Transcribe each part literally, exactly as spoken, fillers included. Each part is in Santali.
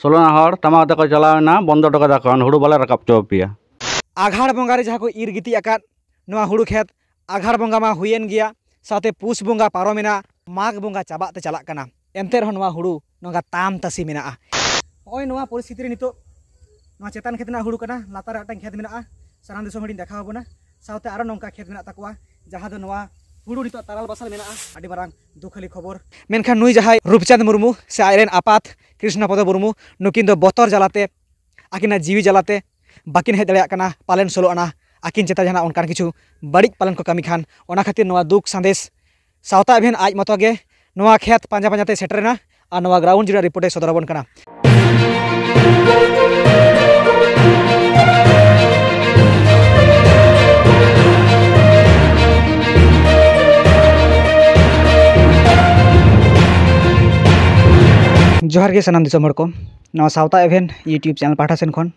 ᱥᱳᱞᱳ ᱟᱱᱟ ᱦᱚᱲ ᱴᱟᱢᱟᱠ ᱟᱛᱮ ᱠᱚ ᱪᱟᱞᱟᱣ ᱮᱱᱟ, ᱵᱚᱱᱫᱚ ᱦᱚᱴᱚ ᱠᱟᱫᱟ ᱠᱚ, ᱦᱩᱲᱩ ᱵᱟᱞᱮ ᱨᱟᱠᱟᱵ ᱦᱚᱪᱚ ᱟᱯᱮᱭᱟ᱾ ᱟᱜᱷᱟᱲ ᱵᱚᱸᱜᱟ ᱨᱮ ᱡᱟᱦᱟᱸ ᱠᱚ ᱤᱨ ᱜᱤᱛᱤᱡ ᱟᱠᱟᱫ ᱱᱚᱣᱟ ᱦᱩᱲᱩ ᱠᱷᱮᱛ, ᱟᱜᱷᱟᱲ ᱵᱚᱸᱜᱟ ᱢᱟ ᱦᱩᱭᱮᱱ ᱜᱮᱭᱟ, ᱥᱟᱶᱛᱮ ᱯᱩᱥ ᱵᱚᱸᱜᱟ ᱯᱟᱨᱚᱢᱮᱱᱟ, ᱢᱟᱜᱽ ᱵᱚᱸᱜᱟ ᱪᱟᱵᱟᱜ ᱛᱮ ᱪᱟᱞᱟᱜ ᱠᱟᱱᱟ, ᱮᱱᱛᱮ ᱨᱮᱦᱚᱸ ᱱᱚᱣᱟ ᱦᱩᱲᱩ ᱱᱚᱝᱠᱟ ᱛᱟᱢ ᱛᱟᱥᱮ ᱢᱮᱱᱟᱜᱼᱟ᱾ ᱱᱚᱜᱼᱚᱭ ᱱᱚᱣᱟ ᱯᱚᱨᱤᱥᱛᱷᱤᱛᱤ ᱨᱮ ᱱᱤᱛᱚᱜ ᱱᱚᱣᱟ ᱪᱮᱛᱟᱱ ᱠᱷᱮᱛ ᱨᱮᱱᱟᱜ ᱦᱩᱲᱩ ᱠᱟᱱᱟ, ᱞᱟᱛᱟᱨ ᱨᱮ ᱢᱤᱫᱴᱟᱝ ᱠᱷᱮᱛ ᱢᱮᱱᱟᱜᱼᱟ, ᱥᱟᱱᱟᱢ ᱫᱤᱥᱚᱢ ᱦᱚᱲᱤᱧ ᱫᱮᱠᱷᱟᱣ ᱟᱵᱚᱱᱟ᱾ ᱥᱟᱶᱛᱮ ᱟᱨᱚ ᱱᱚᱝᱠᱟ ᱠᱷᱮᱛ ᱢᱮᱱᱟᱜ ᱛᱟᱠᱚᱣᱟ, ᱡᱟᱦᱟᱸ ᱫᱚ ᱱᱚᱣᱟ ᱦᱩᱲᱩ ᱱᱤᱛᱚᱜ ᱛᱟᱞᱟᱞ ᱵᱟᱥᱟᱞ ᱢᱮᱱᱟᱜᱼᱟ᱾ ᱟᱹᱰᱤ ᱢᱟᱨᱟᱝ ᱫᱩᱠᱷᱟᱹᱞᱤ ᱠᱷᱚᱵᱚᱨ᱾ ᱢᱮᱱᱠᱷᱟᱱ ᱱᱩᱭ ᱡᱟᱦᱟᱸᱭ ᱨᱩᱯᱪᱟᱸᱫᱽ ᱢᱩᱨᱢᱩ ᱥᱮ ᱟᱡᱨᱮᱱ ᱟᱯᱟᱛ ᱠᱨᱤᱥᱱᱚᱯᱚᱫᱚ ᱢᱩᱨᱢᱩ, ᱱᱩᱠᱤᱱ ᱫᱚ ᱵᱚᱛᱚᱨ ᱡᱟᱞᱟᱛᱮ, ᱟᱹᱠᱤᱱᱟᱜ ᱡᱤᱣᱤ ᱡᱟᱞᱟᱛᱮ ᱵᱟᱹᱠᱤᱱ ᱦᱮᱡ ᱫᱟᱲᱮᱭᱟᱜ ᱠᱟᱱᱟ᱾ ᱯᱟᱞᱮᱱ ᱥᱳᱞᱳ ᱟᱱᱟ ᱟᱹᱠᱤᱱ ᱪᱮᱛᱟᱱ ᱡᱟᱦᱟᱱᱟᱜ ᱚᱱᱠᱟᱱ ᱠᱤᱪᱷᱩ ᱵᱟᱹᱲᱤᱡ ᱯᱟᱞᱮᱱ ᱠᱚ ᱠᱟᱹᱢᱤ ᱠᱷᱟᱱ, ᱚᱱᱟ ᱠᱷᱟᱹᱛᱤᱨ ᱱᱚᱣᱟ ᱫᱩᱠ ᱥᱟᱸᱫᱮᱥ ᱥᱟᱶᱛᱟ ᱮᱵᱷᱮᱱ ᱟᱡ ᱢᱚᱛᱚ ᱜᱮ ᱱᱚᱣᱟ ᱠᱷᱮᱛ ᱯᱟᱸᱡᱟ ᱯᱟᱸᱡᱟ ᱛᱮ ᱥᱮᱴᱮᱨᱮᱱᱟ ᱟᱨ ᱱᱚᱣᱟ ᱜᱨᱟᱣᱩᱱᱰ ᱡᱤᱨᱳ ᱨᱤᱯᱳᱨᱴ ᱮ ᱥᱚᱫᱚᱨ ᱟᱵᱚᱱ ᱠᱟᱱᱟ᱾ ᱡᱚᱦᱟᱨ ᱜᱮ ᱥᱟᱱᱟᱢ ᱫᱤᱥᱚᱢ ᱦᱚᱲ ᱠᱚ, ᱱᱚᱣᱟ ᱥᱟᱶᱛᱟ ᱮᱵᱷᱮᱱ YouTube ᱪᱮᱱᱮᱞ ᱯᱟᱦᱴᱟ ᱥᱮᱱ ᱠᱷᱚᱱ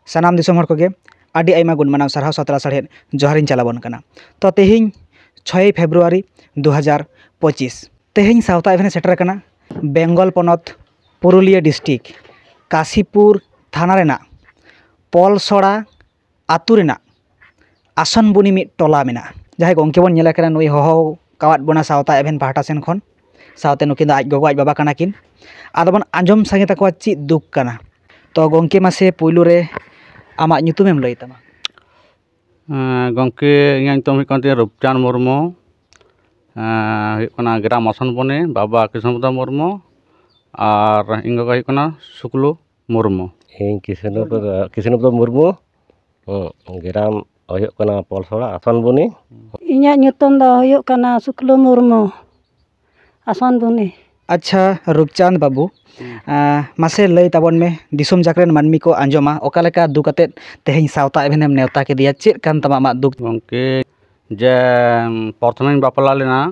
ᱥᱟᱱᱟᱢ ᱫᱤᱥᱚᱢ ᱦᱚᱲ ᱠᱚᱜᱮ ᱟᱹᱰᱤ ᱟᱭᱢᱟ ᱜᱩᱱ ᱢᱟᱱᱟᱣ ᱥᱟᱨᱦᱟᱣ ᱥᱟᱶᱛᱟ ᱥᱟᱶᱦᱮᱫ ᱡᱚᱦᱟᱨᱤᱧ ᱪᱟᱞ ᱟᱵᱚᱱ ᱠᱟᱱᱟ᱾ ᱛᱚ ᱛᱮᱦᱮᱧ ᱪᱷᱚᱭ ᱯᱷᱮᱵᱽᱨᱩᱣᱟᱨᱤ ᱫᱩ ᱦᱟᱡᱟᱨ ᱯᱚᱸᱪᱤᱥ, ᱛᱮᱦᱮᱧ ᱥᱟᱶᱛᱟ ᱮᱵᱷᱮᱱ ᱮ ᱥᱮᱴᱮᱨ ᱟᱠᱟᱱᱟ ᱵᱮᱝᱜᱚᱞ ᱯᱚᱱᱚᱛ ᱯᱩᱨᱩᱞᱤᱭᱟᱹ ᱰᱤᱥᱴᱨᱤᱠᱴ ᱠᱟᱥᱤᱯᱩᱨ ᱛᱷᱟᱱᱟ ᱨᱮᱱᱟᱜ ᱯᱚᱞᱥᱚᱲᱟ ᱟᱹᱛᱩ ᱨᱮᱱᱟᱜ ᱟᱥᱚᱱᱵᱩᱱᱤ ᱢᱤᱫ ᱴᱚᱞᱟ ᱢᱮᱱᱟᱜᱼᱟ᱾ ᱡᱟᱦᱟᱸᱭ ᱜᱚᱢᱠᱮ ᱵᱚᱱ ᱧᱮᱞᱮ ᱠᱟᱱᱟ, ᱱᱩᱭ ᱦᱚᱦᱚ ᱟᱠᱟᱫ ᱵᱚᱱᱟ ᱥᱟᱶᱛᱟ ᱮᱵᱷᱮᱱ ᱯᱟᱦᱴᱟ ᱥᱮᱱ ᱠᱷᱚᱱ, ᱥᱟᱶᱛᱮ ᱱᱩᱠᱤᱱ ᱫᱚ ᱟᱡ ᱜᱚᱜᱚ ᱟᱡ ᱵᱟᱵᱟ ᱠᱟᱱᱟ ᱠᱤᱱ᱾ ᱟᱫᱚ ᱵᱚᱱ ᱟᱸᱡᱚᱢ ᱥᱟᱸᱜᱮ ᱛᱟᱠᱚᱣᱟ ᱪᱮᱫ ᱫᱩᱠ ᱠᱟᱱᱟ᱾ ᱛᱚ ᱜᱚᱢᱠᱮ, ᱢᱟᱥᱮ ᱯᱩᱭᱞᱩ ᱨᱮ ᱟᱢᱟᱜ ᱧᱩᱛᱩᱢᱮᱢ ᱞᱟᱹᱭ ᱛᱟᱢᱟ᱾ ᱮᱸ, ᱜᱚᱢᱠᱮ, ᱤᱧᱟᱹᱜ ᱧᱩᱛᱩᱢ ᱦᱩᱭᱩᱜ ᱠᱟᱱ ᱛᱤᱧᱟᱹ ᱨᱩᱯᱪᱟᱸᱫᱽ ᱢᱩᱨᱢᱩ᱾ ᱮᱸ, ᱦᱩᱭᱩᱜ ᱠᱟᱱᱟ ᱜᱨᱟᱢ ᱟᱥᱚᱱᱵᱚᱱᱤ, ᱵᱟᱵᱟ ᱠᱨᱤᱥᱱᱚᱯᱚᱫᱚ ᱢᱩᱨᱢᱩ ᱟᱨ ᱤᱧ ᱜᱚᱜᱚ ᱦᱩᱭᱩᱜ ᱠᱟᱱᱟ ᱥᱩᱠᱞᱩ ᱢᱩᱨᱢᱩ᱾ ᱤᱧ ᱠᱨᱤᱥᱱᱚᱯᱚᱫᱚ, ᱠᱨᱤᱥᱱᱚᱯᱚᱫᱚ ᱢᱩᱨᱢᱩ, ᱦᱩᱸ, ᱜᱨᱟᱢ ᱦᱩᱭᱩᱜ ᱠᱟᱱᱟ ᱯᱚᱞᱥᱚᱲᱟ, ᱟᱥᱚᱱᱵᱩᱱᱤ᱾ ᱤᱧᱟᱹᱜ ᱧᱩᱛᱩᱢ ᱫᱚ ᱦᱩᱭᱩᱜ ᱠᱟᱱᱟ ᱥᱩᱠᱞᱩ ᱢᱩᱨᱢᱩ, ᱟᱥᱚᱱᱵᱩᱱᱤ᱾ ᱟᱪᱪᱷᱟ ᱨᱩᱯᱪᱟᱸᱫᱽ ᱵᱟᱹᱵᱩ, ᱦᱩᱸ᱾ ᱟᱸ, ᱢᱟᱥᱮ ᱞᱟᱹᱭ ᱛᱟᱵᱚᱱ ᱢᱮ, ᱫᱤᱥᱚᱢ ᱡᱟᱠ ᱨᱮᱱ ᱢᱟᱹᱱᱢᱤ ᱠᱚ ᱟᱸᱡᱚᱢᱟ, ᱚᱠᱟ ᱞᱮᱠᱟ ᱫᱩᱠ ᱟᱛᱮᱫ ᱛᱮᱦᱮᱧ ᱥᱟᱶᱛᱟ ᱮᱵᱷᱮᱱ ᱮᱢ ᱱᱮᱣᱛᱟ ᱠᱮᱫᱮᱭᱟ? ᱪᱮᱫ ᱠᱟᱱ ᱛᱟᱢᱟ ᱟᱢᱟᱜ ᱫᱩᱠ? ᱜᱚᱢᱠᱮ, ᱡᱮ, ᱩᱢ, ᱯᱨᱚᱛᱷᱚᱢᱮᱧ ᱵᱟᱯᱞᱟ ᱞᱮᱱᱟ,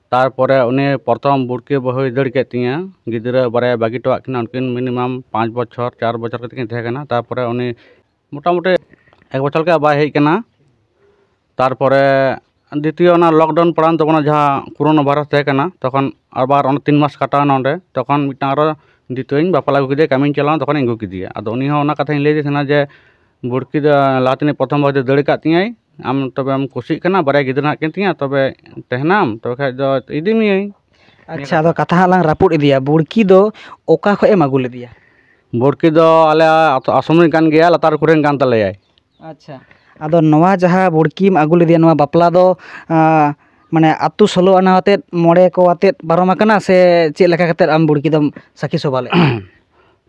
ᱛᱟᱨᱯᱚᱨᱮ ᱩᱱᱤ ᱯᱨᱚᱛᱷᱚᱢ ᱵᱩᱲᱠᱤ ᱵᱟᱹᱦᱩᱭ ᱫᱟᱹᱲ ᱠᱮᱫ ᱛᱤᱧᱟᱹ᱾ ᱜᱤᱫᱽᱨᱟᱹ ᱵᱟᱨᱭᱟ ᱵᱟᱹᱜᱤ ᱦᱚᱴᱚᱣᱟᱜ ᱠᱤᱱᱟ, ᱩᱱᱠᱤᱱ ᱢᱤᱱᱤᱢᱟᱢ ᱯᱟᱸᱪ ᱵᱚᱪᱷᱚᱨ, ᱪᱟᱨ ᱵᱚᱪᱷᱚᱨ ᱠᱟᱛᱮ ᱠᱤᱱ ᱛᱟᱦᱮᱸ ᱠᱟᱱᱟ᱾ ᱛᱟᱨᱯᱚᱨᱮ ᱩᱱᱤ ᱢᱚᱴᱟᱢᱩᱴᱤ ᱮᱠ ᱵᱚᱪᱷᱚᱨ ᱞᱮᱠᱟ ᱵᱟᱭ ᱦᱮᱡ ᱠᱟᱱᱟ᱾ ᱛᱟᱨᱯᱚᱨᱮ ᱫᱤᱛᱤᱭᱚ ᱚᱱᱟ ᱞᱚᱠᱰᱟᱣᱩᱱ ᱯᱟᱲᱟᱣᱮᱱ ᱛᱟᱵᱚᱱᱟ, ᱡᱟᱦᱟᱸ ᱠᱳᱨᱳᱱᱟ ᱵᱷᱟᱭᱨᱟᱥ ᱛᱟᱦᱮᱸ ᱠᱟᱱᱟ, ᱛᱚᱠᱷᱚᱱ ᱟᱵᱟᱨ ᱚᱱᱟ ᱛᱤᱱ ᱢᱟᱥ ᱠᱟᱴᱟᱣ ᱮᱱᱟ ᱚᱸᱰᱮ, ᱛᱚᱠᱷᱚᱱ ᱢᱤᱫᱴᱟᱝ ᱟᱨᱚ ᱫᱤᱛᱚᱭᱤᱧ ᱵᱟᱯᱞᱟ ᱟᱹᱜᱩ ᱠᱮᱫᱮᱭᱟ, ᱠᱟᱹᱢᱤᱧ ᱪᱟᱞᱟᱣᱱᱟ, ᱛᱚᱠᱷᱚᱱᱤᱧ ᱟᱹᱜᱩ ᱠᱮᱫᱮᱭᱟ᱾ ᱟᱫᱚ ᱩᱱᱤ ᱦᱚᱸ ᱚᱱᱟ ᱠᱟᱛᱷᱟᱧ ᱞᱟᱹᱭ ᱟᱫᱮ ᱛᱟᱦᱮᱱᱟ ᱡᱮ, "ᱵᱩᱲᱠᱤ ᱫᱚ ᱞᱟᱦᱟ ᱛᱮᱱᱤᱡ ᱯᱨᱚᱛᱷᱚᱢ ᱵᱟᱹᱦᱩ ᱫᱚ ᱫᱟᱹᱲ ᱟᱠᱟᱫ ᱛᱤᱧᱟᱭ, ᱟᱢ ᱛᱚᱵᱮᱢ ᱠᱩᱥᱤᱜ ᱠᱟᱱᱟ, ᱵᱟᱨᱭᱟ ᱜᱤᱫᱽᱨᱟᱹ ᱦᱮᱱᱟᱜ ᱠᱤᱱ ᱛᱤᱧᱟ, ᱛᱚᱵᱮ ᱛᱟᱦᱮᱱᱟᱢ, ᱛᱚᱵᱮ ᱠᱷᱟᱡ ᱫᱚ ᱤᱫᱤ ᱢᱮᱭᱟᱹᱧ᱾" ᱟᱪᱪᱷᱟ, ᱟᱫᱚ ᱠᱟᱛᱷᱟ ᱦᱟᱸᱜ ᱞᱟᱝ ᱨᱟᱹᱯᱩᱫ ᱤᱫᱤᱭᱟ, ᱵᱩᱲᱠᱤ ᱫᱚ ᱚᱠᱟ ᱠᱷᱚᱡ ᱮᱢ ᱟᱹᱜᱩ ᱞᱮᱫᱮᱭᱟ? ᱵᱩᱲᱠᱤ ᱫᱚ ᱟᱞᱮ ᱟᱛᱳ ᱟᱥᱚᱢ ᱨᱮᱱ ᱠᱟᱱ ᱜᱮᱭᱟ, ᱞᱟᱛᱟᱨ ᱠᱩᱲᱤ ᱨᱮᱱ ᱠᱟᱱ ᱛᱟᱞᱮᱭᱟᱭ᱾ ᱟᱪᱪᱷᱟ, ᱟᱫᱚ ᱱᱚᱣᱟ ᱡᱟᱦᱟᱸ ᱵᱩᱲᱠᱤᱢ ᱟᱹᱜᱩ ᱞᱮᱫᱮᱭᱟ, ᱱᱚᱣᱟ ᱵᱟᱯᱞᱟ ᱫᱚ, ᱟᱸ, ᱢᱟᱱᱮ ᱟᱛᱳ ᱥᱳᱞᱳ ᱟᱱᱟ ᱟᱛᱮᱫ, ᱢᱚᱬᱮ ᱠᱚ ᱟᱛᱮᱫ ᱯᱟᱨᱚᱢ ᱟᱠᱟᱱᱟ, ᱥᱮ ᱪᱮᱫ ᱞᱮᱠᱟ ᱠᱟᱛᱮᱫ ᱟᱢ ᱵᱩᱲᱠᱤ ᱫᱚᱢ ᱥᱟᱹᱠᱷᱤ ᱥᱚᱵᱷᱟ ᱞᱮᱫᱼᱟ?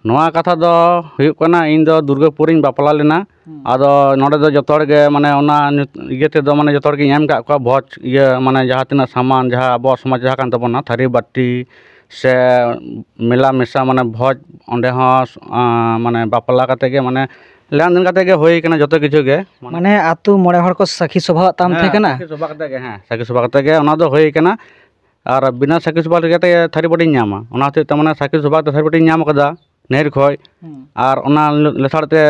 ᱱᱚᱣᱟ ᱠᱟᱛᱷᱟ ᱫᱚ ᱦᱩᱭᱩᱜ ᱠᱟᱱᱟ, ᱤᱧ ᱫᱚ ᱫᱩᱨᱜᱟᱹᱯᱩᱨᱤᱧ ᱵᱟᱯᱞᱟ ᱞᱮᱱᱟ᱾ ᱦᱩᱸ᱾ ᱟᱫᱚ ᱱᱚᱰᱮ ᱫᱚ ᱡᱚᱛᱚ ᱦᱚᱲ ᱜᱮ, ᱢᱟᱱᱮ, ᱚᱱᱟ ᱧᱩᱛ-, ᱤᱭᱟᱹ ᱛᱮᱫᱚ, ᱢᱟᱱᱮ, ᱡᱚᱛᱚ ᱦᱚᱲ ᱜᱤᱧ ᱮᱢ ᱟᱠᱟᱫ ᱠᱚᱣᱟ ᱵᱷᱚᱡᱽ, ᱤᱭᱟᱹ, ᱢᱟᱱᱮ, ᱡᱟᱦᱟᱸ ᱛᱤᱱᱟᱹᱜ ᱥᱟᱢᱟᱱ, ᱡᱟᱦᱟᱸ ᱟᱵᱚᱣᱟᱜ ᱥᱚᱢᱟᱡᱽ ᱡᱟᱦᱟᱸ ᱠᱟᱱ ᱛᱟᱵᱚᱱᱟ, ᱛᱷᱟᱹᱨᱤ ᱵᱟᱹᱴᱤ ᱥᱮ ᱢᱮᱞᱟ ᱢᱮᱥᱟ, ᱢᱟᱱᱮ, ᱵᱷᱚᱡᱽ, ᱚᱸᱰᱮ ᱦᱚᱸ, ᱟᱸ, ᱢᱟᱱᱮ, ᱵᱟᱯᱞᱟ ᱠᱟᱛᱮ ᱜᱮ, ᱢᱟᱱᱮ, ᱞᱮᱱᱫᱮᱱ ᱠᱟᱛᱮ ᱜᱮ ᱦᱩᱭ ᱠᱟᱱᱟ ᱡᱚᱛᱚ ᱠᱤᱪᱷᱩ ᱜᱮ᱾ ᱢᱟᱱᱮ, ᱟᱛᱳ ᱢᱚᱬᱮ ᱦᱚᱲ ᱠᱚ ᱥᱟᱹᱠᱷᱤ ᱥᱚᱵᱷᱟᱣᱟᱜ ᱛᱟᱢ ᱦᱮᱸ, ᱛᱟᱦᱮᱸ ᱠᱟᱱᱟ? ᱥᱟᱹᱠᱷᱤ ᱥᱚᱵᱷᱟ ᱠᱟᱛᱮ ᱜᱮ, ᱦᱮᱸ, ᱥᱟᱹᱠᱷᱤ ᱥᱚᱵᱷᱟ ᱠᱟᱛᱮ ᱜᱮ ᱚᱱᱟ ᱫᱚ ᱦᱩᱭ ᱠᱟᱱᱟ᱾ ᱟᱨ ᱵᱤᱱᱟᱹ ᱥᱟᱹᱠᱷᱤ ᱥᱚᱵᱷᱟ ᱨᱮᱜᱮ ᱛᱮ ᱛᱷᱟᱹᱨᱤ ᱵᱟᱹᱴᱤᱧ ᱧᱟᱢᱟ, ᱚᱱᱟ ᱦᱚᱛᱮᱡ ᱛᱮ, ᱢᱟᱱᱮ, ᱥᱟᱹᱠᱷᱤ ᱥᱚᱵᱷᱟ ᱛᱮ ᱛᱷᱟᱹᱨᱤ ᱵᱟᱹᱴᱤᱧ ᱧᱟᱢ ᱠᱟᱫᱟ ᱱᱟᱹᱭᱦᱟᱹᱨ ᱠᱷᱚᱡ᱾ ᱦᱩᱸ᱾ ᱟᱨ ᱚᱱᱟ ᱞᱮᱥᱟᱲ ᱛᱮ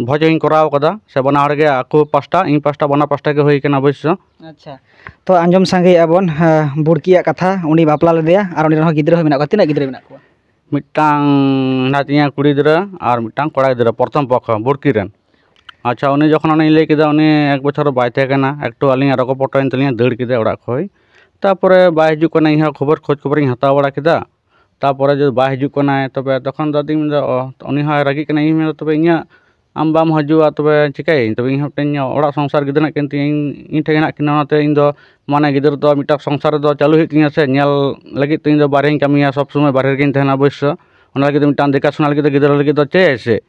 ᱵᱷᱚᱡᱽ ᱦᱚᱸᱧ ᱠᱚᱨᱟᱣ ᱠᱟᱫᱟ, ᱥᱮ ᱵᱟᱱᱟ ᱦᱚᱲ ᱜᱮ, ᱟᱠᱚ ᱯᱟᱥᱴᱟ, ᱤᱧ ᱯᱟᱥᱴᱟ, ᱵᱟᱱᱟᱨ ᱯᱟᱥᱴᱟ ᱜᱮ ᱦᱩᱭ ᱠᱟᱱᱟ ᱚᱵᱚᱥᱥᱚ᱾ ᱟᱪᱪᱷᱟ, ᱛᱚ ᱟᱸᱡᱚᱢ ᱥᱟᱸᱜᱮᱭᱮᱫᱼᱟ ᱵᱚᱱ, ᱦᱮᱸ, ᱵᱩᱲᱠᱤᱭᱟᱜ ᱠᱟᱛᱷᱟ, ᱩᱱᱤ ᱵᱟᱯᱞᱟ ᱞᱮᱫᱮᱭᱟ ᱟᱨ ᱩᱱᱤ ᱨᱮᱱ ᱦᱚᱸ ᱜᱤᱫᱽᱨᱟᱹ ᱦᱚᱸ ᱢᱮᱱᱟᱜ ᱠᱚᱣᱟ᱾ ᱛᱤᱱᱟᱹᱜ ᱜᱤᱫᱽᱨᱟᱹ ᱢᱮᱱᱟᱜ ᱠᱚᱣᱟ? ᱢᱤᱫᱴᱟᱝ ᱦᱮᱱᱟᱭ ᱛᱤᱧᱟᱹ ᱠᱩᱲᱤ ᱜᱤᱫᱽᱨᱟᱹ ᱟᱨ ᱢᱤᱫᱴᱟᱝ ᱠᱚᱲᱟ ᱜᱤᱫᱽᱨᱟᱹ, ᱯᱨᱚᱛᱷᱚᱢ ᱯᱚᱠᱠᱷᱚ ᱵᱩᱲᱠᱤ ᱨᱮᱱ᱾ ᱟᱪᱪᱷᱟ, ᱩᱱᱤ ᱡᱚᱠᱷᱚᱱ ᱚᱱᱮᱧ ᱞᱟᱹᱭ ᱠᱮᱫᱟ, ᱩᱱᱤ ᱮᱠ ᱵᱚᱪᱷᱚᱨ ᱵᱟᱭ ᱛᱟᱦᱮᱸ ᱠᱟᱱᱟ, ᱮᱠᱴᱩ ᱟᱹᱞᱤᱧᱟᱜ ᱨᱚᱜᱚ ᱯᱚᱴᱚᱭᱮᱱ ᱛᱟᱹᱞᱤᱧᱟ, ᱫᱟᱹᱲ ᱠᱮᱫᱟᱭ ᱚᱲᱟᱜ ᱠᱷᱚᱡ᱾ ᱛᱟᱯᱚᱨᱮ ᱵᱟᱭ ᱦᱤᱡᱩᱜ ᱠᱟᱱᱟ, ᱤᱧ ᱦᱚᱸ ᱠᱷᱚᱵᱚᱨ ᱠᱷᱚᱡᱽ ᱠᱷᱚᱵᱚᱨᱤᱧ ᱦᱟᱛᱟᱣ ᱵᱟᱲᱟ ᱠᱮᱫᱟ᱾ ᱛᱟᱯᱚᱨᱮ ᱡᱩᱫᱤ ᱵᱟᱭ ᱦᱤᱡᱩᱜ ᱠᱟᱱᱟᱭ, ᱛᱚᱵᱮ ᱛᱚᱠᱷᱚᱱ ᱫᱚ ᱟᱫᱚᱧ ᱢᱮᱱᱫᱟ, ᱚ, ᱩᱱᱤ ᱦᱚᱸᱭ ᱨᱟᱹᱜᱤᱜ ᱠᱟᱱᱟ, ᱤᱧ ᱢᱮᱱᱫᱟ, ᱛᱚᱵᱮ ᱤᱧᱟᱹᱜ ᱟᱢ ᱵᱟᱢ ᱦᱤᱡᱩᱜᱼᱟ, ᱛᱚᱵᱮ ᱪᱤᱠᱟᱹᱭᱟᱹᱧ? ᱛᱚᱵᱮ ᱤᱧ ᱦᱚᱸ ᱢᱤᱫᱴᱮᱱ ᱚᱲᱟᱜ ᱥᱚᱝᱥᱟᱨ ᱜᱤᱫᱽᱨᱟᱹ ᱦᱮᱱᱟᱜ ᱠᱤᱱ ᱛᱤᱧᱟᱹ, ᱤᱧ, ᱤᱧ ᱴᱷᱮᱱ ᱦᱮᱱᱟᱜ ᱠᱤᱱᱟ, ᱚᱱᱟᱛᱮ ᱤᱧ ᱫᱚ, ᱢᱟᱱᱮ, ᱜᱤᱫᱽᱨᱟᱹ ᱫᱚ ᱢᱤᱫᱴᱟᱝ ᱥᱚᱝᱥᱟᱨ ᱨᱮᱫᱚ ᱪᱟᱹᱞᱩ ᱦᱩᱭᱩᱜ ᱛᱤᱧᱟᱹ ᱥᱮ, ᱧᱮᱞ ᱞᱟᱹᱜᱤᱫ ᱛᱮ ᱤᱧ ᱫᱚ ᱵᱟᱨᱦᱮᱧ ᱠᱟᱹᱢᱤᱭᱟ, ᱥᱚᱵᱽ ᱥᱚᱢᱚᱭ ᱵᱟᱨᱦᱮ ᱨᱮᱜᱮᱧ ᱛᱟᱦᱮᱱᱟ ᱚᱵᱚᱥᱥᱚ᱾ ᱚᱱᱟ ᱞᱟᱹᱜᱤᱫ ᱫᱚ ᱢᱤᱫᱴᱟᱝ ᱫᱮᱠᱷᱟ ᱥᱩᱱᱟ ᱞᱟᱹᱜᱤᱫ ᱫᱚ ᱜᱤᱫᱽᱨᱟᱹ ᱞᱟᱹᱜᱤᱫ ᱫᱚ ᱪᱟᱹᱭᱟᱭ ᱥᱮ?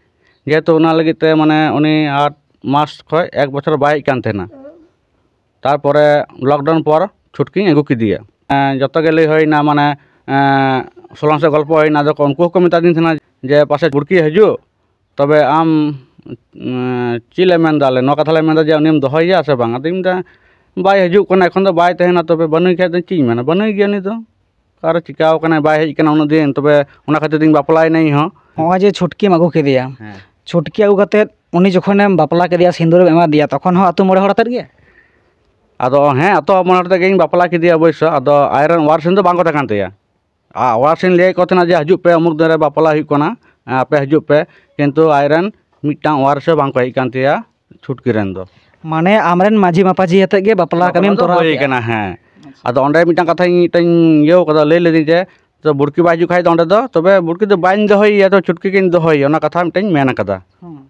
ᱡᱮᱦᱮᱛᱩ ᱚᱱᱟ ᱞᱟᱹᱜᱤᱫ ᱛᱮ, ᱢᱟᱱᱮ, ᱩᱱᱤ ᱟᱴ ᱢᱟᱥ ᱠᱷᱚᱡ ᱮᱠ ᱵᱚᱪᱷᱚᱨ ᱵᱟᱭ ᱦᱮᱡ ᱠᱟᱱ ᱛᱟᱦᱮᱱᱟ᱾ ᱛᱟᱨᱯᱚᱨᱮ lockdown ᱯᱚᱨ ᱪᱷᱩᱴᱠᱤᱧ ᱟᱹᱜᱩ ᱠᱮᱫᱮᱭᱟ᱾ ᱮᱸ, ᱡᱚᱛᱚ ᱜᱮ ᱞᱟᱹᱭ ᱦᱩᱭᱱᱟ, ᱢᱟᱱᱮ, ᱮᱸ, ᱥᱳᱞᱳ ᱟᱱᱟ ᱥᱮᱫ ᱜᱚᱞᱯᱚ ᱦᱩᱭᱱᱟ, ᱟᱫᱚ ᱠᱚ, ᱩᱱᱠᱩ ᱦᱚᱸᱠᱚ ᱢᱮᱛᱟᱫᱤᱧ ᱛᱟᱦᱮᱱᱟ ᱡᱮ, "ᱯᱟᱥᱮᱡ ᱵᱩᱲᱠᱤ ᱦᱤᱡᱩᱜ, ᱛᱚᱵᱮ ᱟᱢ, ᱮᱸ, ᱪᱮᱫ ᱞᱮ ᱢᱮᱱᱫᱟ, ᱟᱞᱮ ᱱᱚᱣᱟ ᱠᱟᱛᱷᱟ ᱞᱮ ᱢᱮᱱᱫᱟ ᱡᱮ ᱩᱱᱤᱢ ᱫᱚᱦᱚᱭᱮᱭᱟ ᱥᱮ ᱵᱟᱝ?" ᱟᱫᱚᱧ ᱢᱮᱱᱫᱟ, "ᱵᱟᱭ ᱦᱤᱡᱩᱜ ᱠᱟᱱᱟ, ᱮᱠᱷᱚᱱ ᱫᱚ ᱵᱟᱭ ᱛᱟᱦᱮᱱᱟ, ᱛᱚᱵᱮ ᱵᱟᱹᱱᱩᱭ ᱠᱷᱟᱡ ᱫᱚ ᱪᱮᱫ ᱤᱧ ᱢᱮᱱᱟ, ᱵᱟᱹᱱᱩᱭ ᱜᱮᱭᱟ ᱩᱱᱤ ᱫᱚ, ᱚᱠᱟᱨᱮ ᱪᱤᱠᱟᱣ ᱠᱟᱱᱟᱭ, ᱵᱟᱭ ᱦᱮᱡ ᱠᱟᱱᱟ ᱩᱱᱟᱹᱜ ᱫᱤᱱ, ᱛᱚᱵᱮ ᱚᱱᱟ ᱠᱷᱟᱹᱛᱤᱨ ᱛᱤᱧ ᱵᱟᱯᱞᱟᱭᱮᱱᱟ ᱤᱧ ᱦᱚᱸ᱾" ᱱᱚᱜᱼᱚᱭ ᱡᱮ ᱪᱷᱩᱴᱠᱤᱢ ᱟᱹᱜᱩ ᱠᱮᱫᱮᱭᱟ, ᱦᱮᱸ᱾ ᱪᱷᱩᱴᱠᱤ ᱟᱹᱜᱩ ᱠᱟᱛᱮᱫ ᱩᱱᱤ ᱡᱚᱠᱷᱚᱱᱮᱢ ᱵᱟᱯᱞᱟ ᱠᱮᱫᱮᱭᱟ, ᱥᱤᱸᱫᱩᱨᱮᱢ ᱮᱢᱟ ᱫᱮᱭᱟ, ᱛᱚᱠᱷᱚᱱ ᱦᱚᱸ ᱟᱹᱛᱩ ᱢᱚᱬᱮ ᱦᱚᱲ ᱟᱛᱮᱫ ᱜᱮ? ᱟᱫᱚ ᱦᱮᱸ, ᱟᱹᱛᱩ ᱢᱚᱬᱮ ᱦᱚᱲ ᱟᱛᱮᱫ ᱜᱮᱧ ᱵᱟᱯᱞᱟ ᱠᱮᱫᱮᱭᱟ ᱚᱵᱚᱥᱥᱚ᱾ ᱟᱫᱚ ᱟᱡᱨᱮᱱ ᱣᱟᱨᱥ ᱨᱮᱱ ᱫᱚ ᱵᱟᱝ ᱠᱚ ᱛᱟᱦᱮᱸ ᱠᱟᱱ ᱛᱟᱭᱟ᱾ ᱟᱨ ᱚᱲᱟᱜ ᱥᱮᱱ ᱞᱟᱹᱭ ᱠᱚ ᱛᱟᱦᱮᱱᱟ ᱡᱮ, "ᱦᱤᱡᱩᱜ ᱯᱮ, ᱚᱢᱩᱠ ᱫᱤᱱ ᱨᱮ ᱵᱟᱯᱞᱟ ᱦᱩᱭᱩᱜ ᱠᱟᱱᱟ, ᱟᱯᱮ ᱦᱤᱡᱩᱜ ᱯᱮ", ᱠᱤᱱᱛᱩ ᱟᱡᱨᱮᱱ ᱢᱤᱫᱴᱟᱝ ᱣᱟᱨᱤᱥ ᱦᱚᱸ ᱵᱟᱝ ᱠᱚ ᱦᱮᱡ ᱠᱟᱱ ᱛᱟᱭᱟ ᱪᱷᱩᱴᱠᱤ ᱨᱮᱱ ᱫᱚ᱾ ᱢᱟᱱᱮ ᱟᱢᱨᱮᱱ ᱢᱟᱹᱡᱷᱤ ᱢᱟᱯᱟᱡᱷᱤ ᱟᱛᱮᱫ ᱜᱮ ᱵᱟᱯᱞᱟ ᱠᱟᱹᱢᱤᱢ ᱵᱟᱯᱞᱟ ᱫᱚ ᱛᱚᱨᱟᱣ ᱦᱩᱭ ᱠᱮᱜᱼᱟ? ᱠᱟᱱᱟ, ᱦᱮᱸ᱾ ᱟᱪᱪᱷᱟ᱾ ᱟᱫᱚ ᱚᱸᱰᱮ ᱢᱤᱫᱴᱟᱝ ᱠᱟᱛᱷᱟᱧ ᱢᱤᱫᱴᱟᱝ ᱤᱭᱟᱹᱣ ᱠᱟᱫᱟ, ᱞᱟᱹᱭ ᱞᱮᱫᱟᱹᱧ ᱡᱮ, "ᱛᱚ ᱵᱩᱲᱠᱤ ᱵᱟᱭ ᱦᱤᱡᱩᱜ ᱠᱷᱟᱡ ᱫᱚ ᱚᱸᱰᱮ ᱫᱚ, ᱛᱚᱵᱮ ᱵᱩᱲᱠᱤ ᱫᱚ ᱵᱟᱹᱧ ᱫᱚᱦᱚᱭᱮᱭᱟ, ᱛᱚ ᱪᱷᱩᱴᱠᱤ ᱜᱤᱧ ᱫᱚᱦᱚᱭᱮᱭᱟ", ᱚᱱᱟ ᱠᱟᱛᱷᱟ ᱢᱤᱫᱴᱟᱝ ᱢᱮᱱ ᱠᱟᱫᱟ᱾ ᱦᱩᱸ᱾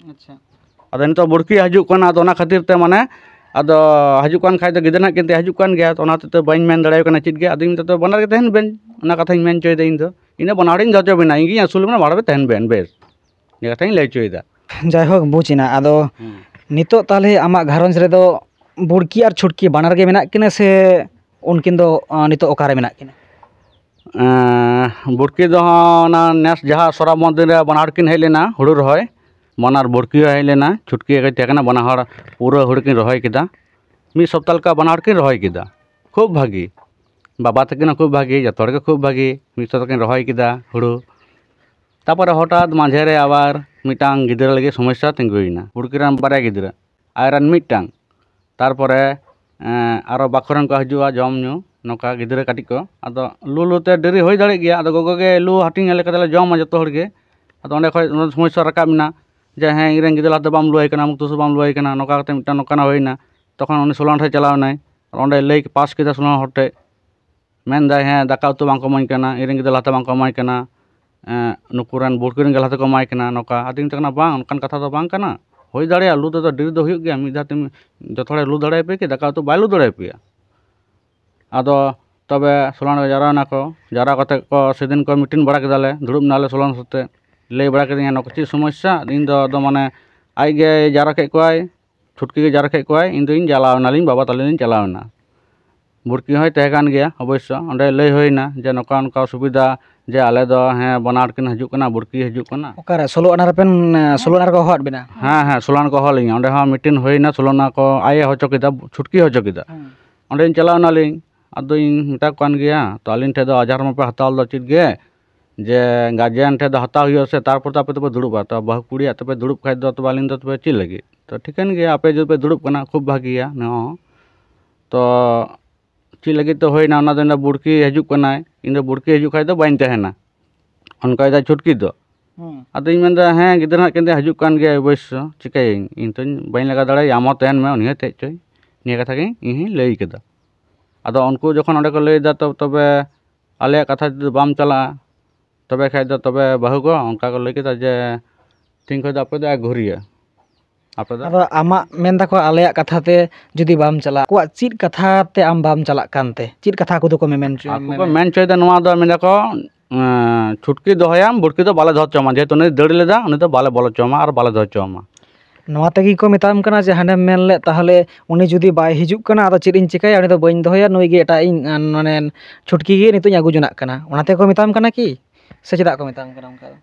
ᱟᱪᱪᱷᱟ᱾ ᱟᱫᱚ ᱱᱤᱛᱚᱜ ᱵᱩᱲᱠᱤ ᱦᱤᱡᱩᱜ ᱠᱟᱱᱟ, ᱟᱫᱚ ᱚᱱᱟ ᱠᱷᱟᱹᱛᱤᱨ ᱛᱮ ᱢᱟᱱᱮ, ᱟᱫᱚ ᱦᱤᱡᱩᱜ ᱠᱟᱱ ᱠᱷᱟᱡ ᱫᱚ ᱜᱤᱫᱽᱨᱟᱹ ᱦᱟᱸᱜ ᱠᱤᱱᱛᱩ ᱦᱤᱡᱩᱜ ᱠᱟᱱ ᱜᱮᱭᱟ, ᱛᱚ ᱚᱱᱟ ᱦᱚᱛᱮᱡ ᱛᱮ ᱵᱟᱹᱧ ᱢᱮᱱ ᱫᱟᱲᱮᱭᱟᱠᱚ ᱠᱟᱱᱟ ᱪᱮᱫ ᱜᱮ᱾ ᱟᱫᱚ ᱤᱧ ᱫᱚ ᱵᱟᱱᱟᱨ ᱜᱮ ᱛᱟᱦᱮᱱ ᱵᱮᱱ, ᱚᱱᱟ ᱠᱟᱛᱷᱟᱧ ᱢᱮᱱ ᱦᱚᱪᱚᱭᱮᱫᱟ ᱤᱧ ᱫᱚ᱾ ᱤᱧ ᱫᱚ ᱵᱟᱱᱟ ᱦᱚᱲᱤᱧ ᱫᱚᱦᱚ ᱦᱚᱪᱚ ᱵᱮᱱᱟ, ᱤᱧ ᱜᱤᱧ ᱟᱹᱥᱩᱞ ᱵᱮᱱᱟ, ᱵᱟᱱᱟ ᱦᱚᱲ ᱯᱮ ᱛᱟᱦᱮᱱ ᱵᱮᱱ, ᱵᱮᱥ᱾ ᱱᱤᱭᱟᱹ ᱠᱟᱛᱷᱟᱧ ᱞᱟᱹᱭ ᱦᱚᱪᱚᱭᱮᱫᱟ᱾ ᱡᱟᱭᱦᱳᱠ, ᱵᱩᱡᱽ ᱮᱱᱟ᱾ ᱟᱫᱚ ᱦᱩᱸ᱾ ᱱᱤᱛᱚᱜ ᱛᱟᱦᱚᱞᱮ ᱟᱢᱟᱜ ᱜᱷᱟᱨᱚᱸᱡᱽ ᱨᱮᱫᱚ ᱵᱩᱲᱠᱤ ᱟᱨ ᱪᱷᱩᱴᱠᱤ ᱵᱟᱱᱟᱨ ᱜᱮ ᱢᱮᱱᱟᱜ ᱠᱤᱱᱟ ᱥᱮ ᱩᱱᱠᱤᱱ ᱫᱚ, ᱟᱸ, ᱱᱤᱛᱚᱜ ᱚᱠᱟᱨᱮ ᱢᱮᱱᱟᱜ ᱠᱤᱱᱟ? ᱮᱸ, ᱵᱩᱲᱠᱤ ᱫᱚ ᱚᱱᱟ ᱱᱮᱥ ᱡᱟᱦᱟᱸ ᱥᱚᱨᱟᱵᱚᱱ ᱫᱤᱱ ᱨᱮ ᱵᱟᱱᱟ ᱦᱚᱲ ᱠᱤᱱ ᱦᱮᱡ ᱞᱮᱱᱟ ᱦᱩᱲᱩ ᱨᱚᱦᱚᱭ, ᱵᱟᱱᱟᱨ ᱵᱩᱲᱠᱤ ᱦᱚᱸ ᱦᱮᱡ ᱞᱮᱱᱟ, ᱪᱷᱩᱴᱠᱤ ᱦᱚᱸ ᱛᱟᱦᱮᱸ ᱠᱟᱱᱟ, ᱵᱟᱱᱟ ᱦᱚᱲ ᱯᱩᱨᱟᱹ ᱦᱩᱲᱩ ᱠᱤᱱ ᱨᱚᱦᱚᱭ ᱠᱮᱫᱟ᱾ ᱢᱤᱫ ᱥᱚᱯᱛᱟ ᱞᱮᱠᱟ ᱵᱟᱱᱟ ᱦᱚᱲ ᱠᱤᱱ ᱨᱚᱦᱚᱭ ᱠᱮᱫᱟ᱾ ᱠᱷᱩᱵ ᱵᱷᱟᱹᱜᱤ, ᱵᱟᱵᱟ ᱛᱟᱹᱠᱤᱱ ᱦᱚᱸ ᱠᱷᱩᱵ ᱵᱷᱟᱹᱜᱤ, ᱡᱚᱛᱚ ᱦᱚᱲ ᱜᱮ ᱠᱷᱩᱵ ᱵᱷᱟᱹᱜᱤ, ᱢᱤᱫ ᱥᱚᱯᱛᱟ ᱠᱤᱱ ᱨᱚᱦᱚᱭ ᱠᱮᱫᱟ ᱦᱩᱲᱩ᱾ ᱛᱟᱯᱚᱨᱮ ᱦᱚᱴᱟᱛ ᱢᱟᱡᱷᱮ ᱨᱮ ᱟᱵᱟᱨ ᱢᱤᱫᱴᱟᱝ ᱜᱤᱫᱽᱨᱟᱹ ᱞᱟᱹᱜᱤᱫ ᱥᱚᱢᱚᱥᱥᱟ ᱛᱤᱸᱜᱩᱭᱮᱱᱟ᱾ ᱵᱩᱲᱠᱤ ᱨᱮᱱ ᱵᱟᱨᱭᱟ ᱜᱤᱫᱽᱨᱟᱹ, ᱟᱡ ᱨᱮᱱ ᱢᱤᱫᱴᱟᱝ, ᱛᱟᱨᱯᱚᱨᱮ, ᱮᱸ, ᱟᱨᱚ ᱵᱟᱠᱷᱳᱞ ᱨᱮᱱ ᱠᱚ ᱦᱤᱡᱩᱜᱼᱟ ᱡᱚᱢ ᱧᱩ, ᱱᱚᱝᱠᱟ ᱜᱤᱫᱽᱨᱟᱹ ᱠᱟᱹᱴᱤᱡ ᱠᱚ᱾ ᱟᱫᱚ ᱞᱩ ᱞᱩ ᱛᱮ ᱰᱮᱨᱤ ᱦᱩᱭ ᱫᱟᱲᱮᱜ ᱜᱮᱭᱟ, ᱟᱫᱚ ᱜᱚᱜᱚ ᱜᱮ ᱞᱩ ᱦᱟᱹᱴᱤᱧ ᱟᱞᱮ ᱠᱟᱛᱮ ᱞᱮ ᱡᱚᱢᱟ ᱡᱚᱛᱚ ᱦᱚᱲ ᱜᱮ᱾ ᱟᱫᱚ ᱚᱸᱰᱮ ᱠᱷᱚᱡ ᱚᱱᱟ ᱥᱚᱢᱚᱥᱥᱟ ᱨᱟᱠᱟᱵ ᱮᱱᱟ ᱡᱮ, "ᱦᱮᱸ, ᱤᱧ ᱨᱮᱱ ᱜᱤᱫᱽᱨᱟᱹ ᱞᱟᱦᱟᱛᱮ ᱵᱟᱢ ᱞᱩ ᱟᱭ ᱠᱟᱱᱟ, ᱟᱢ ᱛᱤᱥ ᱦᱚᱸ ᱵᱟᱢ ᱞᱩ ᱟᱭ ᱠᱟᱱᱟ", ᱱᱚᱝᱠᱟ ᱠᱟᱛᱮ ᱢᱤᱫᱴᱟᱝ ᱱᱚᱝᱠᱟᱱᱟᱜ ᱦᱩᱭᱱᱟ᱾ ᱛᱚᱠᱷᱚᱱ ᱩᱱᱤ ᱥᱳᱞᱟᱱ ᱴᱷᱮᱡ ᱪᱟᱞᱟᱣ ᱮᱱᱟᱭ, ᱟᱨ ᱚᱸᱰᱮ ᱞᱟᱹᱭ ᱯᱟᱥ ᱠᱮᱫᱟ ᱥᱳᱞᱟᱱ ᱦᱚᱲ ᱴᱷᱮᱡ, ᱢᱮᱱᱫᱟᱭ, "ᱦᱮᱸ, ᱫᱟᱠᱟ ᱩᱛᱩ ᱵᱟᱝ ᱠᱚ ᱮᱢᱟᱹᱧ ᱠᱟᱱᱟ, ᱤᱧ ᱨᱮᱱ ᱜᱤᱫᱽᱨᱟᱹ ᱞᱟᱦᱟᱛᱮ ᱵᱟᱝ ᱠᱚ ᱮᱢᱟᱭ ᱠᱟᱱᱟ, ᱮᱸ, ᱱᱩᱠᱩ ᱨᱮᱱ ᱵᱩᱲᱠᱤ ᱨᱮᱱ ᱜᱮ ᱞᱟᱦᱟᱛᱮ ᱠᱚ ᱮᱢᱟᱭ ᱠᱟᱱᱟ", ᱱᱚᱝᱠᱟ᱾ ᱟᱫᱚᱧ ᱢᱮᱛᱟᱭ ᱠᱟᱱᱟ, "ᱵᱟᱝ, ᱚᱱᱠᱟᱱ ᱠᱟᱛᱷᱟ ᱫᱚ ᱵᱟᱝ ᱠᱟᱱᱟ, ᱦᱩᱭ ᱫᱟᱲᱮᱭᱟᱜᱼᱟ, ᱞᱩ ᱛᱮᱫᱚ ᱰᱮᱨᱤ ᱫᱚ ᱦᱩᱭᱩᱜ ᱜᱮᱭᱟ, ᱢᱤᱫ ᱫᱷᱟᱣ ᱛᱮ ᱡᱚᱛᱚ ᱦᱚᱲᱮ ᱞᱩ ᱫᱟᱲᱮᱭᱟᱯᱮᱭᱟ ᱠᱤ? ᱫᱟᱠᱟ ᱩᱛᱩ ᱵᱟᱭ ᱞᱩ ᱫᱟᱲᱮᱭᱟᱯᱮᱭᱟ?" ᱟᱫᱚ ᱛᱚᱵᱮ ᱥᱳᱞᱟᱱ ᱨᱮ ᱡᱟᱣᱨᱟ ᱮᱱᱟ ᱠᱚ, ᱡᱟᱣᱨᱟ ᱠᱟᱛᱮ ᱠᱚ ᱥᱮᱫᱤᱱ ᱠᱚ ᱢᱤᱴᱤᱝ ᱵᱟᱲᱟ ᱠᱮᱫᱟᱞᱮ, ᱫᱩᱲᱩᱵ ᱮᱱᱟᱞᱮ ᱥᱳᱞᱟᱱ ᱥᱟᱛᱮ, ᱞᱟᱹᱭ ᱵᱟᱲᱟ ᱠᱮᱫᱤᱧᱟ ᱱᱚᱠᱟ ᱪᱮᱫ ᱥᱚᱢᱚᱥᱥᱟ, ᱤᱧ ᱫᱚ ᱟᱫᱚ ᱢᱟᱱᱮ ᱟᱡ ᱜᱮ ᱡᱟᱣᱨᱟ ᱠᱮᱫ ᱠᱚᱣᱟᱭ, ᱪᱷᱩᱴᱠᱤ ᱜᱮ ᱡᱟᱣᱨᱟ ᱠᱮᱫ ᱠᱚᱣᱟᱭ, ᱤᱧ ᱫᱚᱧ ᱪᱟᱞᱟᱣ ᱮᱱᱟᱞᱤᱧ, ᱵᱟᱵᱟ ᱛᱟᱹᱞᱤᱧ ᱞᱤᱧ ᱪᱟᱞᱟᱣ ᱮᱱᱟ᱾ ᱵᱩᱲᱠᱤ ᱦᱚᱸᱭ ᱛᱟᱦᱮᱸ ᱠᱟᱱ ᱜᱮᱭᱟ ᱚᱵᱚᱥᱥᱚ, ᱚᱸᱰᱮ ᱞᱟᱹᱭ ᱦᱩᱭᱱᱟ ᱡᱮ ᱱᱚᱝᱠᱟ ᱚᱱᱠᱟ ᱚᱥᱩᱵᱤᱫᱷᱟ, ᱡᱮ ᱟᱞᱮ ᱫᱚ ᱦᱮᱸ ᱵᱟᱱᱟ ᱦᱚᱲ ᱠᱤᱱ ᱦᱤᱡᱩᱜ ᱠᱟᱱᱟ, ᱵᱩᱲᱠᱤ ᱦᱤᱡᱩᱜ ᱠᱟᱱᱟ᱾ ᱚᱠᱟᱨᱮ ᱥᱳᱞᱳ ᱟᱱᱟ ᱨᱮᱯᱮ, ᱥᱳᱞᱳ ᱟᱱᱟ ᱨᱮᱠᱚ ᱦᱚᱦᱚᱣᱟᱫ ᱵᱮᱱᱟ? ᱦᱮᱸ, ᱦᱮᱸ, ᱥᱳᱞᱳ ᱟᱱᱟ ᱠᱚ ᱦᱚᱦᱚ ᱞᱤᱧᱟ, ᱚᱸᱰᱮ ᱦᱚᱸ ᱢᱤᱴᱤᱝ ᱦᱩᱭᱱᱟ, ᱥᱳᱞᱳ ᱟᱱᱟ ᱠᱚ ᱟᱡ ᱮ ᱦᱚᱪᱚ ᱠᱮᱫᱟ, ᱪᱷᱩᱴᱠᱤ ᱦᱚᱪᱚ ᱠᱮᱫᱟ᱾ ᱦᱮᱸ᱾ ᱚᱸᱰᱮᱧ ᱪᱟᱞᱟᱣ ᱮᱱᱟᱞᱤᱧ, ᱟᱫᱚᱧ ᱢᱮᱛᱟ ᱠᱚ ᱠᱟᱱ ᱜᱮᱭᱟ, "ᱛᱚ ᱟᱹᱞᱤᱧ ᱴᱷᱮᱡ ᱫᱚ ᱟᱡᱷᱟᱨ ᱢᱟᱯᱮ ᱦᱟᱛᱟᱣ ᱞᱮᱫᱟ ᱪᱮᱫ ᱜᱮ, ᱡᱮ ᱜᱟᱨᱡᱮᱱ ᱴᱷᱮᱡ ᱫᱚ ᱦᱟᱛᱟᱣ ᱦᱩᱭᱩᱜᱼᱟ ᱥᱮ, ᱛᱟᱨᱯᱚᱨ ᱛᱚ ᱟᱯᱮ ᱫᱚᱯᱮ ᱫᱩᱲᱩᱵᱼᱟ, ᱛᱚ ᱵᱟᱹᱦᱩ ᱠᱩᱲᱤᱭᱟᱜ ᱛᱚᱯᱮ ᱫᱩᱲᱩᱵ ᱠᱷᱟᱡ ᱫᱚ ᱛᱚᱵᱮ ᱟᱹᱞᱤᱧ ᱫᱚ ᱛᱚᱵᱮ ᱪᱮᱫ ᱞᱟᱹᱜᱤᱫ? ᱛᱚ ᱴᱷᱤᱠᱟᱹᱱ ᱜᱮᱭᱟ, ᱟᱯᱮ ᱡᱩᱫᱤ ᱯᱮ ᱫᱩᱲᱩᱵ ᱠᱟᱱᱟ, ᱠᱷᱩᱵ ᱵᱷᱟᱹᱜᱤᱭᱟ ᱱᱚᱣᱟ ᱦᱚᱸ᱾ ᱛᱚ ᱪᱮᱫ ᱞᱟᱹᱜᱤᱫ ᱛᱮ ᱦᱩᱭᱱᱟ, ᱚᱱᱟ ᱫᱚ ᱢᱮᱱᱫᱟ ᱵᱩᱲᱠᱤ ᱦᱤᱡᱩᱜ ᱠᱟᱱᱟᱭ, ᱤᱧ ᱫᱚ ᱵᱩᱲᱠᱤ ᱦᱤᱡᱩᱜ ᱠᱷᱟᱡ ᱫᱚ ᱵᱟᱹᱧ ᱛᱟᱦᱮᱱᱟ, ᱚᱱᱠᱟᱭ ᱫᱟ ᱪᱷᱩᱴᱠᱤ ᱫᱚ᱾ ᱦᱩᱸ᱾ ᱟᱫᱚᱧ ᱢᱮᱱᱫᱟ, ᱦᱮᱸ, ᱜᱤᱫᱽᱨᱟᱹ ᱦᱟᱸᱜ ᱠᱤᱱ ᱦᱤᱡᱩᱜ ᱠᱟᱱ ᱜᱮᱭᱟ ᱚᱵᱚᱥᱥᱚ, ᱪᱤᱠᱟᱹᱭᱟᱹᱧ, ᱤᱧ ᱛᱚᱧ ᱵᱟᱹᱧ ᱞᱟᱜᱟ ᱫᱟᱲᱮᱭᱟᱭᱟ, ᱟᱢ ᱦᱚᱸ ᱛᱟᱦᱮᱱ ᱢᱮ, ᱩᱱᱤ ᱦᱚᱸ ᱛᱟᱦᱮᱸ ᱦᱚᱪᱚᱭ, ᱱᱤᱭᱟᱹ ᱠᱟᱛᱷᱟ ᱜᱮ ᱤᱧ ᱦᱚᱸᱧ ᱞᱟᱹᱭ ᱠᱮᱫᱟ᱾ ᱟᱫᱚ ᱩᱱᱠᱩ ᱡᱚᱠᱷᱚᱱ ᱚᱸᱰᱮ ᱠᱚ ᱞᱟᱹᱭᱫᱟ, ᱛᱚ ᱛᱚᱵᱮ ᱟᱞᱮᱭᱟᱜ ᱠᱟᱛᱷᱟ ᱡᱩᱫᱤ ᱵᱟᱢ ᱪᱟᱞᱟᱜᱼᱟ, ᱛᱚᱵᱮ ᱠᱷᱟᱡ ᱫᱚ ᱛᱚᱵᱮ ᱵᱟᱹᱦᱩ ᱜᱚ, ᱚᱱᱠᱟ ᱠᱚ ᱞᱟᱹᱭ ᱠᱮᱫᱟ ᱡᱮ, ᱛᱤᱦᱤᱧ ᱠᱷᱚᱡ ᱫᱚ ᱟᱯᱮ ᱫᱚ ᱮᱠ ᱜᱷᱩᱨᱤᱭᱟᱹ᱾ ᱟᱯᱮ ᱫᱚ ᱟᱫᱚ ᱟᱢᱟᱜ ᱢᱮᱱ ᱫᱟᱠᱚ ᱟᱞᱮᱭᱟᱜ ᱠᱟᱛᱷᱟ ᱛᱮ ᱡᱩᱫᱤ ᱵᱟᱢ ᱪᱟᱞᱟᱜᱼᱟ, ᱟᱠᱚᱣᱟᱜ ᱪᱮᱫ ᱠᱟᱛᱷᱟ ᱛᱮ ᱟᱢ ᱵᱟᱢ ᱪᱟᱞᱟᱜ ᱠᱟᱱᱛᱮ? ᱪᱮᱫ ᱠᱟᱛᱷᱟ ᱟᱠᱚ ᱫᱚᱠᱚ ᱢᱮᱢᱮᱱ ᱦᱚᱪᱚ-, ᱟᱠᱚ ᱠᱚ ᱢᱮᱢᱮᱱ? ᱢᱮᱱ ᱦᱚᱪᱚᱭᱮᱫᱟ ᱱᱚᱣᱟ ᱫᱚ, ᱢᱮᱱ ᱫᱟᱠᱚ, ᱮᱸ, ᱪᱷᱩᱴᱠᱤ ᱫᱚᱦᱚᱭᱟᱢ, ᱵᱩᱲᱠᱤ ᱫᱚ ᱵᱟᱞᱮ ᱫᱚᱦᱚ ᱦᱚᱪᱚ ᱟᱢᱟ, ᱡᱮᱦᱮᱛᱩ ᱩᱱᱤ ᱫᱟᱹᱲ ᱞᱮᱫᱟ, ᱩᱱᱤ ᱫᱚ ᱵᱟᱞᱮ ᱵᱚᱞᱚ ᱦᱚᱪᱚ ᱟᱢᱟ ᱟᱨ ᱵᱟᱞᱮ ᱫᱚᱦᱚ ᱦᱚᱪᱚ ᱟᱢᱟ᱾ ᱱᱚᱣᱟ ᱛᱮᱜᱮ ᱠᱚ ᱢᱮᱛᱟᱢ ᱠᱟᱱᱟ ᱡᱮ ᱦᱟᱸᱰᱮᱢ ᱢᱮᱱ ᱞᱮᱫ, ᱛᱟᱦᱚᱞᱮ ᱩᱱᱤ ᱡᱩᱫᱤ ᱵᱟᱭ ᱦᱤᱡᱩᱜ ᱠᱟᱱᱟ, ᱟᱫᱚ ᱪᱮᱫ ᱤᱧ ᱪᱤᱠᱟᱹᱭᱟ? ᱩᱱᱤ ᱫᱚ ᱵᱟᱹᱧ ᱫᱚᱦᱚᱭᱟ, ᱱᱩᱭ ᱜᱮ ᱮᱴᱟᱜ ᱤᱧ, ᱟᱸ, ᱢᱟᱱᱮ ᱪᱷᱩᱴᱠᱤ ᱜᱮ ᱱᱤᱛᱚᱜ ᱤᱧ ᱟᱹᱜᱩ ᱡᱚᱱᱟᱜ ᱠᱟᱱᱟ, ᱚᱱᱟ ᱛᱮᱠᱚ ᱢᱮᱛᱟᱢ ᱠᱟᱱᱟ ᱠᱤ? ᱥᱮ ᱪᱮᱫᱟᱜ ᱠᱚ ᱢᱮᱛᱟᱢ ᱠᱟᱱᱟ ᱚᱱᱠᱟ ᱫᱚ?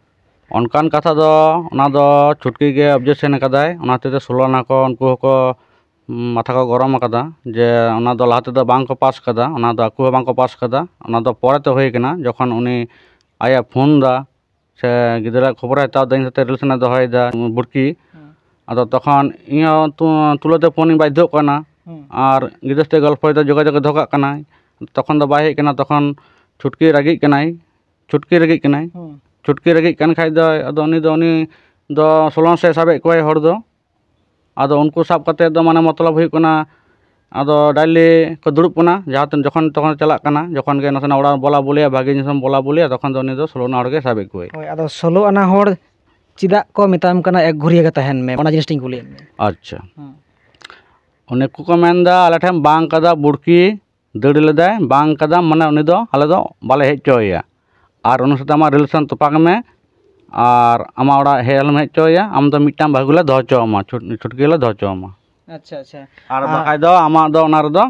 ᱚᱱᱠᱟᱱ ᱠᱟᱛᱷᱟ ᱫᱚ, ᱚᱱᱟ ᱫᱚ ᱪᱷᱩᱴᱠᱤ ᱜᱮ objection ᱟᱠᱟᱫᱟᱭ, ᱚᱱᱟ ᱦᱚᱛᱮᱡ ᱛᱮ ᱥᱳᱞᱳ ᱟᱱᱟ ᱠᱚ ᱩᱱᱠᱩ ᱦᱚᱸᱠᱚ ᱢᱟᱛᱷᱟ ᱠᱚ ᱜᱚᱨᱚᱢ ᱟᱠᱟᱫᱟ ᱡᱮ ᱚᱱᱟ ᱫᱚ ᱞᱟᱦᱟ ᱛᱮᱫᱚ ᱵᱟᱝ ᱠᱚ ᱯᱟᱥ ᱠᱟᱫᱟ, ᱚᱱᱟ ᱫᱚ ᱟᱠᱚ ᱦᱚᱸ ᱵᱟᱝ ᱠᱚ ᱯᱟᱥ ᱠᱟᱫᱟ, ᱚᱱᱟ ᱫᱚ ᱯᱚᱨᱮ ᱛᱮ ᱦᱩᱭ ᱠᱟᱱᱟ, ᱡᱚᱠᱷᱚᱱ ᱩᱱᱤ ᱟᱭᱟᱜ ᱯᱷᱳᱱ ᱫᱟ ᱥᱮ ᱜᱤᱫᱽᱨᱟᱹ ᱠᱷᱚᱵᱚᱨᱮ ᱦᱟᱛᱟᱣ ᱫᱟ, ᱤᱧ ᱥᱟᱛᱮ relation ᱮ ᱫᱚᱦᱚᱭᱮᱫᱟ ᱵᱩᱲᱠᱤ᱾ ᱦᱮᱸ᱾ ᱟᱫᱚ ᱛᱚᱠᱷᱚᱱ ᱤᱧ ᱦᱚᱸ ᱛᱩ-, ᱛᱩᱞᱟᱹᱣ ᱛᱮ ᱯᱷᱳᱱ ᱤᱧ ᱵᱟᱫᱽᱫᱷᱚᱜ ᱠᱟᱱᱟ᱾ ᱦᱮᱸ᱾ ᱟᱨ ᱜᱤᱫᱽᱨᱟᱹ ᱥᱟᱛᱮ ᱜᱚᱞᱯᱷᱚᱭᱮᱫᱟ, ᱡᱳᱜᱟᱡᱳᱜᱽ ᱮ ᱫᱚᱦᱚ ᱠᱟᱜ ᱠᱟᱱᱟᱭ᱾ ᱛᱚᱠᱷᱚᱱ ᱫᱚ ᱵᱟᱭ ᱦᱮᱡ ᱠᱟᱱᱟ, ᱛᱚᱠᱷᱚᱱ ᱪᱷᱩᱴᱠᱤ ᱨᱟᱹᱜᱤᱜ ᱠᱟᱱᱟᱭ, ᱪᱷᱩᱴᱠᱤ ᱨᱟᱹᱜᱤᱜ ᱠᱟᱱᱟᱭ᱾ ᱦᱮᱸ᱾ ᱪᱷᱩᱴᱠᱤ ᱨᱟᱹᱜᱤᱜ ᱠᱟᱱ ᱠᱷᱟᱡ ᱫᱚ, ᱟᱫᱚ ᱩᱱᱤ ᱫᱚ, ᱩᱱᱤ ᱫᱚ ᱥᱳᱞᱳ ᱟᱱᱟ ᱥᱮᱫ ᱥᱟᱵᱮᱫ ᱠᱚᱣᱟᱭ ᱦᱚᱲ ᱫᱚ᱾ ᱟᱫᱚ ᱩᱱᱠᱩ ᱥᱟᱵ ᱠᱟᱛᱮᱫ ᱫᱚ ᱢᱟᱱᱮ ᱢᱚᱛᱞᱚᱵ ᱦᱩᱭᱩᱜ ᱠᱟᱱᱟ, ᱟᱫᱚ daily ᱠᱚ ᱫᱩᱲᱩᱵ ᱠᱟᱱᱟ, ᱡᱟᱦᱟᱸ ᱛᱤᱱ ᱡᱚᱠᱷᱚᱱ ᱛᱚᱠᱷᱚᱱ ᱪᱟᱞᱟᱜ ᱠᱟᱱᱟ, ᱡᱚᱠᱷᱚᱱ ᱜᱮ ᱱᱟᱥᱮᱱᱟᱜ ᱚᱲᱟᱜ ᱵᱚᱞᱟ ᱵᱚᱞᱮᱭᱟ, ᱵᱷᱟᱜᱮ ᱡᱤᱱᱤᱥ ᱮᱢ ᱵᱚᱞᱟ ᱵᱚᱞᱮᱭᱟ, ᱛᱚᱠᱷᱚᱱ ᱫᱚ ᱩᱱᱤ ᱫᱚ ᱥᱳᱞᱳ ᱟᱱᱟ ᱦᱚᱲ ᱜᱮ ᱥᱟᱵᱮᱫ ᱠᱚᱣᱟᱭ᱾ ᱦᱳᱭ, ᱟᱫᱚ ᱥᱳᱞᱳ ᱟᱱᱟ ᱦᱚᱲ ᱪᱮᱫᱟᱜ ᱠᱚ ᱢᱮᱛᱟᱢ ᱠᱟᱱᱟ ᱮᱠ ᱜᱷᱩᱨᱤᱭᱟᱹ ᱜᱮ ᱛᱟᱦᱮᱱ ᱢᱮ, ᱚᱱᱟ ᱡᱤᱱᱤᱥ ᱴᱟᱧ ᱠᱩᱞᱤᱭᱮᱫ ᱢᱮᱭᱟ᱾ ᱟᱪᱪᱷᱟ᱾ ᱦᱮᱸ᱾ ᱩᱱᱠᱩ ᱠᱚ ᱢᱮᱱᱫᱟ, ᱟᱞᱮ ᱴᱷᱮᱱ ᱵᱟᱝ ᱠᱟᱫᱟ ᱵᱩᱲᱠᱤ, ᱫᱟᱹᱲ ᱞᱮᱫᱟᱭ, ᱵᱟᱝ ᱠᱟᱫᱟ, ᱢᱟᱱᱮ ᱩᱱᱤ ᱫᱚ ᱟᱞᱮ ᱫᱚ ᱵᱟᱞᱮ ᱦᱮᱡ ᱦᱚᱪᱚ ᱟᱭᱟ᱾ ᱟᱨ ᱩᱱᱤ ᱥᱟᱛᱮ ᱟᱢᱟᱜ relation ᱛᱚᱯᱟᱜᱽ ᱢᱮ, ᱟᱨ ᱟᱢᱟᱜ ᱚᱲᱟᱜ ᱦᱮᱡ ᱟᱞᱚᱢ ᱦᱮᱡ ᱦᱚᱪᱚ ᱟᱭᱟ, ᱟᱢ ᱫᱚ ᱢᱤᱫᱴᱟᱝ ᱵᱟᱹᱦᱩ ᱜᱮᱞᱮ ᱫᱚᱦᱚ ᱦᱚᱪᱚ ᱟᱢᱟ, ᱪᱷᱩᱴ-, ᱪᱷᱩᱴᱠᱤ ᱜᱮᱞᱮ ᱫᱚᱦᱚ ᱦᱚᱪᱚ ᱟᱢᱟ᱾ ᱟᱪᱪᱷᱟ, ᱟᱪᱪᱷᱟ᱾ ᱟᱨ ᱟᱨ ᱵᱟᱠᱷᱟᱡ ᱫᱚ ᱟᱢᱟᱜ ᱫᱚ ᱚᱱᱟ ᱨᱮᱫᱚ,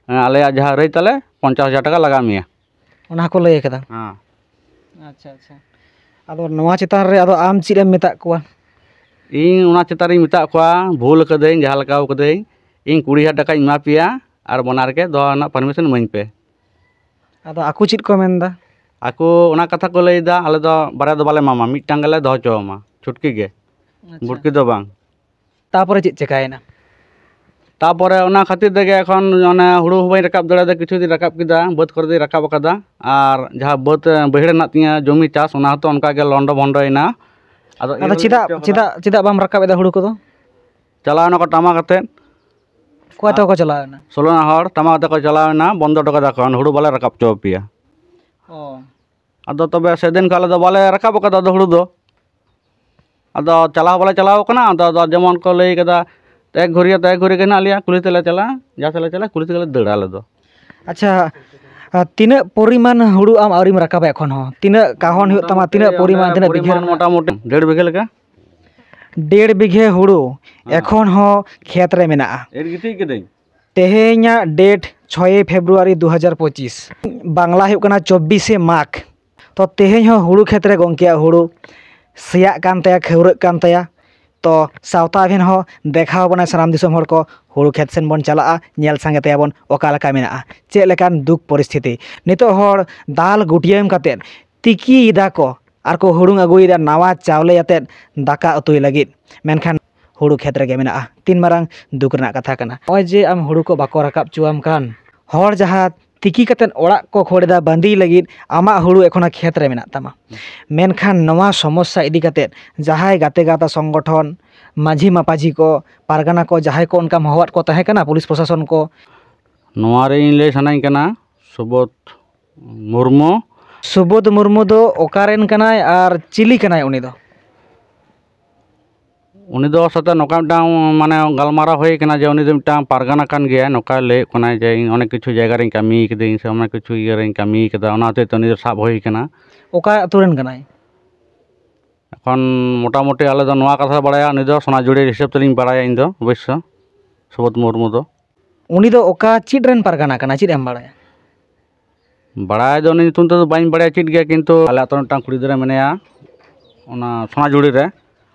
ᱮᱸ, ᱟᱞᱮᱭᱟᱜ ᱡᱟᱦᱟᱸ ᱨᱟᱹᱭ ᱛᱟᱞᱮ, ᱯᱚᱧᱪᱟᱥ ᱦᱟᱡᱟᱨ ᱴᱟᱠᱟ ᱞᱟᱜᱟᱣ ᱢᱮᱭᱟ᱾ ᱚᱱᱟ ᱦᱚᱸᱠᱚ ᱞᱟᱹᱭ ᱠᱟᱫᱟ? ᱦᱮᱸ᱾ ᱟᱪᱪᱷᱟ, ᱟᱪᱪᱷᱟ᱾ ᱟᱫᱚ ᱱᱚᱣᱟ ᱪᱮᱛᱟᱱ ᱨᱮ ᱟᱫᱚ ᱟᱢ ᱪᱮᱫ ᱮᱢ ᱢᱮᱛᱟᱜ ᱠᱚᱣᱟ? ᱤᱧ ᱚᱱᱟ ᱪᱮᱛᱟᱱ ᱨᱤᱧ ᱢᱮᱛᱟᱜ ᱠᱚᱣᱟ, ᱵᱷᱩᱞ ᱠᱟᱹᱫᱟᱹᱧ, ᱡᱟᱦᱟᱸ ᱞᱮᱠᱟ ᱠᱟᱹᱫᱟᱹᱧ, ᱤᱧ ᱠᱩᱲᱤ ᱦᱟᱡᱟᱨ ᱴᱟᱠᱟᱧ ᱮᱢᱟ ᱯᱮᱭᱟ, ᱟᱨ ᱵᱟᱱᱟᱨ ᱜᱮ ᱫᱚᱦᱚ ᱨᱮᱱᱟᱜ permission ᱤᱢᱟᱹᱧ ᱯᱮ᱾ ᱟᱫᱚ ᱟᱠᱚ ᱪᱮᱫ ᱠᱚ ᱢᱮᱱᱫᱟ? ᱟᱠᱚ ᱚᱱᱟ ᱠᱟᱛᱷᱟ ᱠᱚ ᱞᱟᱹᱭᱫᱟ, ᱟᱞᱮ ᱫᱚ ᱵᱟᱨᱭᱟ ᱫᱚ ᱵᱟᱞᱮ ᱮᱢᱟᱢᱟ, ᱢᱤᱫᱴᱟᱝ ᱜᱮᱞᱮ ᱫᱚᱦᱚ ᱦᱚᱪᱚ ᱟᱢᱟ, ᱪᱷᱩᱴᱠᱤ ᱜᱮ, ᱟᱪᱪᱷᱟ᱾ ᱵᱩᱲᱠᱤ ᱫᱚ ᱵᱟᱝ᱾ ᱛᱟᱯᱚᱨᱮ ᱪᱮᱫ ᱪᱮᱠᱟᱭᱮᱱᱟ? ᱛᱟᱯᱚᱨᱮ ᱚᱱᱟ ᱠᱷᱟᱹᱛᱤᱨ ᱛᱮᱜᱮ ᱮᱠᱷᱚᱱ ᱚᱱᱮ ᱦᱩᱲᱩ ᱦᱚᱸ ᱵᱟᱹᱧ ᱨᱟᱠᱟᱵ ᱫᱟᱲᱮᱭᱟᱫᱟ᱾ ᱠᱤᱪᱷᱩ ᱫᱤᱱ ᱨᱟᱠᱟᱵ ᱠᱮᱫᱟ, ᱵᱟᱹᱫᱽ ᱠᱚᱨᱮ ᱫᱚᱧ ᱨᱟᱠᱟᱵ ᱟᱠᱟᱫᱟ, ᱟᱨ ᱡᱟᱦᱟᱸ ᱵᱟᱹᱫᱽ, ᱮ, ᱵᱟᱹᱭᱦᱟᱹᱲ ᱦᱮᱱᱟᱜ ᱛᱤᱧᱟᱹ ᱡᱚᱢᱤ ᱪᱟᱥ, ᱚᱱᱟ ᱦᱚᱸᱛᱚ ᱚᱱᱠᱟ ᱜᱮ ᱞᱚᱱᱰᱚ ᱵᱷᱚᱱᱰᱚᱭᱮᱱᱟ᱾ ᱟᱫᱚ ᱤᱨ ᱟᱫᱚ ᱦᱚᱸ ᱪᱮᱫᱟᱜ ᱦᱚᱪᱚ ᱠᱟᱫᱟ᱾ ᱪᱮᱫᱟᱜ ᱪᱮᱫᱟᱜ ᱵᱟᱢ ᱨᱟᱠᱟᱵ ᱮᱫᱟ ᱦᱩᱲᱩ ᱠᱚᱫᱚ? ᱪᱟᱞᱟᱣ ᱮᱱᱟ ᱠᱚ ᱴᱟᱢᱟ ᱠᱟᱛᱮᱫ᱾ ᱚᱠᱚᱭ ᱛᱟᱠᱚ ᱠᱚ ᱪᱟᱞᱟᱣ ᱮᱱᱟ? ᱥᱳᱞᱳ ᱟᱱᱟ ᱦᱚᱲ ᱴᱟᱢᱟ ᱠᱟᱛᱮᱫ ᱠᱚ ᱪᱟᱞᱟᱣ ᱮᱱᱟ, ᱵᱚᱱᱫᱚ ᱦᱚᱴᱚ ᱠᱟᱫᱟ ᱠᱚ, ᱦᱩᱲᱩ ᱵᱟᱞᱮ ᱨᱟᱠᱟᱵ ᱦᱚᱪᱚ ᱟᱯᱮᱭᱟ᱾ ᱚ᱾ ᱟᱫᱚ ᱛᱚᱵᱮ ᱥᱮᱫᱤᱱ ᱠᱷᱚᱱ ᱟᱞᱮ ᱫᱚ ᱵᱟᱞᱮ ᱨᱟᱠᱟᱵ ᱟᱠᱟᱫᱟ ᱟᱫᱚ ᱦᱩᱲᱩ ᱫᱚ᱾ ᱟᱫᱚ ᱪᱟᱞᱟᱣ ᱦᱚᱸ ᱵᱟᱞᱮ ᱪᱟᱞᱟᱣ ᱟᱠᱟᱱᱟ᱾ ᱟᱫᱚ, ᱟᱫᱚ ᱡᱮᱢᱚᱱ ᱠᱚ ᱞᱟᱹᱭ ᱠᱟᱫᱟ, ᱮᱠ ᱜᱷᱩᱨᱤᱭᱟᱹ ᱛᱚ ᱮᱠ ᱜᱷᱩᱨᱤ ᱜᱮ ᱦᱮᱱᱟᱜ ᱞᱮᱭᱟ, ᱠᱩᱞᱦᱤ ᱛᱮᱞᱮ ᱪᱟᱞᱟᱜᱼᱟ, ᱡᱟᱦᱟᱸ ᱛᱮᱞᱮ ᱪᱟᱞᱟᱜᱼᱟ, ᱠᱩᱞᱦᱤ ᱛᱮᱜᱮᱞᱮ ᱫᱟᱹᱲᱟ ᱟᱞᱮ ᱫᱚ᱾ ᱟᱪᱪᱷᱟ, ᱟᱨ ᱛᱤᱱᱟᱹᱜ ᱯᱚᱨᱤᱢᱟᱱ ᱦᱩᱲᱩ ᱟᱢ ᱟᱹᱣᱨᱤᱢ ᱨᱟᱠᱟᱵᱟ ᱮᱠᱷᱚᱱ ᱦᱚᱸ? ᱛᱤᱱᱟᱹᱜ ᱠᱟᱦᱚᱱ ᱦᱩᱭᱩᱜ ᱛᱟᱢᱟ, ᱛᱤᱱᱟᱹᱜ ᱯᱚᱨᱤᱢᱟᱱ, ᱛᱤᱱᱟᱹᱜ ᱵᱤᱜᱷᱟᱹ ᱨᱮᱱᱟᱜ? ᱢᱚᱴᱟᱢᱩᱴᱤ ᱰᱮᱲ ᱵᱤᱜᱷᱟᱹ ᱞᱮᱠᱟ᱾ ᱰᱮᱲ ᱵᱤᱜᱷᱟᱹ ᱦᱩᱲᱩ ᱦᱮᱸ᱾ ᱮᱠᱷᱚᱱ ᱦᱚᱸ ᱠᱷᱮᱛ ᱨᱮ ᱢᱮᱱᱟᱜᱼᱟ᱾ ᱮᱨ ᱜᱤᱛᱤᱡ ᱠᱤᱫᱟᱹᱧ᱾ ᱛᱮᱦᱮᱧᱟᱜ date ᱪᱷᱚᱭᱮ ᱯᱷᱮᱵᱽᱨᱩᱣᱟᱨᱤ ᱫᱩ ᱦᱟᱡᱟᱨ ᱯᱚᱸᱪᱤᱥ᱾ ᱵᱟᱝᱞᱟ ᱦᱩᱭᱩᱜ ᱠᱟᱱᱟ ᱪᱚᱵᱵᱤᱥᱮ ᱢᱟᱜᱽ᱾ ᱛᱚ ᱛᱮᱦᱮᱧ ᱦᱚᱸ ᱦᱩᱲᱩ ᱠᱷᱮᱛ ᱨᱮ ᱜᱚᱢᱠᱮᱭᱟᱜ ᱦᱩᱲᱩ ᱥᱮᱭᱟᱜ ᱠᱟᱱ ᱛᱟᱭᱟ, ᱠᱷᱟᱹᱣᱨᱟᱹᱜ ᱠᱟᱱ ᱛᱟᱭᱟ᱾ ᱛᱚ ᱥᱟᱶᱛᱟ ᱟᱹᱵᱷᱤᱱ ᱦᱚᱸ ᱫᱮᱠᱷᱟᱣ ᱵᱚᱱᱟᱭ ᱥᱟᱱᱟᱢ ᱫᱤᱥᱚᱢ ᱦᱚᱲ ᱠᱚ, ᱦᱩᱲᱩ ᱠᱷᱮᱛ ᱥᱮᱱ ᱵᱚᱱ ᱪᱟᱞᱟᱜᱼᱟ, ᱧᱮᱞ ᱥᱟᱸᱜᱮ ᱛᱟᱭᱟᱵᱚᱱ ᱚᱠᱟ ᱞᱮᱠᱟ ᱢᱮᱱᱟᱜᱼᱟ, ᱪᱮᱫ ᱞᱮᱠᱟᱱ ᱫᱩᱠ ᱯᱚᱨᱤᱥᱛᱷᱤᱛᱤ᱾ ᱱᱤᱛᱚᱜ ᱦᱚᱲ ᱫᱟᱞ ᱜᱩᱴᱭᱟᱹᱢ ᱠᱟᱛᱮᱫ ᱛᱤᱠᱤᱭᱮᱫᱟ ᱠᱚ ᱟᱨ ᱠᱚ ᱦᱩᱲᱩᱝ ᱟᱹᱜᱩᱭᱮᱫᱟ ᱱᱟᱣᱟ ᱪᱟᱣᱞᱮ ᱟᱛᱮᱫ ᱫᱟᱠᱟ ᱩᱛᱩᱭ ᱞᱟᱹᱜᱤᱫ, ᱢᱮᱱᱠᱷᱟᱱ ᱦᱩᱲᱩ ᱠᱷᱮᱛ ᱨᱮᱜᱮ ᱢᱮᱱᱟᱜᱼᱟ᱾ ᱛᱤᱱ ᱢᱟᱨᱟᱝ ᱫᱩᱠ ᱨᱮᱱᱟᱜ ᱠᱟᱛᱷᱟ ᱠᱟᱱᱟ᱾ ᱱᱚᱜᱼᱚᱭ ᱡᱮ ᱟᱢ ᱦᱩᱲᱩ ᱠᱚ ᱵᱟᱠᱚ ᱨᱟᱠᱟᱵ ᱦᱚᱪᱚᱣᱟᱢ ᱠᱟᱱ, ᱦᱚᱲ ᱡᱟᱦᱟᱸ ᱛᱤᱠᱤ ᱠᱟᱛᱮᱫ ᱚᱲᱟᱜ ᱠᱚ ᱠᱷᱚᱲ ᱮᱫᱟ ᱵᱟᱸᱫᱤ ᱞᱟᱹᱜᱤᱫ, ᱟᱢᱟᱜ ᱦᱩᱲᱩ ᱮᱠᱷᱚᱱᱳ ᱠᱷᱮᱛ ᱨᱮ ᱢᱮᱱᱟᱜ ᱛᱟᱢᱟ᱾ ᱢᱮᱱᱠᱷᱟᱱ ᱱᱚᱣᱟ ᱥᱚᱢᱚᱥᱥᱟ ᱤᱫᱤ ᱠᱟᱛᱮᱫ ᱡᱟᱦᱟᱸᱭ ᱜᱟᱛᱮ ᱜᱟᱶᱛᱟ ᱥᱚᱝᱜᱚᱴᱷᱚᱱ, ᱢᱟᱹᱡᱷᱤ ᱢᱟᱯᱟᱡᱷᱤ ᱠᱚ, ᱯᱟᱨᱜᱟᱱᱟ ᱠᱚ, ᱡᱟᱦᱟᱸᱭ ᱠᱚ ᱚᱱᱠᱟᱢ ᱦᱚᱦᱚᱣᱟᱫ ᱠᱚ ᱛᱟᱦᱮᱸ ᱠᱟᱱᱟ, ᱯᱩᱞᱤᱥ ᱯᱨᱚᱥᱟᱥᱚᱱ ᱠᱚ? ᱱᱚᱣᱟ ᱨᱮ ᱤᱧ ᱞᱟᱹᱭ ᱥᱟᱱᱟᱧ ᱠᱟᱱᱟ, ᱥᱩᱵᱳᱫᱷ ᱢᱩᱨᱢᱩ᱾ ᱥᱩᱵᱳᱫᱷ ᱢᱩᱨᱢᱩ ᱫᱚ ᱚᱠᱟᱨᱮᱱ ᱠᱟᱱᱟᱭ ᱟᱨ ᱪᱤᱞᱤ ᱠᱟᱱᱟᱭ ᱩᱱᱤ ᱫᱚ? ᱩᱱᱤ ᱫᱚ ᱥᱟᱛᱮ ᱱᱚᱝᱠᱟ ᱢᱤᱫᱴᱟᱝ, ᱢᱟᱱᱮ, ᱜᱟᱞᱢᱟᱨᱟᱣ ᱦᱩᱭ ᱠᱟᱱᱟ ᱡᱮ ᱩᱱᱤ ᱫᱚ ᱢᱤᱫᱴᱟᱝ ᱯᱟᱨᱜᱟᱱᱟ ᱠᱟᱱ ᱜᱮᱭᱟᱭ, ᱱᱚᱝᱠᱟᱭ ᱞᱟᱹᱭᱮᱫ ᱠᱟᱱᱟᱭ ᱡᱮ ᱤᱧ ᱚᱱᱮᱠ ᱠᱤᱪᱷᱩ ᱡᱟᱭᱜᱟ ᱨᱮᱧ ᱠᱟᱹᱢᱤ ᱠᱟᱹᱫᱟᱹᱧ ᱥᱮ ᱚᱱᱮᱠ ᱠᱤᱪᱷᱩ ᱤᱭᱟᱹ ᱨᱮᱧ ᱠᱟᱹᱢᱤ ᱠᱟᱫᱟ, ᱚᱱᱟ ᱦᱚᱛᱮᱡ ᱛᱮ ᱩᱱᱤ ᱫᱚ ᱥᱟᱵ ᱦᱩᱭ ᱠᱟᱱᱟ᱾ ᱚᱠᱟ ᱟᱹᱛᱩ ᱨᱮᱱ ᱠᱟᱱᱟᱭ? ᱮᱠᱷᱚᱱ ᱢᱚᱴᱟᱢᱩᱴᱤ ᱟᱞᱮ ᱫᱚ ᱱᱚᱣᱟ ᱠᱟᱛᱷᱟ ᱞᱮ ᱵᱟᱲᱟᱭᱟ, ᱩᱱᱤ ᱫᱚ ᱥᱚᱱᱟᱡᱩᱲᱤ ᱦᱤᱥᱟᱹᱵ ᱛᱮᱞᱤᱧ ᱵᱟᱲᱟᱭᱟ ᱤᱧ ᱫᱚ ᱚᱵᱚᱥᱥᱚ, ᱥᱩᱵᱳᱫᱷ ᱢᱩᱨᱢᱩ ᱫᱚ᱾ ᱩᱱᱤ ᱫᱚ ᱚᱠᱟ ᱪᱮᱫ ᱨᱮᱱ ᱯᱟᱨᱜᱟᱱᱟ ᱠᱟᱱᱟᱭ, ᱪᱮᱫ ᱮᱢ ᱵᱟᱲᱟᱭᱟ? ᱵᱟᱲᱟᱭ ᱫᱚ ᱩᱱᱤ ᱧᱩᱛᱩᱢ ᱛᱮᱫᱚ ᱵᱟᱹᱧ ᱵᱟᱲᱟᱭᱟ ᱪᱮᱫ ᱜᱮ, ᱠᱤᱱᱛᱩ ᱟᱞᱮ ᱟᱛᱳ ᱨᱮ ᱢᱤᱫᱴᱟᱝ ᱠᱩᱲᱤ ᱜᱤᱫᱽᱨᱟᱹ ᱢᱮᱱᱟᱭᱟ, ᱚᱱᱟ ᱥᱚᱱᱟᱡᱩᱲᱤ ᱨᱮ᱾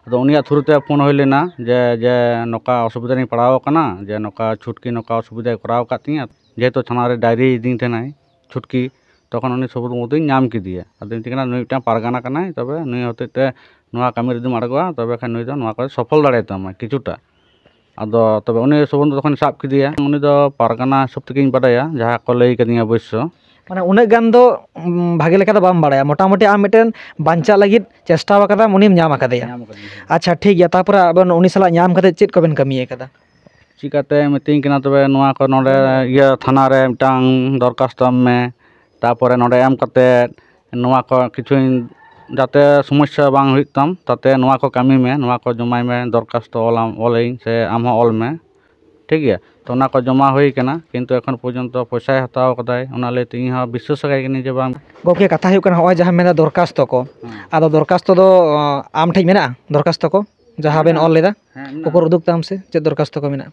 ᱟᱫᱚ ᱩᱱᱤᱭᱟᱜ through ᱛᱮ ᱯᱷᱳᱱ ᱦᱩᱭ ᱞᱮᱱᱟ ᱡᱮ, ᱡᱮ ᱱᱚᱝᱠᱟ ᱚᱥᱩᱵᱤᱫᱷᱟ ᱨᱤᱧ ᱯᱟᱲᱟᱣ ᱟᱠᱟᱱᱟ, ᱡᱮ ᱱᱚᱝᱠᱟ ᱪᱷᱩᱴᱠᱤ ᱱᱚᱝᱠᱟ ᱚᱥᱩᱵᱤᱫᱷᱟᱭ ᱠᱚᱨᱟᱣ ᱟᱠᱟᱫ ᱛᱤᱧᱟᱹ᱾ ᱡᱮᱦᱮᱛᱩ ᱛᱷᱟᱱᱟ ᱨᱮ ᱰᱟᱭᱨᱤ ᱤᱫᱤᱧ ᱛᱟᱦᱮᱱᱟᱭ ᱪᱷᱩᱴᱠᱤ, ᱛᱚᱠᱷᱚᱱ ᱩᱱᱤ ᱥᱩᱵᱳᱫᱷ ᱢᱩᱨᱢᱩᱧ ᱧᱟᱢ ᱠᱮᱫᱮᱭᱟ᱾ ᱟᱫᱚᱧ ᱢᱮᱛᱟᱭ ᱠᱟᱱᱟ, "ᱱᱩᱭ ᱢᱤᱫᱴᱟᱝ ᱯᱟᱨᱜᱟᱱᱟ ᱠᱟᱱᱟᱭ, ᱛᱚᱵᱮ ᱱᱩᱭ ᱦᱚᱛᱮᱡ ᱛᱮ ᱱᱚᱣᱟ ᱠᱟᱹᱢᱤ ᱨᱮ ᱡᱩᱫᱤᱢ ᱟᱬᱜᱚᱜᱼᱟ, ᱛᱚᱵᱮ ᱠᱷᱟᱱ ᱱᱩᱭ ᱫᱚ ᱱᱚᱣᱟ ᱠᱚᱨᱮ ᱥᱚᱯᱷᱚᱞ ᱫᱟᱲᱮᱭᱟᱛᱟᱢᱟ ᱠᱤᱪᱷᱩᱴᱟ, ᱟᱫᱚ ᱛᱚᱵᱮ ᱩᱱᱤ ᱥᱩᱵᱳᱫᱷ ᱫᱚ ᱛᱚᱠᱷᱚᱱ ᱥᱟᱵ ᱠᱮᱫᱮᱭᱟ᱾ ᱩᱱᱤ ᱫᱚ ᱯᱟᱨᱜᱟᱱᱟ ᱦᱤᱥᱟᱹᱵ ᱛᱮᱜᱮᱧ ᱵᱟᱰᱟᱭᱟ, ᱡᱟᱦᱟᱸ ᱠᱚ ᱞᱟᱹᱭ ᱠᱟᱫᱤᱧᱟ ᱚᱵᱚᱥᱥᱚ᱾ ᱢᱟᱱᱮ ᱩᱱᱟᱹᱜ ᱜᱟᱱ ᱫᱚ ᱩᱢ, ᱵᱷᱟᱜᱮ ᱞᱮᱠᱟ ᱫᱚ ᱵᱟᱢ ᱵᱟᱲᱟᱭᱟ, ᱢᱚᱴᱟᱢᱩᱴᱤ ᱟᱢ ᱢᱤᱫᱴᱮᱱ ᱵᱟᱧᱪᱟᱜ ᱞᱟᱹᱜᱤᱫ ᱪᱮᱥᱴᱟ ᱟᱠᱟᱫᱟᱢ, ᱩᱱᱤᱢ ᱧᱟᱢ ᱟᱠᱟᱫᱮᱭᱟ᱾ ᱧᱟᱢ ᱟᱠᱟᱫᱤᱧᱟ, ᱦᱮᱸ᱾ ᱟᱪᱪᱷᱟ, ᱴᱷᱤᱠ ᱜᱮᱭᱟ᱾ ᱛᱟᱨᱯᱚᱨᱮ ᱟᱵᱮᱱ ᱩᱱᱤ ᱥᱟᱞᱟᱜ ᱧᱟᱢ ᱠᱟᱛᱮ ᱪᱮᱫ ᱠᱚᱵᱮᱱ ᱠᱟᱹᱢᱤ ᱟᱠᱟᱫᱟ? ᱪᱤᱠᱟᱹᱛᱮ ᱢᱤᱛᱟᱹᱧ ᱠᱟᱱᱟ ᱛᱚᱵᱮ ᱱᱚᱣᱟ ᱠᱚ ᱱᱚᱰᱮ ᱤᱭᱟᱹ ᱛᱷᱟᱱᱟ ᱨᱮ ᱢᱤᱫᱴᱟᱝ ᱫᱚᱨᱠᱷᱟᱥᱛᱚ ᱮᱢ ᱢᱮ, ᱛᱟᱨᱯᱚᱨᱮ ᱱᱚᱰᱮ ᱮᱢ ᱠᱟᱛᱮ ᱱᱚᱣᱟ ᱠᱚ ᱠᱤᱪᱷᱩᱧ, ᱡᱟᱛᱮ ᱥᱚᱢᱚᱥᱥᱟ ᱵᱟᱝ ᱦᱩᱭᱩᱜ ᱛᱟᱢ, ᱛᱟᱛᱮ ᱱᱚᱣᱟ ᱠᱚ ᱠᱟᱹᱢᱤ ᱢᱮ, ᱱᱚᱣᱟ ᱠᱚ ᱡᱚᱢᱟᱭ ᱢᱮ, ᱫᱚᱨᱠᱷᱟᱥᱛᱚ ᱚᱞᱟᱢ, ᱚᱞᱟᱹᱧ ᱥᱮ ᱟᱢ ᱦᱚᱸ ᱚᱞ ᱢᱮ, ᱴᱷᱤᱠ ᱜᱮᱭᱟ᱾ ᱛᱚ ᱚᱱᱟ ᱠᱚ ᱡᱚᱢᱟ ᱦᱩᱭ ᱠᱟᱱᱟ, ᱠᱤᱱᱛᱩ ᱮᱠᱷᱚᱱ ᱯᱚᱨᱡᱚᱱᱛᱚ ᱯᱚᱭᱥᱟᱭ ᱦᱟᱛᱟᱣ ᱠᱟᱫᱟᱭ, ᱚᱱᱟ ᱞᱟᱹᱭᱛᱮ ᱤᱧ ᱦᱚᱸ ᱵᱤᱥᱥᱟᱹᱥ ᱟᱠᱟᱭ ᱠᱟᱹᱱᱟᱹᱧ ᱡᱮ ᱵᱟᱝ᱾ ᱜᱚᱢᱠᱮ, ᱠᱟᱛᱷᱟ ᱦᱩᱭᱩᱜ ᱠᱟᱱᱟ, ᱱᱚᱜᱼᱚᱭ ᱡᱟᱦᱟᱸ ᱢᱮᱱᱫᱟ ᱫᱚᱨᱠᱷᱟᱥᱛᱚ ᱠᱚ, ᱦᱮᱸ᱾ ᱟᱫᱚ ᱫᱚᱨᱠᱷᱟᱥᱛᱚ ᱫᱚ ᱟᱢ ᱴᱷᱮᱡ ᱢᱮᱱᱟᱜᱼᱟ ᱫᱚᱨᱠᱷᱟᱥᱛᱚ ᱠᱚ, ᱡᱟᱦᱟᱸ ᱵᱮᱱ ᱢᱮᱱᱟᱜᱼᱟ᱾ ᱚᱞ ᱞᱮᱫᱟ? ᱦᱮᱸ, ᱢᱮᱱᱟᱜᱼᱟ᱾ ᱩᱠᱩᱨ ᱩᱫᱩᱜ ᱛᱟᱢ ᱥᱮ ᱪᱮᱫ ᱫᱚᱨᱠᱷᱟᱥᱛᱚ ᱠᱚ ᱢᱮᱱᱟᱜᱼᱟ?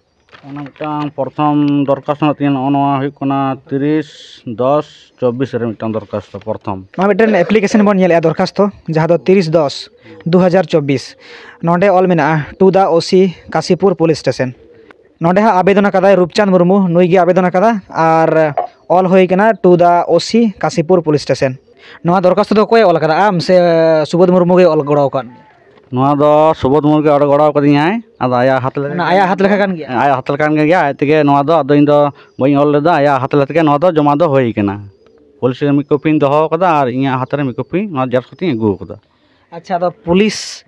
ᱚᱱᱟ ᱢᱤᱫᱴᱟᱝ ᱯᱨᱚᱛᱷᱚᱢ ᱫᱚᱨᱠᱷᱟᱥᱛᱚ ᱢᱮᱱᱟᱜ ᱛᱤᱧᱟᱹ, ᱱᱚᱜᱼᱚ ᱱᱚᱣᱟ ᱦᱩᱭᱩᱜ ᱠᱟᱱᱟ ᱛᱤᱨᱤᱥ ᱫᱚᱥ ᱪᱚᱵᱵᱤᱥ ᱨᱮ ᱢᱤᱫᱴᱟᱝ ᱫᱚᱨᱠᱷᱟᱥᱛᱚ ᱯᱨᱚᱛᱷᱚᱢ᱾ ᱱᱚᱣᱟ ᱢᱤᱫᱴᱮᱱ application ᱵᱚᱱ ᱧᱮᱞᱮᱫᱼᱟ, ᱫᱚᱨᱠᱷᱟᱥᱛᱚ, ᱡᱟᱦᱟᱸ ᱫᱚ ᱛᱤᱨᱤᱥ ᱫᱚᱥ ᱫᱩ ᱦᱟᱡᱟᱨ ᱪᱚᱵᱵᱤᱥ᱾ ᱱᱚᱰᱮ ᱚᱞ ᱢᱮᱱᱟᱜᱼᱟ, "To the O C Kashipur police station᱾" ᱱᱚᱰᱮ ᱦᱟᱸᱜ ᱟᱵᱮᱫᱚᱱ ᱟᱠᱟᱫᱟᱭ ᱨᱩᱯᱪᱟᱸᱫᱽ ᱢᱩᱨᱢᱩ, ᱱᱩᱭ ᱜᱮ ᱟᱵᱮᱫᱚᱱ ᱟᱠᱟᱫᱟ, ᱟᱨ ᱚᱞ ᱦᱩᱭ ᱠᱟᱱᱟ, "To the O C Kashipur police station᱾" ᱱᱚᱣᱟ ᱫᱚᱨᱠᱷᱟᱥᱛᱚ ᱫᱚ ᱚᱠᱚᱭᱮ ᱚᱞ ᱟᱠᱟᱫᱟ, ᱟᱢ ᱥᱮ ᱥᱩᱵᱳᱫᱷ ᱢᱩᱨᱢᱩ ᱜᱮ ᱚᱞ ᱜᱚᱲᱚ ᱟᱠᱟᱫ ᱢᱮᱭᱟ? ᱱᱚᱣᱟ ᱫᱚ ᱥᱩᱵᱳᱫᱷ ᱢᱩᱨᱢᱩ ᱜᱮ ᱚᱞ ᱜᱚᱲᱚ ᱟᱠᱟᱫᱤᱧᱟᱭ᱾ ᱟᱫᱚ ᱟᱭᱟᱜ ᱦᱟᱛ ᱞᱮᱠᱟ ᱚᱱᱟ ᱟᱭᱟᱜ ᱦᱟᱛ ᱞᱮᱠᱟ ᱠᱟᱱ ᱜᱮᱭᱟ? ᱦᱮᱸ, ᱟᱭᱟᱜ ᱦᱟᱛ ᱞᱮᱠᱟ ᱠᱟᱱ ᱜᱮᱭᱟ᱾ ᱟᱡ ᱛᱮᱜᱮ ᱱᱚᱣᱟ ᱫᱚ, ᱟᱫᱚ ᱤᱧ ᱫᱚ ᱵᱟᱹᱧ ᱚᱞ ᱞᱮᱫᱟ, ᱟᱭᱟᱜ ᱦᱟᱛ ᱞᱮᱠᱟ ᱛᱮᱜᱮ ᱱᱚᱣᱟ ᱫᱚ ᱡᱚᱢᱟ ᱫᱚ ᱦᱩᱭ ᱠᱟᱱᱟ᱾ ᱯᱩᱞᱤᱥ ᱨᱮ ᱢᱤᱫ ᱠᱚᱯᱤᱧ ᱫᱚᱦᱚ ᱟᱠᱟᱫᱟ ᱟᱨ ᱤᱧᱟᱹᱜ ᱦᱟᱛ ᱨᱮ ᱢᱤᱫ ᱠᱚᱯᱤ ᱱᱚᱣᱟ ᱡᱮᱨᱚᱠᱥ ᱠᱟᱛᱮᱧ ᱟᱹᱜᱩ ᱟᱠᱟᱫᱟ᱾ ᱟᱪᱪᱷᱟ, ᱟᱫᱚ ᱯᱩᱞᱤᱥ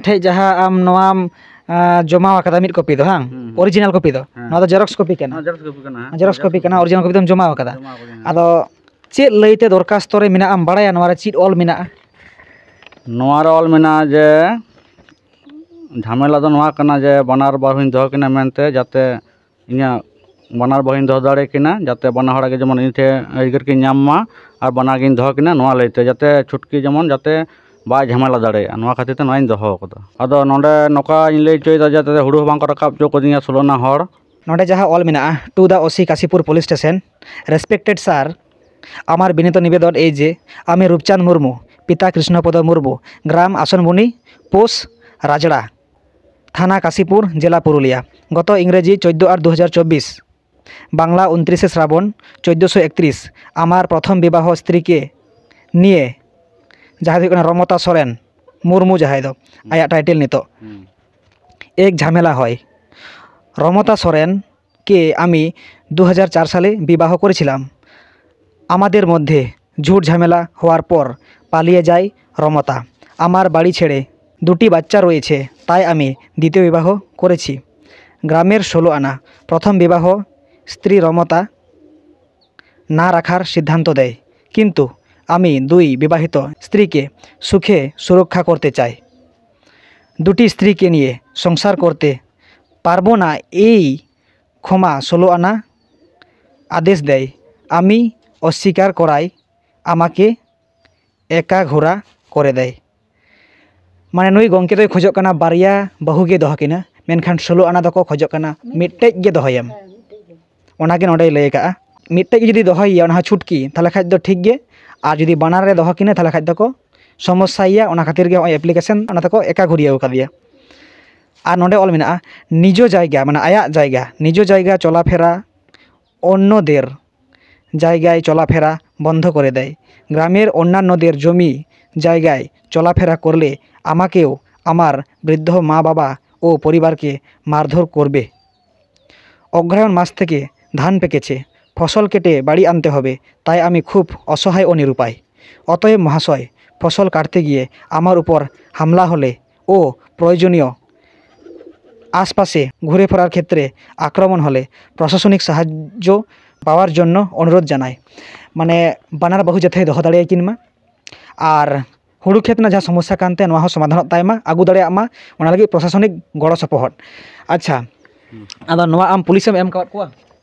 ᱴᱷᱮᱡ ᱡᱟᱦᱟᱸ ᱟᱢ ᱱᱚᱣᱟᱢ, ᱟᱸ, ᱡᱚᱢᱟ ᱟᱠᱟᱫᱟ ᱢᱤᱫ ᱠᱚᱯᱤ ᱫᱚ, ᱦᱟᱝ? ᱦᱩᱸ, ᱦᱩᱸ᱾ ᱚᱨᱤᱡᱤᱱᱟᱞ ᱠᱚᱯᱤ ᱫᱚ? ᱦᱮᱸ᱾ ᱱᱚᱣᱟ ᱫᱚ ᱡᱮᱨᱚᱠᱥ ᱠᱚᱯᱤ ᱠᱟᱱᱟ? ᱦᱮᱸ, ᱡᱮᱨᱚᱠᱥ ᱠᱚᱯᱤ ᱠᱟᱱᱟ, ᱦᱟᱝ? ᱱᱚᱣᱟ ᱡᱮᱨᱚᱠᱥ ᱠᱚᱯᱤ ᱫᱚᱢ ᱡᱚᱢᱟ ᱟᱠᱟᱫᱟ? ᱡᱚᱢᱟ ᱟᱠᱟᱫᱟᱹᱧ, ᱦᱮᱸ᱾ ᱟᱫᱚ ᱪᱮᱫ ᱞᱟᱹᱭᱛᱮ ᱫᱚᱨᱠᱷᱟᱥᱛᱚ ᱨᱮ ᱢᱮᱱᱟᱜᱼᱟ, ᱟᱢ ᱵᱟᱲᱟᱭᱟ ᱱᱚᱣᱟ ᱨᱮ ᱪᱮᱫ ᱚᱞ ᱢᱮᱱᱟᱜᱼᱟ? ᱱᱚᱣᱟ ᱨᱮ ᱚᱞ ᱢᱮᱱᱟᱜᱼᱟ ᱡᱮ, ᱡᱷᱟᱢᱮᱞᱟ ᱫᱚ ᱱᱚᱣᱟ ᱠᱟᱱᱟ ᱡᱮ, ᱵᱟᱱᱟᱨ ᱵᱟᱹᱦᱩᱧ ᱫᱚᱦᱚ ᱠᱤᱱᱟ ᱢᱮᱱᱛᱮ, ᱡᱟᱛᱮ ᱤᱧᱟᱹᱜ ᱵᱟᱱᱟᱨ ᱵᱟᱹᱦᱩᱧ ᱫᱚᱦᱚ ᱫᱟᱲᱮ ᱠᱤᱱᱟ, ᱡᱟᱛᱮ ᱵᱟᱱᱟ ᱦᱚᱲᱟᱜ ᱜᱮ ᱡᱮᱢᱚᱱ ᱤᱧ ᱴᱷᱮᱱ ᱟᱹᱭᱫᱟᱹᱨ ᱠᱤᱱ ᱧᱟᱢ ᱢᱟ, ᱟᱨ ᱵᱟᱱᱟ ᱜᱤᱧ ᱫᱚᱦᱚ ᱠᱤᱱᱟ, ᱱᱚᱣᱟ ᱞᱟᱹᱭᱛᱮ, ᱡᱟᱛᱮ ᱪᱷᱩᱴᱠᱤ ᱡᱮᱢᱚᱱ ᱡᱟᱛᱮ ᱵᱟᱭ ᱡᱷᱟᱢᱮᱞᱟ ᱫᱟᱲᱮᱭᱟᱜᱼᱟ, ᱱᱚᱣᱟ ᱠᱷᱟᱹᱛᱤᱨ ᱛᱮ ᱱᱚᱣᱟᱧ ᱫᱚᱦᱚ ᱠᱟᱫᱟ᱾ ᱟᱫᱚ ᱱᱚᱰᱮ ᱱᱚᱝᱠᱟᱧ ᱞᱟᱹᱭ ᱦᱚᱪᱚᱭᱮᱫᱟ, ᱡᱟᱛᱮ ᱦᱩᱲᱩ ᱦᱚᱸ ᱵᱟᱝ ᱠᱚ ᱨᱟᱠᱟᱵ ᱦᱚᱪᱚ ᱠᱟᱫᱤᱧᱟ ᱥᱳᱞᱳ ᱟᱱᱟ ᱦᱚᱲ᱾ ᱱᱚᱰᱮ ᱡᱟᱦᱟᱸ ᱚᱞ ᱢᱮᱱᱟᱜᱼᱟ, "To the O C Kashipur police station, respected sir, আমার বিনীত নিবেদন এই যে আমি রূপচাঁদ মুর্মু, পিতা কৃষ্ণপদ মুর্মু, গ্রাম আসনবনি, পোস্ট রাজড়া, থানা কাশীপুর, জেলা পুরুলিয়া, গত ইংরেজি চোদ্দ আট দু হাজার চব্বিশ, বাংলা ঊনত্রিশে শ্রাবণ চোদ্দোশো একত্রিশ, আমার প্রথম বিবাহ স্ত্রীকে নিয়ে, ᱡᱟᱦᱟᱸᱭ ᱫᱚ ᱦᱩᱭᱩᱜ ᱠᱟᱱᱟ ᱨᱚᱢᱚᱛᱟ ᱥᱚᱨᱮᱱ, ᱢᱩᱨᱢᱩ ᱡᱟᱦᱟᱸᱭ ᱫᱚ, ᱦᱩᱸ᱾ ᱟᱭᱟᱜ ᱴᱟᱭᱴᱮᱞ ᱱᱤᱛᱚᱜ, ᱦᱩᱸ᱾ ᱮᱠ ᱡᱷᱟᱢᱮᱞᱟ ᱦᱚᱭ, রমতা সোরেনকে আমি দু হাজার চার সালে বিবাহ করেছিলাম। আমাদের মধ্যে ঝুট ঝামেলা হওয়ার পর পালিয়ে যায় রমতা। আমার বাড়ি ছেড়ে দুটি বাচ্চা রয়েছে, তাই আমি দ্বিতীয় বিবাহ করেছি। গ্রামের ষোলো আনা। প্রথম বিবাহ স্ত্রী রমতা না রাখার সিদ্ধান্ত দেয়, কিন্তু আমি দুই বিবাহিত স্ত্রীকে সুখে সুরক্ষা করতে চাই। দুটি স্ত্রীকে নিয়ে সংসার করতে পারবো না, এই ক্ষমা ষোলো আনা আদেশ দেয়। আমি অস্বীকার করায় আমাকে একা ঘোরা করে দেয়। ᱢᱟᱱᱮ ᱱᱩᱭ ᱜᱚᱢᱠᱮ ᱫᱚᱭ ᱠᱷᱚᱡᱚᱜ ᱠᱟᱱᱟ ᱵᱟᱨᱭᱟ ᱵᱟᱹᱦᱩ ᱜᱮ ᱫᱚᱦᱚ ᱠᱤᱱᱟ, ᱢᱮᱱᱠᱷᱟᱱ ᱥᱳᱞᱳ ᱟᱱᱟ ᱫᱚᱠᱚ ᱠᱷᱚᱡᱚᱜ ᱠᱟᱱᱟ ᱢᱤᱫᱴᱮᱡ ᱜᱮ ᱫᱚᱦᱚᱭᱮᱢ᱾ ᱚᱱᱟᱜᱮ ᱱᱚᱰᱮᱭ ᱞᱟᱹᱭ ᱟᱠᱟᱫᱼᱟ, ᱢᱤᱫᱴᱮᱡ ᱜᱮ ᱡᱩᱫᱤ ᱫᱚᱦᱚᱭᱮᱭᱟ, ᱚᱱᱟ ᱦᱚᱸ ᱪᱷᱩᱴᱠᱤ, ᱛᱟᱦᱚᱞᱮ ᱠᱷᱟᱡ ᱫᱚ ᱴᱷᱤᱠ ᱜᱮ᱾ ᱟᱨ ᱡᱩᱫᱤ ᱵᱟᱱᱟᱨ ᱨᱮ ᱫᱚᱦᱚ ᱠᱤᱱᱟ, ᱛᱟᱦᱚᱞᱮ ᱠᱷᱟᱡ ᱫᱚᱠᱚ ᱥᱚᱢᱚᱥᱥᱟᱭᱮᱭᱟ᱾ ᱚᱱᱟ ᱠᱷᱟᱹᱛᱤᱨ ᱜᱮ ᱱᱚᱜᱼᱚᱭ ᱮᱯᱞᱤᱠᱮᱥᱚᱱ ᱚᱱᱟ ᱛᱮᱠᱚ ᱮᱠᱟ ᱜᱷᱩᱨᱤᱭᱟᱹᱣ ᱠᱟᱫᱮᱭᱟ᱾ ᱟᱨ ᱱᱚᱰᱮ ᱚᱞ ᱢᱮᱱᱟᱜᱼᱟ, ᱱᱤᱡᱚ ᱡᱟᱭᱜᱟ, ᱢᱟᱱᱮ ᱟᱭᱟᱜ ᱡᱟᱭᱜᱟ, ᱱᱤᱡᱚ ᱡᱟᱭᱜᱟ ᱪᱚᱞᱟᱯᱷᱮᱨᱟ ᱚᱱᱱᱚᱫᱮᱨ ᱡᱟᱭᱜᱟয় চলাফেরা বন্ধ করে দেয়। গ্রামের অন্যান্যদের জমি জায়গায় চলাফেরা করলে আমাকেও আমার বৃদ্ধ মা বাবা ও পরিবারকে মারধর করবে। অগ্রহায়ণ মাস থেকে ধান পেকেছে, ফসল কেটে বাড়ি আনতে হবে, তাই আমি খুব অসহায় ও নিরুপায়। অতএব মহাশয়, ফসল কাটতে গিয়ে আমার উপর হামলা হলে ও প্রয়োজনীয় আশপাশে ঘুরে ফেরার ক্ষেত্রে আক্রমণ হলে প্রশাসনিক সাহায্য পাওয়ার জন্য অনুরোধ জানাই। ᱢᱟᱱᱮ ᱵᱟᱱᱟᱨ ᱵᱟᱹᱦᱩ ᱡᱟᱛᱮᱭ ᱫᱚᱦᱚ ᱫᱟᱲᱮᱭᱟᱠᱤᱱ ᱢᱟ, ᱟᱨ ᱦᱩᱲᱩ ᱠᱷᱮᱛ ᱨᱮᱱᱟᱜ ᱡᱟᱦᱟᱸ ᱥᱚᱢᱚᱥᱥᱟ ᱠᱟᱱ ᱛᱟᱭᱟ, ᱱᱚᱣᱟ ᱦᱚᱸ ᱥᱚᱢᱟᱫᱷᱟᱱᱚᱜ ᱛᱟᱭ ᱢᱟ, ᱟᱹᱜᱩ ᱫᱟᱲᱮᱭᱟᱜ ᱢᱟ, ᱚᱱᱟ ᱞᱟᱹᱜᱤᱫ ᱯᱨᱚᱥᱟᱥᱚᱱᱤᱠ ᱜᱚᱲᱚ ᱥᱚᱯᱚᱦᱚᱫ᱾ ᱟᱪᱪᱷᱟ, ᱟᱫᱚ ᱱᱚᱣᱟ ᱟᱢ ᱯᱩᱞᱤᱥ ᱮᱢ ᱮᱢ ᱟᱠᱟᱫ ᱠᱚᱣᱟ?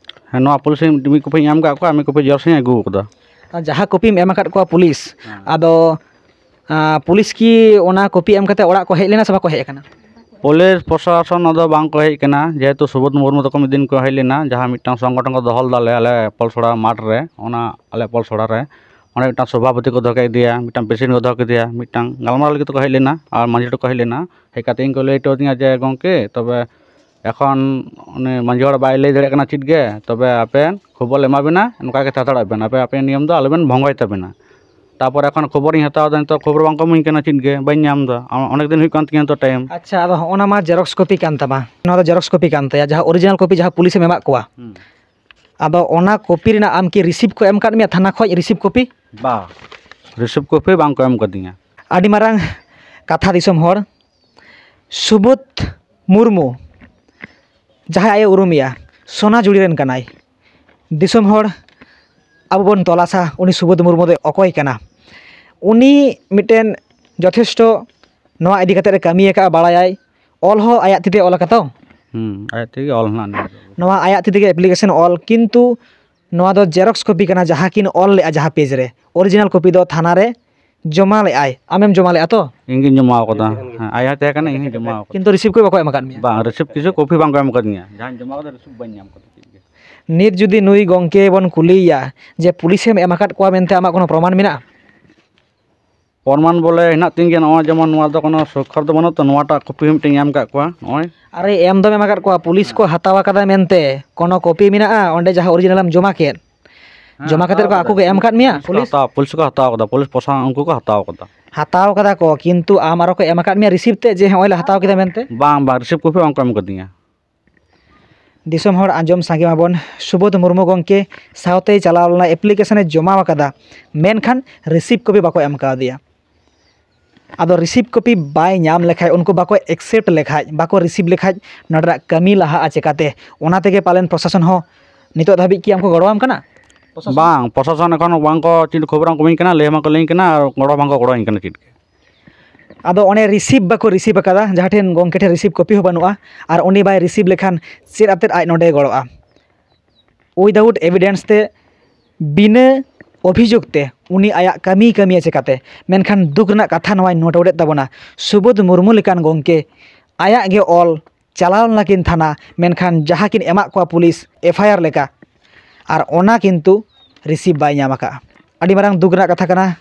ᱦᱮᱸ, ᱱᱚᱣᱟ ᱯᱩᱞᱤᱥ ᱨᱮ ᱢᱤᱫ ᱠᱚᱯᱤᱧ ᱮᱢ ᱟᱠᱟᱫ ᱠᱚᱣᱟ, ᱢᱤᱫ ᱠᱚᱯᱤ ᱡᱮᱨᱚᱠᱥ ᱤᱧ ᱟᱹᱜᱩ ᱟᱠᱟᱫᱟ᱾ ᱟᱨ ᱡᱟᱦᱟᱸ ᱠᱚᱯᱤᱢ ᱮᱢ ᱟᱠᱟᱫ ᱠᱚᱣᱟ ᱯᱩᱞᱤᱥ, ᱦᱮᱸ᱾ ᱟᱫᱚ, ᱟᱸ, ᱯᱩᱞᱤᱥ ᱠᱤ ᱚᱱᱟ ᱠᱚᱯᱤ ᱮᱢ ᱠᱟᱛᱮ ᱚᱲᱟᱜ ᱠᱚ ᱦᱮᱡ ᱞᱮᱱᱟ ᱥᱮ ᱵᱟᱠᱚ ᱦᱮᱡ ᱟᱠᱟᱱᱟ? ᱯᱩᱞᱤᱥ ᱯᱨᱚᱥᱟᱥᱚᱱ ᱫᱚ ᱵᱟᱝ ᱠᱚ ᱦᱮᱡ ᱟᱠᱟᱱᱟ, ᱡᱮᱦᱮᱛᱩ ᱥᱩᱵᱳᱫᱷ ᱢᱩᱨᱢᱩ ᱛᱟᱠᱚ ᱢᱤᱫ ᱫᱤᱱ ᱠᱚ ᱦᱮᱡ ᱞᱮᱱᱟ, ᱡᱟᱦᱟᱸ ᱢᱤᱫᱴᱟᱝ ᱥᱚᱝᱜᱚᱴᱷᱚᱱ ᱠᱚ ᱫᱚᱦᱚ ᱞᱮᱫᱟ ᱟᱞᱮ, ᱟᱞᱮ ᱯᱚᱞᱥᱚᱲᱟ ᱢᱟᱴᱷ ᱨᱮ, ᱚᱱᱟ ᱟᱞᱮ ᱯᱚᱞᱥᱚᱲᱟ ᱨᱮ, ᱚᱸᱰᱮ ᱢᱤᱫᱴᱟᱝ ᱥᱚᱵᱷᱟᱯᱚᱛᱤ ᱠᱚ ᱫᱚᱦᱚ ᱠᱮᱫᱮᱭᱟ, ᱢᱤᱫᱴᱟᱝ ᱯᱨᱮᱥᱤᱰᱮᱱᱴ ᱠᱚ ᱫᱚᱦᱚ ᱠᱮᱫᱮᱭᱟ, ᱢᱤᱫᱴᱟᱝ ᱜᱟᱞᱢᱟᱨᱟᱣ ᱞᱟᱹᱜᱤᱫ ᱛᱮᱠᱚ ᱦᱮᱡ ᱞᱮᱱᱟ, ᱟᱨ ᱢᱟᱹᱡᱷᱤ ᱦᱚᱲ ᱠᱚ ᱦᱮᱡ ᱞᱮᱱᱟ᱾ ᱦᱮᱡ ᱠᱟᱛᱮ ᱤᱧ ᱠᱚ ᱞᱟᱹᱭ ᱦᱚᱴᱚ ᱟᱹᱫᱤᱧᱟ ᱡᱮ, "ᱜᱚᱢᱠᱮ, ᱛᱚᱵᱮ ᱮᱠᱷᱚᱱ ᱩᱱᱤ ᱢᱟᱹᱡᱷᱤ ᱦᱚᱲ ᱵᱟᱭ ᱞᱟᱹᱭ ᱫᱟᱲᱮᱭᱟᱜ ᱠᱟᱱᱟ ᱪᱮᱫ ᱜᱮ, ᱛᱚᱵᱮ ᱟᱯᱮ ᱠᱷᱚᱵᱚᱨ ᱞᱮ ᱮᱢᱟ ᱵᱮᱱᱟ, ᱱᱚᱝᱠᱟ ᱜᱮ ᱦᱟᱛᱟᱲᱚᱜ ᱵᱮᱱ, ᱟᱯᱮ ᱟᱯᱮᱭᱟᱜ ᱱᱤᱭᱚᱢ ᱫᱚ ᱟᱞᱚᱵᱮᱱ ᱵᱷᱚᱝᱜᱚᱭ ᱛᱟᱵᱮᱱᱟ᱾" ᱛᱟᱯᱚᱨ ᱮᱠᱷᱚᱱ ᱠᱷᱚᱵᱚᱨᱤᱧ ᱦᱟᱛᱟᱣ ᱮᱫᱟ, ᱱᱤᱛᱚᱜ ᱠᱷᱚᱵᱚᱨ ᱵᱟᱝ ᱠᱚ ᱤᱢᱟᱹᱧ ᱠᱟᱱᱟ ᱪᱮᱫ ᱜᱮ, ᱵᱟᱹᱧ ᱧᱟᱢ ᱮᱫᱟ᱾ ᱚ-, ᱚᱱᱮᱠ ᱫᱤᱱ ᱦᱩᱭᱩᱜ ᱠᱟᱱ ᱛᱤᱧᱟᱹ ᱱᱤᱛᱚᱜ ᱴᱟᱭᱤᱢ᱾ ᱟᱪᱪᱷᱟ, ᱟᱫᱚ ᱦᱚᱸᱜᱼᱚ ᱱᱟ ᱢᱟ ᱡᱮᱨᱚᱠᱥ ᱠᱚᱯᱤ ᱠᱟᱱ ᱛᱟᱢᱟ, ᱱᱚᱣᱟ ᱫᱚ ᱡᱮᱨᱚᱠᱥ ᱠᱚᱯᱤ ᱠᱟᱱ ᱛᱟᱭᱟ, ᱡᱟᱦᱟᱸ ᱚᱨᱤᱡᱤᱱᱟᱞ ᱠᱚᱯᱤ ᱡᱟᱦᱟᱸ ᱯᱩᱞᱤᱥᱮᱢ ᱮᱢᱟᱜ ᱠᱚᱣᱟ᱾ ᱦᱩᱸ᱾ ᱟᱫᱚ ᱚᱱᱟ ᱠᱚᱯᱤ ᱨᱮᱱᱟᱜ ᱟᱢ ᱠᱤ ᱨᱤᱥᱤᱯ ᱠᱚ ᱮᱢ ᱠᱟᱫ ᱢᱮᱭᱟ ᱛᱷᱟᱱᱟ ᱠᱷᱚᱡ, ᱨᱤᱥᱤᱯ ᱠᱚᱯᱤ? ᱵᱟ, ᱨᱤᱥᱤᱯ ᱠᱚᱯᱤ ᱵᱟᱝ ᱠᱚ ᱮᱢ ᱠᱟᱫᱤᱧᱟ᱾ ᱟᱹᱰᱤ ᱢᱟᱨᱟᱝ ᱠᱟᱛᱷᱟ, ᱫᱤᱥᱚᱢ ᱦᱚᱲ᱾ ᱥᱩᱵᱳᱫᱷ ᱢᱩᱨᱢᱩ, ᱡᱟᱦᱟᱸᱭ ᱟᱡ ᱮ ᱩᱨᱩᱢᱮᱭᱟ, ᱥᱚᱱᱟᱡᱩᱲᱤ ᱨᱮᱱ ᱠᱟᱱᱟᱭ᱾ ᱫᱤᱥᱚᱢ ᱦᱚᱲ, ᱟᱵᱚ ᱵᱚᱱ ᱛᱚᱞᱟᱥᱟ ᱩᱱᱤ ᱥᱩᱵᱳᱫᱷ ᱢᱩᱨᱢᱩ ᱫᱚ ᱚᱠᱚᱭ ᱠᱟᱱᱟ᱾ ᱩᱱᱤ ᱢᱤᱫᱴᱮᱱ ᱡᱚᱛᱷᱮᱥᱴᱚ ᱱᱚᱣᱟ ᱤᱫᱤ ᱠᱟᱛᱮᱫ ᱮ ᱠᱟᱹᱢᱤ ᱟᱠᱟᱫᱼᱟ, ᱵᱟᱲᱟᱭᱟᱭ᱾ ᱚᱞ ᱦᱚᱸ ᱟᱭᱟᱜ ᱛᱤ ᱛᱮ ᱚᱞ ᱟᱠᱟᱫᱟ ᱛᱚ? ᱦᱩᱸ, ᱟᱭᱟᱜ ᱛᱮᱜᱮ ᱚᱞ ᱦᱮᱱᱟᱜᱼᱟ ᱱᱚᱣᱟ ᱫᱚ᱾ ᱱᱚᱣᱟ ᱟᱭᱟᱜ ᱛᱤ ᱛᱮᱜᱮ ᱮᱯᱞᱤᱠᱮᱥᱚᱱ ᱚᱞ, ᱠᱤᱱᱛᱩ ᱱᱚᱣᱟ ᱫᱚ ᱡᱮᱨᱚᱠᱥ ᱠᱚᱯᱤ ᱠᱟᱱᱟ, ᱡᱟᱦᱟᱸ ᱠᱤᱱ ᱚᱞ ᱞᱮᱫᱼᱟ ᱡᱟᱦᱟᱸ ᱯᱮᱡᱽ ᱨᱮ᱾ ᱚᱨᱤᱡᱤᱱᱟᱞ ᱠᱚᱯᱤ ᱫᱚ ᱛᱷᱟᱱᱟ ᱨᱮ ᱡᱚᱢᱟ ᱞᱮᱫᱼᱟᱭ᱾ ᱟᱢᱮᱢ ᱡᱚᱢᱟ ᱞᱮᱫᱼᱟ ᱛᱚ? ᱤᱧ ᱜᱤᱧ ᱡᱚᱢᱟ ᱟᱠᱟᱫᱟ᱾ ᱦᱮᱸ, ᱟᱭᱟᱜ ᱛᱟᱦᱮᱸ ᱠᱟᱱᱟ, ᱤᱧ ᱦᱚᱸᱧ ᱡᱚᱢᱟ ᱟᱠᱟᱫᱟ᱾ ᱠᱤᱱᱛᱩ ᱨᱤᱥᱤᱯ ᱠᱚ ᱵᱟᱠᱚ ᱮᱢ ᱟᱠᱟᱫ ᱢᱮᱭᱟ? ᱵᱟᱝ, ᱨᱤᱥᱤᱯ ᱠᱤᱪᱷᱩ ᱠᱚᱯᱤ ᱵᱟᱝ ᱠᱚ ᱮᱢ ᱟᱠᱟᱫᱤᱧᱟ᱾ ᱡᱟᱦᱟᱸᱧ ᱡᱚᱢᱟ ᱟᱠᱟᱫᱟ, ᱨᱤᱥᱤᱯ ᱵᱟᱹᱧ ᱧᱟᱢ ᱟᱠᱟᱫᱟ ᱪᱮᱫ ᱜᱮ᱾ ᱱᱤᱛ ᱡᱩᱫᱤ ᱱᱩᱭ ᱜᱚᱢᱠᱮ ᱵᱚᱱ ᱠᱩᱞᱤᱭᱮᱭᱟ ᱡᱮ ᱯᱩᱞᱤᱥᱮᱢ ᱮᱢ ᱟᱠᱟᱫ ᱠᱚᱣᱟ ᱢᱮᱱᱛᱮ ᱟᱢᱟᱜ ᱠᱳᱱᱳ ᱯᱨᱚᱢᱟᱱ ᱢᱮᱱᱟᱜᱼᱟ? ᱯᱨᱚᱢᱟᱱ ᱵᱚᱞᱮ ᱦᱮᱱᱟᱜ ᱛᱤᱧ ᱜᱮᱭᱟ, ᱱᱚᱜᱼᱚᱭ ᱡᱮᱢᱚᱱ ᱱᱚᱣᱟ ᱫᱚ ᱠᱳᱱᱳ ᱥᱚᱠᱠᱷᱚᱨ ᱫᱚ ᱵᱟᱹᱱᱩᱜ ᱛᱚ, ᱱᱚᱣᱟᱴᱟᱜ ᱠᱚᱯᱤ ᱢᱤᱫᱴᱮᱱ ᱮᱢ ᱟᱠᱟᱫ ᱠᱚᱣᱟ ᱱᱚᱜᱼᱚᱭ᱾ ᱟᱨᱮ, ᱮᱢ ᱫᱚᱢ ᱮᱢ ᱟᱠᱟᱫ ᱠᱚᱣᱟ, ᱯᱩᱞᱤᱥ ᱠᱚ ᱦᱟᱛᱟᱣ ᱟᱠᱟᱫᱟ ᱢᱮᱱᱛᱮ ᱠᱳᱱᱳ ᱠᱚᱯᱤ ᱢᱮᱱᱟᱜᱼᱟ ᱚᱸᱰᱮ ᱡᱟᱦᱟᱸ ᱚᱨᱤᱡᱤᱱᱟᱞ ᱮᱢ ᱡᱚᱢᱟ ᱠᱮᱫ? ᱦᱮᱸ, ᱡᱚᱢᱟ ᱠᱟᱛᱮᱫ ᱦᱟᱛᱟᱣ ᱠᱚ ᱟᱠᱚ ᱠᱟᱫᱟ᱾ ᱜᱮ ᱮᱢ ᱟᱠᱟᱫ ᱢᱮᱭᱟ ᱯᱩᱞᱤᱥ ᱠᱚ ᱯᱩᱞᱤᱥ? ᱦᱟᱛᱟᱣ, ᱯᱩᱞᱤᱥ ᱠᱚ ᱦᱟᱛᱟᱣ ᱠᱟᱫᱟ, ᱯᱩᱞᱤᱥ ᱯᱨᱚᱥᱟᱥᱚᱱ ᱩᱱᱠᱩ ᱠᱚ ᱦᱟᱛᱟᱣ ᱠᱟᱫᱟ᱾ ᱦᱟᱛᱟᱣ ᱠᱟᱫᱟ ᱠᱚ, ᱠᱤᱱᱛᱩ ᱟᱢ ᱟᱨᱚ ᱠᱚ ᱮᱢ ᱟᱠᱟᱫ ᱢᱮᱭᱟ ᱨᱤᱥᱤᱯ ᱛᱮ ᱡᱮ ᱦᱚᱸᱜᱼᱚᱭ ᱞᱮ ᱦᱟᱛᱟᱣ ᱠᱮᱫᱟ ᱢᱮᱱᱛᱮ? ᱵᱟᱝ, ᱵᱟᱝ, ᱨᱤᱥᱤᱯ ᱠᱚᱯᱤ ᱵᱟᱝ ᱠᱚ ᱮᱢ ᱠᱟᱫᱤᱧᱟ᱾ ᱫᱤᱥᱚᱢ ᱦᱚᱲ ᱟᱸᱡᱚᱢ ᱥᱟᱸᱜᱮ ᱢᱟᱵᱚᱱ, ᱥᱩᱵᱳᱫᱷ ᱢᱩᱨᱢᱩ ᱜᱚᱢᱠᱮ ᱥᱟᱶᱛᱮᱭ ᱪᱟᱞᱟᱣ ᱞᱮᱱᱟ, ᱮᱯᱞᱤᱠᱮᱥᱚᱱᱮ ᱡᱚᱢᱟ ᱟᱠᱟᱫᱟ, ᱢᱮᱱᱠᱷᱟᱱ ᱨᱤᱥᱤᱯ ᱠᱚᱯᱤ ᱵᱟᱠᱚ ᱮᱢ ᱠᱟᱣᱫᱮᱭᱟ᱾ ᱟᱫᱚ ᱨᱤᱥᱤᱯ ᱠᱚᱯᱤ ᱵᱟᱭ ᱧᱟᱢ ᱞᱮᱠᱷᱟᱡ, ᱩᱱᱠᱩ ᱵᱟᱠᱚ ᱮᱠᱥᱮᱯᱴ ᱞᱮᱠᱷᱟᱡ, ᱵᱟᱠᱚ ᱨᱤᱥᱤᱵᱷ ᱞᱮᱠᱷᱟᱡ, ᱱᱚᱰᱮᱱᱟᱜ ᱠᱟᱹᱢᱤ ᱞᱟᱦᱟᱜᱼᱟ ᱪᱮᱠᱟᱛᱮ? ᱚᱱᱟ ᱛᱮᱜᱮ ᱯᱟᱞᱮᱱ ᱯᱨᱚᱥᱟᱥᱚᱱ ᱦᱚᱸ ᱱᱤᱛᱚᱜ ᱫᱷᱟᱹᱵᱤᱡ ᱠᱤ ᱟᱢ ᱠᱚ ᱜᱚᱲᱚᱣᱟᱢ ᱠᱟᱱᱟ? ᱯᱨᱚᱥᱟᱥᱚᱱ? ᱵᱟᱝ, ᱯᱨᱚᱥᱟᱥᱚᱱ ᱮᱠᱷᱚᱱ ᱵᱟᱝ ᱠᱚ ᱪᱮᱫ ᱠᱷᱚᱵᱚᱨ ᱵᱟᱝ ᱠᱚ ᱤᱢᱟᱹᱧ ᱠᱟᱱᱟ, ᱞᱟᱹᱭ ᱦᱚᱸ ᱵᱟᱝ ᱠᱚ ᱞᱟᱹᱭᱟᱹᱧ ᱠᱟᱱᱟ, ᱟᱨ ᱜᱚᱲᱚ ᱵᱟᱝ ᱠᱚ ᱜᱚᱲᱚᱣᱟᱹᱧ ᱠᱟᱱᱟ ᱪᱮᱫ ᱜᱮ᱾ ᱟᱫᱚ ᱚᱱᱮ ᱨᱤᱥᱤᱵᱷ ᱵᱟᱠᱚ ᱨᱤᱥᱤᱵᱷ ᱟᱠᱟᱫᱟ, ᱡᱟᱦᱟᱸ ᱴᱷᱮᱱ ᱜᱚᱢᱠᱮ ᱴᱷᱮᱱ ᱨᱤᱥᱤᱵᱷ ᱠᱚᱯᱤ ᱦᱚᱸ ᱵᱟᱹᱱᱩᱜᱼᱟ, ᱟᱨ ᱩᱱᱤ ᱵᱟᱭ ᱨᱤᱥᱤᱵᱷ ᱞᱮᱠᱷᱟᱱ ᱪᱮᱫ ᱟᱛᱮᱫ ᱟᱡ ᱱᱚᱸᱰᱮᱭ ᱜᱚᱲᱚᱜᱼᱟ? ᱩᱭᱫᱟᱣᱩᱴ ᱮᱵᱷᱤᱰᱮᱱᱥ ᱛᱮ, ᱵᱤᱱᱟᱹ ᱚᱵᱷᱤᱡᱳᱜᱽ ᱛᱮ ᱩᱱᱤ ᱟᱭᱟᱜ ᱠᱟᱹᱢᱤᱭ ᱠᱟᱹᱢᱤᱭᱟ ᱪᱮᱠᱟᱛᱮ? ᱢᱮᱱᱠᱷᱟᱱ ᱫᱩᱠ ᱨᱮᱱᱟᱜ ᱠᱟᱛᱷᱟ ᱱᱚᱣᱟᱧ ᱱᱳᱴ ᱟᱣᱩᱴᱮᱫ ᱛᱟᱵᱚᱱᱟ, ᱥᱩᱵᱳᱫᱷ ᱢᱩᱨᱢᱩ ᱞᱮᱠᱟᱱ ᱜᱚᱢᱠᱮ ᱟᱭᱟᱜ ᱜᱮ ᱚᱞ ᱪᱟᱞᱟᱣ ᱞᱮᱱᱟ ᱠᱤᱱ ᱛᱷᱟᱱᱟ, ᱢᱮᱱᱠᱷᱟᱱ ᱡᱟᱦᱟᱸ ᱠᱤᱱ ᱮᱢᱟᱜ ᱠᱚᱣᱟ ᱯᱩᱞᱤᱥ ᱮᱯᱷ ᱟᱭ ᱟᱨ ᱞᱮᱠᱟ, ᱟᱨ ᱚᱱᱟ ᱠᱤᱱᱛᱩ ᱨᱤᱥᱤᱵᱷ ᱵᱟᱭ ᱧᱟᱢ ᱟᱠᱟᱫᱼᱟ᱾ ᱟᱹᱰᱤ ᱢᱟᱨᱟᱝ ᱫᱩᱠ ᱨᱮᱱᱟᱜ ᱠᱟᱛᱷᱟ ᱠᱟᱱᱟ᱾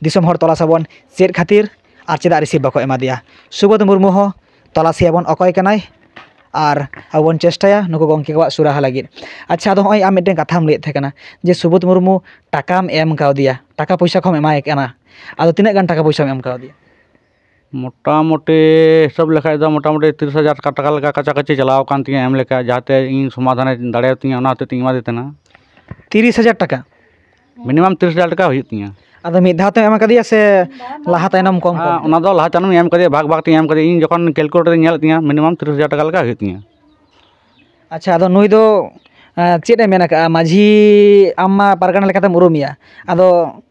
ᱫᱤᱥᱚᱢ ᱦᱚᱲ ᱛᱚᱞᱟᱥ ᱟᱵᱚᱱ ᱪᱮᱫ ᱠᱷᱟᱹᱛᱤᱨ ᱟᱨ ᱪᱮᱫᱟᱜ ᱨᱤᱥᱤᱵᱷ ᱵᱟᱠᱚ ᱮᱢᱟ ᱫᱮᱭᱟ᱾ ᱥᱩᱵᱳᱫᱷ ᱢᱩᱨᱢᱩ ᱦᱚᱸ ᱛᱚᱞᱟᱥᱮᱭᱟᱵᱚᱱ ᱚᱠᱚᱭ ᱠᱟᱱᱟᱭ, ᱟᱨ ᱟᱵᱚ ᱵᱚᱱ ᱪᱮᱥᱴᱟᱭᱟ ᱱᱩᱠᱩ ᱜᱚᱢᱠᱮ ᱠᱚᱣᱟᱜ ᱥᱩᱨᱟᱦᱟ ᱞᱟᱹᱜᱤᱫ᱾ ᱟᱪᱪᱷᱟ, ᱟᱫᱚ ᱦᱚᱸᱜᱼᱚᱭ ᱟᱢ ᱢᱤᱫᱴᱮᱱ ᱠᱟᱛᱷᱟᱢ ᱞᱟᱹᱭᱮᱫ ᱛᱟᱦᱮᱸ ᱠᱟᱱᱟ ᱡᱮ ᱥᱩᱵᱳᱫᱷ ᱢᱩᱨᱢᱩ ᱴᱟᱠᱟᱢ ᱮᱢ ᱠᱟᱣᱫᱮᱭᱟ, ᱴᱟᱠᱟ ᱯᱚᱭᱥᱟ ᱠᱚᱢ ᱮᱢᱟᱭ ᱠᱟᱱᱟ, ᱟᱫᱚ ᱛᱤᱱᱟᱹᱜ ᱜᱟᱱ ᱴᱟᱠᱟ ᱯᱚᱭᱥᱟᱢ ᱮᱢ ᱠᱟᱣᱫᱮᱭᱟ? ᱢᱚᱴᱟᱢᱩᱴᱤ ᱦᱤᱥᱟᱹᱵ ᱞᱮᱠᱷᱟᱡ ᱫᱚ ᱢᱚᱴᱟᱢᱩᱴᱤ ᱛᱤᱨᱤᱥ ᱦᱟᱡᱟᱨ ᱴᱟᱠᱟ ᱞᱮᱠᱟ ᱠᱟᱪᱟ ᱠᱟᱪᱤ ᱪᱟᱞᱟᱣ ᱟᱠᱟᱱ ᱛᱤᱧᱟᱹ ᱮᱢ ᱞᱮᱠᱟ, ᱡᱟᱦᱟᱸᱛᱮ ᱤᱧ ᱥᱚᱢᱟᱫᱷᱟᱱᱮ ᱫᱟᱲᱮᱭᱟᱛᱤᱧᱟ, ᱚᱱᱟ ᱦᱚᱛᱮᱡ ᱛᱮᱧ ᱮᱢᱟᱫᱮ ᱛᱟᱦᱮᱱᱟ᱾ ᱛᱤᱨᱤᱥ ᱦᱟᱡᱟᱨ ᱴᱟᱠᱟ? ᱢᱤᱱᱤᱢᱟᱢ ᱛᱤᱨᱤᱥ ᱦᱟᱡᱟᱨ ᱴᱟᱠᱟ ᱦᱩᱭᱩᱜ ᱛᱤᱧᱟᱹ᱾ ᱟᱫᱚ ᱢᱤᱫ ᱫᱷᱟᱣ ᱛᱮᱢ ᱮᱢ ᱠᱟᱫᱮᱭᱟ ᱥᱮ ᱞᱟᱦᱟ ᱛᱟᱭᱱᱚᱢ ᱠᱚᱢ ᱠᱚᱢ ᱦᱮᱸ, ᱛᱮ? ᱚᱱᱟ ᱫᱚ ᱞᱟᱦᱟ ᱛᱟᱭᱱᱚᱢ ᱤᱧ ᱮᱢ ᱠᱟᱫᱮᱭᱟ, ᱵᱷᱟᱜᱽ ᱵᱷᱟᱜᱽ ᱛᱤᱧ ᱮᱢ ᱠᱟᱫᱮᱭᱟ᱾ ᱤᱧ ᱡᱚᱠᱷᱚᱱ ᱠᱮᱞᱠᱩᱞᱮᱴᱟᱨ ᱤᱧ ᱧᱮᱞᱮᱫ ᱛᱤᱧᱟᱹ, ᱢᱤᱱᱤᱢᱟᱢ ᱛᱤᱨᱤᱥ ᱦᱟᱡᱟᱨ ᱴᱟᱠᱟ ᱞᱮᱠᱟ ᱦᱩᱭᱩᱜ ᱛᱤᱧᱟᱹ᱾ ᱟᱪᱪᱷᱟ, ᱟᱫᱚ ᱱᱩᱭ ᱫᱚ, ᱮᱸ, ᱪᱮᱫ ᱮ ᱢᱮᱱ ᱟᱠᱟᱫᱼᱟ? ᱢᱟᱹᱡᱷᱤ, ᱟᱢ ᱢᱟ ᱯᱟᱨᱜᱟᱱᱟ ᱞᱮᱠᱟᱛᱮᱢ ᱩᱨᱩᱢᱮᱭᱟ, ᱟᱫᱚ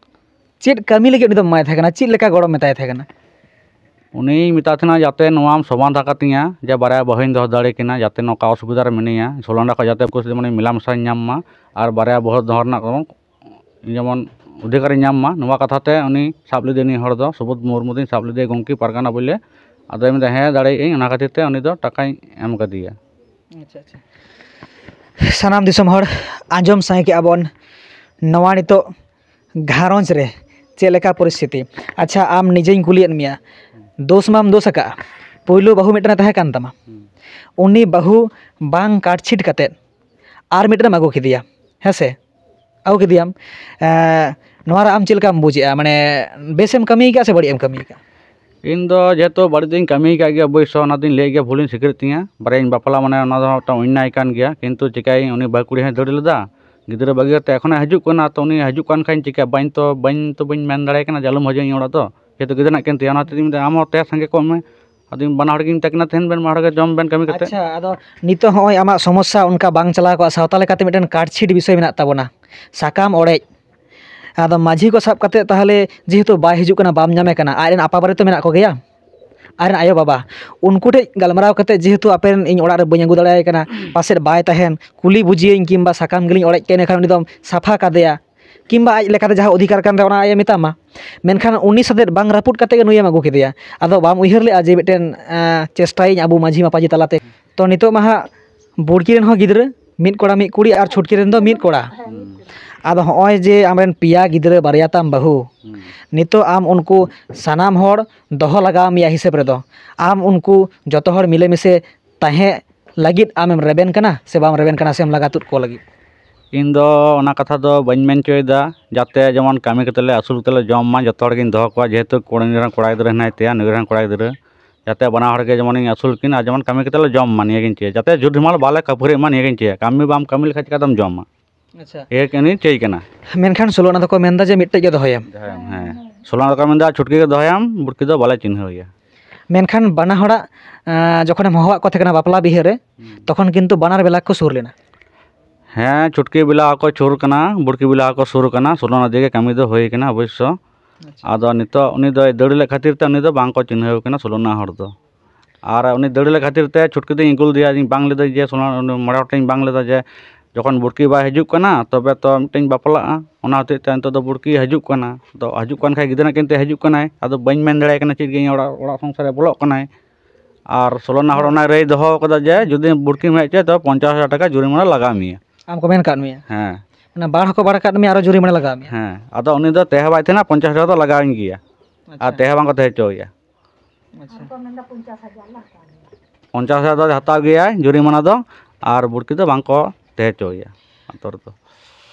ᱪᱮᱫ ᱠᱟᱹᱢᱤ ᱞᱟᱹᱜᱤᱫ ᱩᱱᱤ ᱫᱚᱢ ᱮᱢᱟᱭ ᱛᱟᱦᱮᱸ ᱠᱟᱱᱟ? ᱪᱮᱫ ᱞᱮᱠᱟ ᱜᱚᱲᱚᱢ ᱢᱮᱛᱟᱭ ᱛᱟᱦᱮᱸ ᱠᱟᱱᱟ? ᱩᱱᱤᱧ ᱢᱮᱛᱟᱭ ᱛᱟᱦᱮᱱᱟ, ᱡᱟᱛᱮ ᱱᱚᱣᱟᱢ ᱥᱚᱢᱟᱫᱷᱟ ᱠᱟᱛᱤᱧᱟ, ᱡᱮ ᱵᱟᱨᱭᱟ ᱵᱟᱹᱦᱩᱧ ᱫᱚᱦᱚ ᱫᱟᱲᱮ ᱠᱤᱱᱟ, ᱡᱟᱛᱮ ᱱᱚᱝᱠᱟ ᱚᱥᱩᱵᱤᱫᱷᱟ ᱨᱮ ᱢᱤᱱᱟᱹᱧᱟ, ᱥᱳᱞᱳ ᱟᱱᱰᱟ ᱠᱷᱚᱱ ᱡᱟᱛᱮ ᱩᱱᱠᱩ ᱥᱟᱛᱮ ᱡᱮᱢᱚᱱᱤᱧ ᱢᱮᱞᱟ ᱢᱮᱥᱟᱧ ᱧᱟᱢ ᱢᱟ, ᱟᱨ ᱵᱟᱨᱭᱟ ᱵᱟᱹᱦᱩ ᱫᱚᱦᱚ ᱨᱮᱱᱟᱜ ᱠᱳᱱᱳ ᱡᱮᱢᱚᱱ ᱚᱫᱷᱤᱠᱟᱨᱤᱧ ᱧᱟᱢ ᱢᱟ, ᱱᱚᱣᱟ ᱠᱟᱛᱷᱟ ᱛᱮ ᱩᱱᱤ ᱥᱟᱵ ᱞᱮᱫᱮᱭᱟ, ᱩᱱᱤ ᱦᱚᱲ ᱫᱚ ᱥᱩᱵᱳᱫᱷ ᱢᱩᱨᱢᱩ ᱫᱚᱧ ᱥᱟᱵ ᱞᱮᱫᱮᱭᱟ ᱜᱚᱢᱠᱮ ᱯᱟᱨᱜᱟᱱᱟ ᱵᱚᱞᱮ᱾ ᱟᱫᱚᱭ ᱢᱮᱱᱫᱟ, "ᱦᱮᱸ, ᱫᱟᱲᱮᱭᱟᱜ ᱟᱹᱧ", ᱚᱱᱟ ᱠᱷᱟᱹᱛᱤᱨ ᱛᱮ ᱩᱱᱤ ᱫᱚ ᱴᱟᱠᱟᱧ ᱮᱢ ᱠᱟᱫᱮᱭᱟ᱾ ᱟᱪᱪᱷᱟ, ᱟᱪᱪᱷᱟ᱾ ᱥᱟᱱᱟᱢ ᱫᱤᱥᱚᱢ ᱦᱚᱲ, ᱟᱸᱡᱚᱢ ᱥᱟᱸᱜᱮ ᱠᱮᱜᱼᱟ ᱵᱚᱱ ᱱᱚᱣᱟ ᱱᱤᱛᱚᱜ ᱜᱷᱟᱨᱚᱸᱡᱽ ᱨᱮ ᱪᱮᱫ ᱞᱮᱠᱟ ᱯᱚᱨᱤᱥᱛᱷᱤᱛᱤ᱾ ᱟᱪᱪᱷᱟ, ᱟᱢ ᱱᱤᱡᱮᱧ ᱠᱩᱞᱤᱭᱮᱫ ᱢᱮᱭᱟ, ᱫᱳᱥ ᱢᱟᱢ ᱫᱳᱥ ᱟᱠᱟᱜᱼᱟ, ᱯᱳᱭᱞᱳ ᱵᱟᱹᱦᱩ ᱢᱤᱫᱴᱮᱱᱮ ᱛᱟᱦᱮᱸ ᱠᱟᱱ ᱛᱟᱢᱟ, ᱩᱱᱤ ᱵᱟᱹᱦᱩ ᱵᱟᱝ ᱠᱟᱴᱪᱷᱤᱴ ᱠᱟᱛᱮᱫ ᱟᱨ ᱢᱤᱫᱴᱮᱱᱮᱢ ᱟᱹᱜᱩ ᱠᱮᱫᱮᱭᱟ, ᱦᱮᱸ ᱥᱮ? ᱟᱹᱜᱩ ᱠᱮᱫᱮᱭᱟᱢ᱾ ᱮᱸ, ᱱᱚᱣᱟ ᱨᱮ ᱟᱢ ᱪᱮᱫ ᱞᱮᱠᱟᱢ ᱵᱩᱡᱮᱜᱼᱟ? ᱢᱟᱱᱮ, ᱵᱮᱥᱮᱢ ᱠᱟᱹᱢᱤ ᱠᱟᱜᱼᱟ ᱥᱮ ᱵᱟᱹᱲᱤᱡ ᱮᱢ ᱠᱟᱹᱢᱤ ᱠᱟᱜᱼᱟ? ᱤᱧ ᱫᱚ ᱡᱮᱦᱮᱛᱩ ᱵᱟᱹᱲᱤᱡ ᱫᱚᱧ ᱠᱟᱹᱢᱤ ᱠᱟᱜ ᱜᱮᱭᱟ ᱚᱵᱚᱥᱥᱚ, ᱚᱱᱟ ᱫᱚᱧ ᱞᱟᱹᱭ ᱜᱮᱭᱟ, ᱵᱷᱩᱞᱤᱧ ᱥᱤᱠᱟᱹᱨᱮᱫ ᱛᱤᱧᱟ᱾ ᱵᱟᱨᱭᱟᱧ ᱵᱟᱯᱞᱟ, ᱢᱟᱱᱮ, ᱚᱱᱟ ᱫᱚ ᱢᱤᱫᱴᱟᱝ ᱚᱱᱱᱟᱭ ᱠᱟᱱ ᱜᱮᱭᱟ, ᱠᱤᱱᱛᱩ ᱪᱤᱠᱟᱹᱭᱟᱹᱧ, ᱩᱱᱤ ᱵᱟᱹᱦᱩ ᱠᱩᱲᱤ ᱦᱚᱸᱭ ᱫᱟᱹᱲ ᱞᱮᱫᱟ, ᱜᱤᱫᱽᱨᱟᱹ ᱵᱟᱹᱜᱤ ᱠᱟᱛᱮ ᱮᱠᱷᱚᱱᱮ ᱦᱤᱡᱩᱜ ᱠᱟᱱᱟ, ᱛᱚ ᱩᱱᱤ ᱦᱤᱡᱩᱜ ᱠᱟᱱ ᱠᱷᱟᱱ ᱪᱤᱠᱟᱹ, ᱵᱟᱹᱧ ᱛᱚ, ᱵᱟᱹᱧ ᱛᱚ ᱵᱟᱹᱧ ᱢᱮᱱ ᱫᱟᱲᱮᱭᱟᱭ ᱠᱟᱱᱟ ᱡᱮ ᱟᱞᱚᱢ ᱦᱤᱡᱩᱜᱼᱟ ᱤᱧ ᱚᱲᱟᱜ ᱫᱚ, ᱡᱮᱦᱮᱛᱩ ᱜᱤᱫᱽᱨᱟᱹ ᱦᱮᱱᱟᱜ ᱠᱤᱱ ᱛᱤᱧᱟ, ᱚᱱᱟ ᱦᱚᱛᱮᱡ ᱛᱤᱧ ᱢᱮᱛᱟᱭᱟ, ᱟᱢ ᱦᱚᱸ ᱛᱮ ᱥᱟᱸᱜᱮ ᱠᱚᱜ ᱢᱮ᱾ ᱟᱫᱚᱧ ᱵᱟᱱᱟ ᱦᱚᱲ ᱜᱮᱧ ᱢᱮᱛᱟ ᱠᱤᱱᱟ, "ᱛᱟᱦᱮᱱ ᱵᱮᱱ, ᱵᱟᱱᱟ ᱦᱚᱲ ᱜᱮ ᱡᱚᱢ ᱵᱮᱱ ᱠᱟᱹᱢᱤ ᱠᱟᱛᱮ᱾" ᱟᱪᱪᱷᱟ, ᱟᱫᱚ ᱱᱤᱛᱚᱜ ᱦᱚᱸᱜᱼᱚᱭ ᱟᱢᱟᱜ ᱥᱚᱢᱚᱥᱥᱟ ᱚᱱᱠᱟ ᱵᱟᱝ ᱪᱟᱞᱟᱣ ᱠᱚᱜᱼᱟ, ᱥᱟᱶᱛᱟ ᱞᱮᱠᱟᱛᱮ ᱢᱤᱫᱴᱮᱱ ᱠᱟᱴᱪᱷᱤᱴ ᱵᱤᱥᱚᱭ ᱢᱮᱱᱟᱜ ᱛᱟᱵᱚᱱᱟ, ᱥᱟᱠᱟᱢ ᱚᱲᱮᱡ᱾ ᱟᱫᱚ ᱢᱟᱹᱡᱷᱤ ᱠᱚ ᱥᱟᱵ ᱠᱟᱛᱮ ᱛᱟᱦᱚᱞᱮ ᱡᱮᱦᱮᱛᱩ ᱵᱟᱭ ᱦᱤᱡᱩᱜ ᱠᱟᱱᱟ, ᱵᱟᱢ ᱧᱟᱢᱮ ᱠᱟᱱᱟ, ᱟᱡ ᱨᱮᱱ ᱟᱯᱟ ᱵᱟᱨᱮ ᱛᱚ ᱢᱮᱱᱟᱜ ᱠᱚᱜᱮᱭᱟ, ᱟᱡ ᱨᱮᱱ ᱟᱭᱳ ᱵᱟᱵᱟ, ᱩᱱᱠᱩ ᱴᱷᱮᱡ ᱜᱟᱞᱢᱟᱨᱟᱣ ᱠᱟᱛᱮ, ᱡᱮᱦᱮᱛᱩ ᱟᱯᱮ ᱨᱮᱱ ᱤᱧ ᱚᱲᱟᱜ ᱨᱮ ᱵᱟᱹᱧ ᱟᱹᱜᱩ ᱫᱟᱲᱮᱭᱟᱭ ᱠᱟᱱᱟ, ᱯᱟᱥᱮᱡ ᱵᱟᱭ ᱛᱟᱦᱮᱱ, ᱠᱩᱞᱤ ᱵᱩᱡᱷᱟᱹᱭᱟᱹᱧ, ᱠᱤᱝᱵᱟ ᱥᱟᱠᱟᱢ ᱜᱮᱞᱤᱧ ᱚᱲᱮᱡ ᱠᱮᱫ, ᱮᱱᱠᱷᱟᱱ ᱩᱱᱤ ᱫᱚᱢ ᱥᱟᱯᱷᱟ ᱠᱟᱫᱮᱭᱟ, ᱠᱤᱝᱵᱟ ᱟᱡ ᱞᱮᱠᱟᱛᱮ ᱡᱟᱦᱟᱸ ᱚᱫᱷᱤᱠᱟᱨ ᱠᱟᱱ ᱛᱟᱭᱟ ᱚᱱᱟ ᱟᱡ ᱮ ᱢᱮᱛᱟᱢᱟ᱾ ᱢᱮᱱᱠᱷᱟᱱ ᱩᱱᱤ ᱥᱟᱛᱮ ᱵᱟᱝ ᱨᱟᱹᱯᱩᱫ ᱠᱟᱛᱮ ᱜᱮ ᱱᱩᱭᱮᱢ ᱟᱹᱜᱩ ᱠᱮᱫᱮᱭᱟ᱾ ᱟᱫᱚ ᱵᱟᱢ ᱩᱭᱦᱟᱹᱨ ᱞᱮᱜᱼᱟ ᱡᱮ ᱢᱤᱫᱴᱮᱱ, ᱮᱸ, ᱪᱮᱥᱴᱟᱭᱟᱹᱧ ᱟᱵᱚ ᱢᱟᱹᱡᱷᱤ ᱢᱟᱯᱟᱡᱷᱤ ᱛᱟᱞᱟᱛᱮ? ᱛᱚ ᱱᱤᱛᱚᱜ ᱢᱟ ᱦᱟᱸᱜ ᱵᱩᱲᱠᱤ ᱨᱮᱱ ᱦᱚᱸ ᱜᱤᱫᱽᱨᱟᱹ ᱢᱤᱫ ᱠᱚᱲᱟ ᱢᱤᱫ ᱠᱩᱲᱤ ᱟᱨ ᱪᱷᱩᱴᱠᱤ ᱨᱮᱱ ᱫᱚ ᱢᱤᱫ ᱠᱚᱲᱟ᱾ ᱟᱫᱚ ᱦᱚᱸᱜᱼᱚᱭ ᱡᱮ ᱟᱢᱨᱮᱱ ᱯᱮᱭᱟ ᱜᱤᱫᱽᱨᱟᱹ, ᱵᱟᱨᱭᱟ ᱛᱟᱢ ᱵᱟᱹᱦᱩ, ᱱᱤᱛᱚᱜ ᱟᱢ ᱩᱱᱠᱩ ᱥᱟᱱᱟᱢ ᱦᱚᱲ ᱫᱚᱦᱚ ᱞᱟᱜᱟᱣ ᱢᱮᱭᱟ ᱦᱤᱥᱟᱹᱵ ᱨᱮᱫᱚ, ᱟᱢ ᱩᱱᱠᱩ ᱡᱚᱛᱚ ᱦᱚᱲ ᱢᱤᱞᱮᱢᱤᱥᱮ ᱛᱟᱦᱮᱸ ᱞᱟᱹᱜᱤᱫ ᱟᱢᱮᱢ ᱨᱮᱵᱮᱱ ᱠᱟᱱᱟ ᱥᱮ ᱵᱟᱢ ᱨᱮᱵᱮᱱ ᱠᱟᱱᱟ, ᱥᱮᱢ ᱞᱟᱜᱟ ᱛᱩᱫ ᱠᱚ ᱞᱟᱹᱜᱤᱫ? ᱤᱧ ᱫᱚ ᱚᱱᱟ ᱠᱟᱛᱷᱟ ᱫᱚ ᱵᱟᱹᱧ ᱢᱮᱱ ᱦᱚᱪᱚᱭᱮᱫᱟ, ᱡᱟᱛᱮ ᱡᱮᱢᱚᱱ ᱠᱟᱹᱢᱤ ᱠᱟᱛᱮ ᱞᱮ ᱟᱹᱥᱩᱞ ᱠᱟᱛᱮ ᱞᱮ ᱡᱚᱢ ᱢᱟ, ᱡᱚᱛᱚ ᱦᱚᱲ ᱜᱤᱧ ᱫᱚᱦᱚ ᱠᱚᱣᱟ, ᱡᱮᱦᱮᱛᱩ ᱠᱩᱲᱤ ᱜᱤᱫᱽᱨᱟᱹ ᱠᱚᱲᱟ ᱜᱤᱫᱽᱨᱟᱹ ᱦᱮᱱᱟᱭ ᱛᱟᱭᱟ, ᱱᱩᱭ ᱨᱮᱱ ᱠᱚᱲᱟ ᱜᱤᱫᱽᱨᱟᱹ, ᱡᱟᱛᱮ ᱵᱟᱱᱟ ᱦᱚᱲ ᱜᱮ ᱡᱮᱢᱚᱱᱤᱧ ᱟᱹᱥᱩᱞ ᱠᱤᱱ ᱟᱨ ᱡᱮᱢᱚᱱ ᱠᱟᱹᱢᱤ ᱠᱟᱛᱮ ᱞᱮ ᱡᱚᱢ ᱢᱟ, ᱱᱤᱭᱟᱹ ᱜᱤᱧ ᱪᱟᱹᱭᱟ᱾ ᱡᱟᱛᱮ ᱡᱷᱩᱴ ᱡᱷᱟᱢᱮᱞᱟ ᱵᱟᱞᱮ ᱠᱷᱟᱹᱯᱟᱹᱨᱤᱜ ᱢᱟ, ᱱᱤᱭᱟᱹ ᱜᱤᱧ ᱪᱟᱹᱭᱟ᱾ ᱠᱟᱹᱢᱤ ᱵᱟᱢ ᱠᱟᱹᱢᱤ ᱞᱮᱠᱷᱟᱱ ᱪᱤᱠᱟᱹᱛᱮᱢ ᱡᱚᱢᱟ? ᱟᱪᱪᱷᱟ᱾ ᱤᱭᱟᱹ ᱠᱟᱹᱱᱟᱹᱧ, ᱪᱟᱹᱭ ᱠᱟᱱᱟ᱾ ᱢᱮᱱᱠᱷᱟᱱ ᱥᱳᱞᱳ ᱟᱱᱟ ᱫᱚᱠᱚ ᱢᱮᱱᱫᱟ ᱡᱮ ᱢᱤᱫᱴᱮᱡ ᱜᱮ ᱫᱚᱦᱚᱭᱮᱢ᱾ ᱫᱚᱦᱚᱭᱟᱢ, ᱦᱮᱸ᱾ ᱥᱳᱞᱳ ᱟᱱᱟ ᱫᱚᱠᱚ ᱢᱮᱱᱫᱟ ᱪᱷᱩᱴᱠᱤ ᱜᱮ ᱫᱚᱦᱚᱭᱟᱢ, ᱵᱩᱲᱠᱤ ᱫᱚ ᱵᱟᱞᱮ ᱪᱤᱱᱦᱟᱹᱣ ᱮᱭᱟ᱾ ᱢᱮᱱᱠᱷᱟᱱ ᱵᱟᱱᱟ ᱦᱚᱲᱟᱜ, ᱟᱸ, ᱡᱚᱠᱷᱚᱱᱮᱢ ᱦᱚᱦᱚᱣᱟᱜ ᱠᱚ ᱛᱟᱦᱮᱸ ᱠᱟᱱᱟ ᱵᱟᱯᱞᱟ ᱵᱤᱦᱟᱹ ᱨᱮ, ᱦᱩᱸ᱾ ᱛᱚᱠᱷᱚᱱ ᱠᱤᱱᱛᱩ ᱵᱟᱱᱟᱨ ᱵᱮᱞᱟ ᱠᱚ ᱥᱩᱨ ᱞᱮᱱᱟ᱾ ᱦᱮᱸ, ᱪᱷᱩᱴᱠᱤ ᱵᱮᱞᱟ ᱦᱚᱸᱠᱚ ᱥᱩᱨ ᱠᱟᱱᱟ, ᱵᱩᱲᱠᱤ ᱵᱮᱞᱟ ᱦᱚᱸᱠᱚ ᱥᱩᱨ ᱠᱟᱱᱟ, ᱥᱳᱞᱳ ᱟᱱᱟ ᱫᱤᱭᱮ ᱜᱮ ᱠᱟᱹᱢᱤ ᱫᱚ ᱦᱩᱭ ᱠᱟᱱᱟ ᱚᱵᱚᱥᱥᱚ᱾ ᱟᱪᱪᱷᱟ᱾ ᱟᱫᱚ ᱱᱤᱛᱚᱜ ᱩᱱᱤ ᱫᱚᱭ ᱫᱟᱹᱲ ᱞᱮᱫ ᱠᱷᱟᱹᱛᱤᱨ ᱛᱮ ᱩᱱᱤ ᱫᱚ ᱵᱟᱝ ᱠᱚ ᱪᱤᱱᱦᱟᱹᱣ ᱠᱟᱱᱟ ᱥᱳᱞᱳ ᱟᱱᱟ ᱦᱚᱲ ᱫᱚ᱾ ᱟᱨ ᱩᱱᱤ ᱫᱟᱹᱲ ᱞᱮᱫ ᱠᱷᱟᱹᱛᱤᱨ ᱛᱮ ᱪᱷᱩᱴᱠᱤ ᱫᱚᱧ ᱟᱹᱜᱩ ᱞᱮᱫᱮᱭᱟ, ᱤᱧ ᱵᱟᱝ ᱞᱟᱹᱭᱫᱟ ᱡᱮ ᱥᱳᱞᱳ ᱟᱱᱟ, ᱢᱚᱬᱮ ᱦᱚᱲ ᱴᱷᱮᱱ ᱤᱧ ᱵᱟᱝ ᱞᱟᱹᱭᱫᱟ ᱡᱮ ᱡᱚᱠᱷᱚᱱ ᱵᱩᱲᱠᱤ ᱵᱟᱭ ᱦᱤᱡᱩᱜ ᱠᱟᱱᱟ ᱛᱚᱵᱮ ᱛᱚ ᱢᱤᱫᱴᱮᱱ ᱵᱟᱯᱞᱟᱜᱼᱟ, ᱚᱱᱟ ᱦᱚᱛᱮᱡ ᱛᱮ ᱱᱤᱛᱚᱜ ᱫᱚ ᱵᱩᱲᱠᱤ ᱦᱤᱡᱩᱜ ᱠᱟᱱᱟ᱾ ᱟᱫᱚ ᱦᱤᱡᱩᱜ ᱠᱟᱱ ᱠᱷᱟᱡ ᱜᱤᱫᱽᱨᱟᱹ ᱠᱤᱱ ᱛᱮ ᱦᱤᱡᱩᱜ ᱠᱟᱱᱟᱭ, ᱟᱫᱚ ᱵᱟᱹᱧ ᱢᱮᱱ ᱫᱟᱲᱮᱭᱟᱭ ᱠᱟᱱᱟ ᱪᱮᱫ ᱜᱮ, ᱤᱧ ᱚᱲᱟᱜ, ᱚᱲᱟᱜ ᱥᱚᱝᱥᱟᱨ ᱨᱮ ᱵᱚᱞᱚᱜ ᱠᱟᱱᱟᱭ᱾ ᱟᱨ ᱥᱳᱞᱳ ᱟᱱᱟ ᱦᱚᱲ ᱚᱱᱟ ᱨᱟᱹᱭ ᱫᱚᱦᱚ ᱠᱟᱫᱟ ᱡᱮ ᱡᱩᱫᱤ ᱵᱩᱲᱠᱤᱢ ᱦᱮᱡ ᱦᱚᱪᱚᱭᱟ ᱛᱚ ᱯᱚᱧᱪᱟᱥ ᱦᱟᱡᱟᱨ ᱴᱟᱠᱟ ᱡᱩᱨᱤᱢᱟᱱᱟ ᱞᱟᱜᱟᱣ ᱢᱮᱭᱟ᱾ ᱟᱢ ᱠᱚ ᱢᱮᱱ ᱠᱟᱫ ᱢᱮᱭᱟ? ᱦᱮᱸ᱾ ᱢᱟᱱᱮ ᱵᱟᱲ ᱦᱚᱸᱠᱚ ᱵᱟᱲ ᱠᱟᱫ ᱢᱮᱭᱟ, ᱟᱨᱚ ᱡᱩᱨᱤᱢᱟᱱᱟ ᱞᱟᱜᱟᱣ ᱢᱮᱭᱟ? ᱦᱮᱸ, ᱟᱫᱚ ᱩᱱᱤ ᱫᱚ ᱛᱟᱦᱮᱸ ᱵᱟᱭ ᱛᱟᱦᱮᱱᱟ, ᱯᱚᱧᱪᱟᱥ ᱦᱟᱡᱟᱨ ᱫᱚ ᱞᱟᱜᱟᱣᱤᱧ ᱜᱮᱭᱟ᱾ ᱟᱪᱪᱷᱟ᱾ ᱟᱨ ᱛᱟᱦᱮᱸ ᱵᱟᱝ ᱠᱚ ᱛᱟᱦᱮᱸ ᱦᱚᱪᱚᱣᱟᱭᱟ᱾ ᱟᱪᱪᱷᱟ᱾ ᱯᱚᱧᱪᱟᱥ ᱦᱟᱡᱟᱨ ᱫᱚ ᱦᱟᱛᱟᱣ ᱜᱮᱭᱟᱭ ᱡᱩᱨᱤᱢᱟᱱᱟ ᱫᱚ, ᱟᱨ ᱵᱩᱲᱠᱤ ᱫᱚ ᱵᱟᱝ ᱠᱚ ᱛᱟᱦᱮᱸ ᱦᱚᱪᱚᱣᱟᱭᱟ ᱟᱛᱳ ᱨᱮᱫᱚ᱾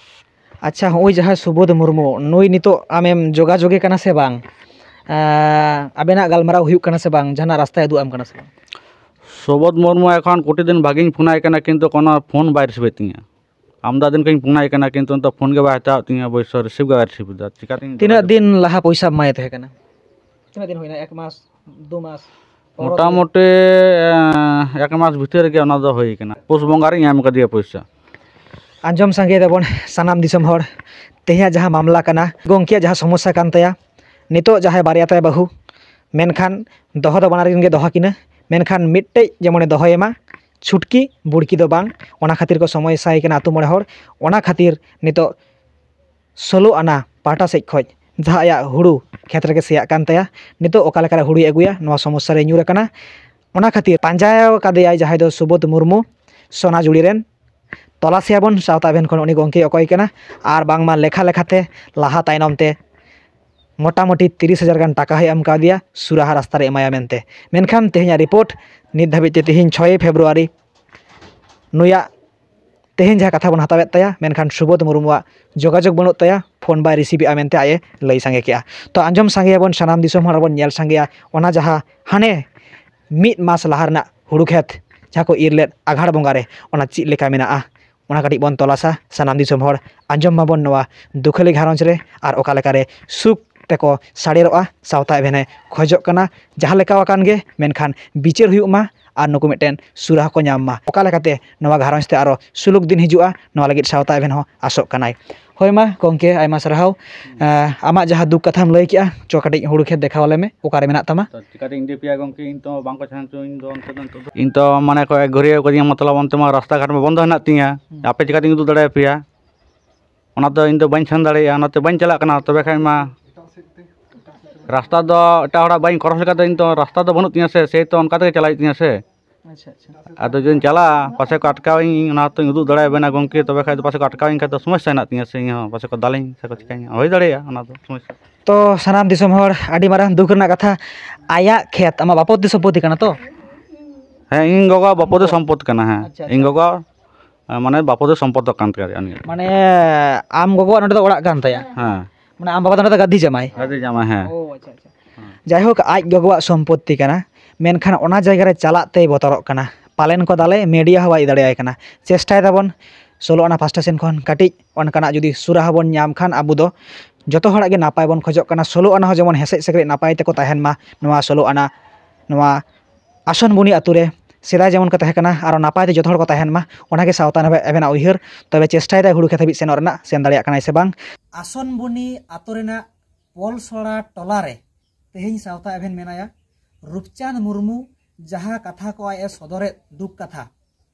ᱟᱪᱪᱷᱟ, ᱦᱚᱸᱜᱼᱚᱭ ᱡᱟᱦᱟᱸᱭ ᱥᱩᱵᱳᱫᱷ ᱢᱩᱨᱢᱩ, ᱱᱩᱭ ᱱᱤᱛᱚᱜ ᱟᱢᱮᱢ ᱡᱳᱜᱟᱡᱳᱜᱮ ᱠᱟᱱᱟ ᱥᱮ ᱵᱟᱝ? ᱟᱸ, ᱟᱵᱮᱱᱟᱜ ᱜᱟᱞᱢᱟᱨᱟᱣ ᱦᱩᱭᱩᱜ ᱠᱟᱱᱟ ᱥᱮ ᱵᱟᱝ? ᱡᱟᱦᱟᱱᱟᱜ ᱨᱟᱥᱛᱟᱭ ᱩᱫᱩᱜ ᱟᱢ ᱠᱟᱱᱟ ᱥᱮ ᱵᱟᱝ? ᱥᱩᱵᱳᱫᱷ ᱢᱩᱨᱢᱩ ᱮᱠᱷᱚᱱ ᱠᱚᱴᱤ ᱫᱤᱱ ᱵᱷᱟᱜᱤᱧ ᱯᱷᱳᱱ ᱟᱭ ᱠᱟᱱᱟ, ᱠᱤᱱᱛᱩ ᱠᱳᱱᱳ ᱯᱷᱳᱱ ᱵᱟᱭ ᱨᱤᱥᱤᱵᱷ ᱮᱫ ᱛᱤᱧᱟᱹ᱾ ᱟᱢᱫᱟ ᱫᱤᱱ ᱠᱷᱚᱱᱤᱧ ᱯᱷᱳᱱ ᱟᱭ ᱠᱟᱱᱟ, ᱠᱤᱱᱛᱩ ᱱᱤᱛᱚᱜ ᱯᱷᱳᱱ ᱜᱮ ᱵᱟᱭ ᱦᱟᱛᱟᱣᱮᱫ ᱛᱤᱧᱟᱹ, ᱚᱵᱚᱥᱥᱚ ᱨᱤᱥᱤᱵᱷ ᱜᱮ ᱵᱟᱭ ᱨᱤᱥᱤᱵᱷ ᱮᱫᱟ᱾ ᱪᱤᱠᱟᱹᱛᱤᱧ ᱛᱤᱱᱟᱹᱜ ᱡᱳᱜᱟᱡᱳᱜᱽ? ᱫᱤᱱ ᱞᱟᱦᱟ ᱯᱚᱭᱥᱟᱢ ᱮᱢᱟᱭ ᱛᱟᱦᱮᱸ ᱠᱟᱱᱟ? ᱛᱤᱱᱟᱹᱜ ᱫᱤᱱ ᱦᱩᱭᱱᱟ? ᱮᱠ ᱢᱟᱥ, ᱫᱩ ᱢᱟᱥ? ᱯᱚᱱᱨᱚ ᱫᱤᱱ? ᱢᱚᱴᱟᱢᱩᱴᱤ, ᱮᱸ, ᱮᱠ ᱢᱟᱥ ᱵᱷᱤᱛᱤᱨ ᱨᱮᱜᱮ ᱚᱱᱟ ᱫᱚ ᱦᱩᱭ ᱠᱟᱱᱟ᱾ ᱯᱩᱥ ᱵᱚᱸᱜᱟ ᱨᱤᱧ ᱮᱢ ᱠᱟᱫᱮᱭᱟ ᱯᱚᱭᱥᱟ᱾ ᱟᱸᱡᱚᱢ ᱥᱟᱸᱜᱮᱭ ᱫᱟᱵᱚᱱ ᱥᱟᱱᱟᱢ ᱫᱤᱥᱚᱢ ᱦᱚᱲ, ᱛᱮᱦᱮᱧᱟᱜ ᱡᱟᱦᱟᱸ ᱢᱟᱢᱞᱟ ᱠᱟᱱᱟ, ᱜᱚᱢᱠᱮᱭᱟᱜ ᱡᱟᱦᱟᱸ ᱥᱚᱢᱚᱥᱥᱟ ᱠᱟᱱ ᱛᱟᱭᱟ, ᱱᱤᱛᱚᱜ ᱡᱟᱦᱟᱸᱭ ᱵᱟᱨᱭᱟ ᱛᱟᱭ ᱵᱟᱹᱦᱩ, ᱢᱮᱱᱠᱷᱟᱱ ᱫᱚᱦᱚ ᱫᱚ ᱵᱟᱱᱟᱨ ᱨᱮᱱ ᱜᱮ ᱫᱚᱦᱚ ᱠᱤᱱᱟ, ᱢᱮᱱᱠᱷᱟᱱ ᱢᱤᱫᱴᱮᱡ ᱡᱮᱢᱚᱱᱮ ᱫᱚᱦᱚᱭᱮ ᱢᱟ, ᱪᱷᱩᱴᱠᱤ ᱵᱩᱲᱠᱤ ᱫᱚ ᱵᱟᱝ᱾ ᱚᱱᱟ ᱠᱷᱟᱹᱛᱤᱨ ᱠᱚ ᱥᱚᱢᱚᱥᱥᱟᱭ ᱠᱟᱱᱟ ᱟᱹᱛᱩ ᱢᱚᱬᱮ ᱦᱚᱲ᱾ ᱚᱱᱟ ᱠᱷᱟᱹᱛᱤᱨ ᱱᱤᱛᱚᱜ ᱥᱳᱞᱳ ᱟᱱᱟ ᱯᱟᱦᱴᱟ ᱥᱮᱫ ᱠᱷᱚᱡ ᱡᱟᱦᱟᱸ ᱟᱭᱟᱜ ᱦᱩᱲᱩ ᱠᱷᱮᱛ ᱨᱮᱜᱮ ᱥᱮᱭᱟᱜ ᱠᱟᱱ ᱛᱟᱭᱟ, ᱱᱤᱛᱚᱜ ᱚᱠᱟ ᱞᱮᱠᱟᱨᱮ ᱦᱩᱲᱩᱭ ᱟᱹᱜᱩᱭᱟ, ᱱᱚᱣᱟ ᱥᱚᱢᱚᱥᱥᱟ ᱨᱮ ᱧᱩᱨ ᱟᱠᱟᱱᱟ᱾ ᱚᱱᱟ ᱠᱷᱟᱹᱛᱤᱨ ᱯᱟᱸᱡᱟ ᱠᱟᱫᱮᱭᱟᱭ ᱡᱟᱦᱟᱸᱭ ᱫᱚ ᱥᱩᱵᱳᱫᱷ ᱢᱩᱨᱢᱩ, ᱥᱚᱱᱟᱡᱩᱲᱤ ᱨᱮᱱ᱾ ᱛᱚᱞᱟᱥᱮᱭᱟᱵᱚᱱ ᱥᱟᱶᱛᱟ ᱮᱵᱷᱮᱱ ᱠᱷᱚᱱ ᱩᱱᱤ ᱜᱚᱢᱠᱮ ᱚᱠᱚᱭ ᱠᱟᱱᱟ, ᱟᱨ ᱵᱟᱝᱢᱟ ᱞᱮᱠᱷᱟ ᱞᱮᱠᱷᱟᱛᱮ ᱞᱟᱦᱟ ᱛᱟᱭᱱᱚᱢ ᱛᱮ ᱢᱚᱴᱟᱢᱩᱴᱤ ᱛᱤᱨᱤᱥ ᱦᱟᱡᱟᱨ ᱜᱟᱱ ᱴᱟᱠᱟ ᱦᱚᱸᱭ ᱮᱢ ᱠᱟᱣᱫᱮᱭᱟ ᱥᱩᱨᱟᱦᱟ ᱨᱟᱥᱛᱟ ᱨᱮ ᱮᱢᱟᱭᱟ ᱢᱮᱱᱛᱮ᱾ ᱢᱮᱱᱠᱷᱟᱱ ᱛᱮᱦᱮᱧᱟᱜ ᱨᱤᱯᱳᱨᱴ ᱱᱤᱛ ᱫᱷᱟᱹᱵᱤᱡ ᱛᱮ, ᱛᱮᱦᱮᱧ ᱪᱷᱚᱭ ᱯᱷᱮᱵᱽᱨᱩᱣᱟᱨᱤ, ᱱᱩᱭᱟᱜ ᱛᱮᱦᱮᱧ ᱡᱟᱦᱟᱸ ᱠᱟᱛᱷᱟ ᱵᱚᱱ ᱦᱟᱛᱟᱣᱮᱫ ᱛᱟᱭᱟ, ᱢᱮᱱᱠᱷᱟᱱ ᱥᱩᱵᱳᱫᱷ ᱢᱩᱨᱢᱩᱣᱟᱜ ᱡᱳᱜᱟᱡᱳᱜᱽ ᱵᱟᱹᱱᱩᱜ ᱛᱟᱭᱟ, ᱯᱷᱳᱱ ᱵᱟᱭ ᱨᱤᱥᱤᱵᱷ ᱮᱜᱼᱟ ᱢᱮᱱᱛᱮ ᱟᱡ ᱮ ᱞᱟᱹᱭ ᱥᱟᱸᱜᱮ ᱠᱮᱜᱼᱟ᱾ ᱛᱚ ᱟᱸᱡᱚᱢ ᱥᱟᱸᱜᱮᱭᱟᱵᱚᱱ, ᱥᱟᱱᱟᱢ ᱫᱤᱥᱚᱢ ᱦᱚᱲ ᱵᱚᱱ ᱧᱮᱞ ᱥᱟᱸᱜᱮᱭᱟ ᱚᱱᱟ ᱡᱟᱦᱟᱸ ᱦᱟᱱᱮ ᱢᱤᱫ ᱢᱟᱥ ᱞᱟᱦᱟ ᱨᱮᱱᱟᱜ ᱦᱩᱲᱩ ᱠᱷᱮᱛ ᱡᱟᱦᱟᱸ ᱠᱚ ᱤᱨ ᱞᱮᱫ ᱟᱜᱷᱟᱲ ᱵᱚᱸᱜᱟ ᱨᱮ, ᱚᱱᱟ ᱪᱮᱫ ᱞᱮᱠᱟ ᱢᱮᱱᱟᱜᱼᱟ, ᱚᱱᱟ ᱠᱟᱹᱴᱤᱡ ᱵᱚᱱ ᱛᱚᱞᱟᱥᱟ᱾ ᱥᱟᱱᱟᱢ ᱫᱤᱥᱚᱢ ᱦᱚᱲ ᱟᱸᱡᱚᱢ ᱢᱟᱵᱚᱱ ᱱᱚᱣᱟ ᱫᱩᱠᱷᱟᱹᱞᱤ ᱜᱷᱟᱨᱚᱸᱡᱽ ᱨᱮ ᱟᱨ ᱚᱠᱟ ᱞᱮᱠᱟᱨᱮ ᱥᱩᱠ ᱛᱮᱠᱚ ᱥᱟᱲᱮᱨᱚᱜᱼᱟ, ᱥᱟᱶᱛᱟ ᱮᱵᱷᱮᱱᱮ ᱠᱷᱚᱡᱚᱜ ᱠᱟᱱᱟ᱾ ᱡᱟᱦᱟᱸ ᱞᱮᱠᱟ ᱟᱠᱟᱱ ᱜᱮ, ᱢᱮᱱᱠᱷᱟᱱ ᱵᱤᱪᱟᱹᱨ ᱦᱩᱭᱩᱜ ᱢᱟ ᱟᱨ ᱱᱩᱠᱩ ᱢᱤᱫᱴᱮᱱ ᱥᱩᱨᱟ ᱦᱚᱸᱠᱚ ᱧᱟᱢ ᱢᱟ᱾ ᱚᱠᱟ ᱞᱮᱠᱟᱛᱮ ᱱᱚᱣᱟ ᱜᱷᱟᱨᱚᱸᱡᱽ ᱛᱮ ᱟᱨᱚ ᱥᱩᱞᱩᱠ ᱫᱤᱱ ᱦᱤᱡᱩᱜᱼᱟ, ᱱᱚᱣᱟ ᱞᱟᱹᱜᱤᱫ ᱥᱟᱶᱛᱟ ᱮᱵᱷᱮᱱ ᱦᱚᱸ ᱟᱥᱚᱜ ᱠᱟᱱᱟᱭ᱾ ᱦᱳᱭ ᱢᱟ ᱜᱚᱢᱠᱮ, ᱟᱭᱢᱟ ᱥᱟᱨᱦᱟᱣ᱾ ᱮᱸ, ᱟᱢᱟᱜ ᱡᱟᱦᱟᱸ ᱫᱩᱠ ᱠᱟᱛᱷᱟᱢ ᱞᱟᱹᱭ ᱠᱮᱜᱼᱟ, ᱪᱚ ᱠᱟᱹᱴᱤᱡ ᱦᱩᱲᱩ ᱠᱷᱮᱛ ᱫᱮᱠᱷᱟᱣ ᱟᱞᱮ ᱢᱮ, ᱚᱠᱟᱨᱮ ᱢᱮᱱᱟᱜ ᱛᱟᱢᱟ? ᱛᱚ ᱪᱤᱠᱟᱹᱛᱤᱧ ᱤᱫᱤ ᱯᱮᱭᱟ ᱜᱚᱢᱠᱮ, ᱤᱧ ᱛᱚ ᱵᱟᱝᱠᱚ ᱪᱷᱟᱱ ᱦᱚᱪᱚ ᱤᱧ ᱫᱚ ᱚᱱᱛᱮ ᱫᱚ ᱱᱤᱛᱚᱜ ᱫᱚ᱾ ᱤᱧ ᱛᱚ ᱢᱟᱱᱮ ᱠᱚ ᱮᱠ ᱜᱷᱩᱨᱤᱭᱟᱹ ᱠᱟᱫᱤᱧᱟ, ᱢᱚᱛᱞᱚᱵ ᱚᱱᱛᱮ ᱢᱟ ᱨᱟᱥᱛᱟ ᱜᱷᱟᱴ ᱢᱟ ᱵᱚᱱᱫᱚ ᱦᱮᱱᱟᱜ ᱛᱤᱧᱟ᱾ ᱦᱩᱸ᱾ ᱟᱯᱮ ᱪᱤᱠᱟᱹᱛᱤᱧ ᱩᱫᱩᱜ ᱫᱟᱲᱮᱭᱟᱯᱮᱭᱟ? ᱚᱱᱟ ᱫᱚ ᱤᱧ ᱫᱚ ᱵᱟᱹᱧ ᱥᱮᱱ ᱫᱟᱲᱮᱭᱟᱜᱼᱟ, ᱚᱱᱟᱛᱮ ᱵᱟᱹᱧ ᱪᱟᱞᱟᱜ ᱠᱟᱱᱟ᱾ ᱛᱚᱵᱮ ᱠᱷᱟᱱ ᱢᱟ ᱨᱟᱥᱛᱟ ᱫᱚ ᱮᱴᱟᱜ ᱦᱚᱲᱟᱜ ᱵᱟᱹᱧ ᱠᱨᱚᱥ ᱞᱮᱠᱷᱟᱱ ᱫᱚ ᱤᱧ ᱫᱚ ᱨᱟᱥᱛᱟ ᱫᱚ ᱵᱟᱹᱱᱩᱜ ᱛᱤᱧᱟᱹ ᱥᱮ, ᱥᱮᱭ ᱛᱚ ᱚᱱᱠᱟ ᱛᱮᱜᱮ ᱪᱟᱞᱟᱜ ᱦᱩᱭᱩᱜ ᱛᱤᱧᱟᱹ ᱥᱮ᱾ ᱟᱪᱪᱷᱟ, ᱟᱪᱪᱷᱟ᱾ ᱟᱫᱚ ᱡᱩᱫᱤᱧ ᱪᱟᱞᱟᱜᱼᱟ, ᱯᱟᱥᱮ ᱠᱚ ᱟᱴᱠᱟᱣᱤᱧ, ᱚᱱᱟ ᱛᱚᱧ ᱩᱫᱩᱜ ᱫᱟᱲᱮᱭᱟᱵᱮᱱᱟ ᱜᱚᱢᱠᱮ, ᱛᱚᱵᱮ ᱠᱷᱟᱡ ᱫᱚ ᱯᱟᱥᱮ ᱠᱚ ᱟᱴᱠᱟᱣᱤᱧ ᱠᱷᱟᱡ ᱫᱚ ᱥᱚᱢᱚᱥᱥᱟ ᱦᱮᱱᱟᱜ ᱛᱤᱧᱟᱹ ᱥᱮ, ᱤᱧ ᱦᱚᱸ ᱯᱟᱥᱮ ᱠᱚ ᱫᱟᱞᱤᱧ ᱥᱮ ᱠᱚ ᱪᱤᱠᱟᱹᱧᱟ, ᱦᱩᱭ ᱫᱟᱲᱮᱭᱟᱜᱼᱟ ᱚᱱᱟ ᱫᱚ ᱥᱚᱢᱚᱥᱥᱟ᱾ ᱛᱚ ᱥᱟᱱᱟᱢ ᱫᱤᱥᱚᱢ ᱦᱚᱲ, ᱟᱹᱰᱤ ᱢᱟᱨᱟᱝ ᱫᱩᱠ ᱨᱮᱱᱟᱜ ᱠᱟᱛᱷᱟ, ᱟᱭᱟᱜ ᱠᱷᱮᱛ, ᱟᱢᱟᱜ ᱵᱟᱯᱚᱛ ᱥᱚᱢᱯᱚᱛᱤ ᱠᱟᱱᱟ ᱛᱚ? ᱦᱮᱸ, ᱤᱧ ᱜᱚᱜᱚᱣᱟᱜ ᱵᱟᱯᱚᱛ ᱥᱚᱢᱯᱚᱛ ᱠᱟᱱᱟ, ᱦᱮᱸ᱾ ᱟᱪᱪᱷᱟ, ᱤᱧ ᱟᱪᱪᱷᱟ᱾ ᱜᱚᱜᱚᱣᱟᱜ, ᱢᱟᱱᱮ, ᱵᱟᱯᱚᱛ ᱥᱚᱢᱯᱚᱛ ᱠᱟᱱ ᱛᱟᱭᱟ ᱩᱱᱤᱭᱟᱜ᱾ ᱢᱟᱱᱮ, ᱟᱢ ᱜᱚᱜᱚᱣᱟᱜ ᱱᱚᱰᱮ ᱫᱚ ᱚᱲᱟᱜ ᱠᱟᱱ ᱛᱟᱭᱟ? ᱦᱮᱸ᱾ ᱢᱟᱱᱮ, ᱟᱢ ᱵᱟᱵᱟ ᱫᱚ ᱱᱚᱰᱮ ᱫᱚ ᱜᱟᱹᱫᱷᱤ ᱡᱟᱢᱟᱭ? ᱜᱟᱹᱫᱷᱤ ᱡᱟᱢᱟᱭ, ᱦᱮᱸ᱾ ᱚ, ᱟᱪᱪᱷᱟ, ᱟᱪᱪᱷᱟ᱾ ᱦᱮᱸ᱾ ᱡᱟᱭᱦᱳᱠ, ᱟᱡ ᱜᱚᱜᱚᱣᱟᱜ ᱥᱚᱢᱯᱚᱛᱤ ᱠᱟᱱᱟ, ᱢᱮᱱᱠᱷᱟᱱ ᱚᱱᱟ ᱡᱟᱭᱜᱟ ᱨᱮ ᱪᱟᱞᱟᱜ ᱛᱮᱭ ᱵᱚᱛᱚᱨᱚᱜ ᱠᱟᱱᱟ᱾ ᱯᱟᱞᱮᱱ ᱠᱚ ᱫᱟᱞᱮ, ᱢᱤᱰᱤᱭᱟ ᱦᱚᱸ ᱵᱟᱭ ᱤᱫᱤ ᱫᱟᱲᱮᱭᱟᱭ ᱠᱟᱱᱟ᱾ ᱪᱮᱥᱴᱟᱭ ᱫᱟᱵᱚᱱ ᱥᱳᱞᱳ ᱟᱱᱟ ᱯᱟᱥᱴᱟ ᱥᱮᱱ ᱠᱷᱚᱱ ᱠᱟᱹᱴᱤᱡ ᱚᱱᱠᱟᱱᱟᱜ ᱡᱩᱫᱤ ᱥᱩᱨᱟᱦᱟ ᱵᱚᱱ ᱧᱟᱢ ᱠᱷᱟᱱ, ᱟᱵᱚ ᱫᱚ ᱡᱚᱛᱚ ᱦᱚᱲᱟᱜ ᱜᱮ ᱱᱟᱯᱟᱭ ᱵᱚᱱ ᱠᱷᱚᱡᱚᱜ ᱠᱟᱱᱟ᱾ ᱥᱳᱞᱳ ᱟᱱᱟ ᱦᱚᱸ ᱡᱮᱢᱚᱱ ᱦᱮᱸᱥᱮᱡ ᱥᱮᱠᱨᱮᱡ ᱱᱟᱯᱟᱭ ᱛᱮᱠᱚ ᱛᱟᱦᱮᱱ ᱢᱟ, ᱱᱚᱣᱟ ᱥᱳᱞᱳ ᱟᱱᱟ, ᱱᱚᱣᱟ ᱟᱥᱚᱱᱵᱩᱱᱤ ᱟᱛᱳ ᱨᱮ ᱥᱮᱫᱟᱭ ᱡᱮᱢᱚᱱ ᱠᱚ ᱛᱟᱦᱮᱸ ᱠᱟᱱᱟ, ᱟᱨᱚ ᱱᱟᱯᱟᱭ ᱛᱮ ᱡᱚᱛᱚ ᱦᱚᱲ ᱠᱚ ᱛᱟᱦᱮᱱ ᱢᱟ, ᱚᱱᱟᱜᱮ ᱥᱟᱶᱛᱟ ᱮᱵᱷᱮᱱᱟᱜ ᱩᱭᱦᱟᱹᱨ᱾ ᱛᱚᱵᱮ ᱪᱮᱥᱴᱟᱭᱮᱫᱟᱭ ᱦᱩᱲᱩ ᱠᱷᱮᱛ ᱦᱟᱹᱵᱤᱡ ᱥᱮᱱᱚᱜ ᱨᱮᱱᱟᱜ, ᱥᱮᱱ ᱫᱟᱲᱮᱭᱟᱜ ᱠᱟᱱᱟᱭ ᱥᱮ ᱵᱟᱝ? ᱟᱥᱚᱱᱵᱩᱱᱤ ᱟᱛᱳ ᱨᱮᱱᱟᱜ ᱯᱚᱞᱥᱚᱲᱟ ᱴᱚᱞᱟ ᱨᱮ ᱛᱮᱦᱮᱧ ᱥᱟᱶᱛᱟ ᱮᱵᱷᱮᱱ ᱢᱮᱱᱟᱭᱟ ᱨᱩᱯᱪᱟᱸᱫᱽ ᱢᱩᱨᱢᱩ᱾ ᱡᱟᱦᱟᱸ ᱠᱟᱛᱷᱟ ᱠᱚ ᱟᱡ ᱮ ᱥᱚᱫᱚᱨᱮᱫ, ᱫᱩᱠ ᱠᱟᱛᱷᱟ,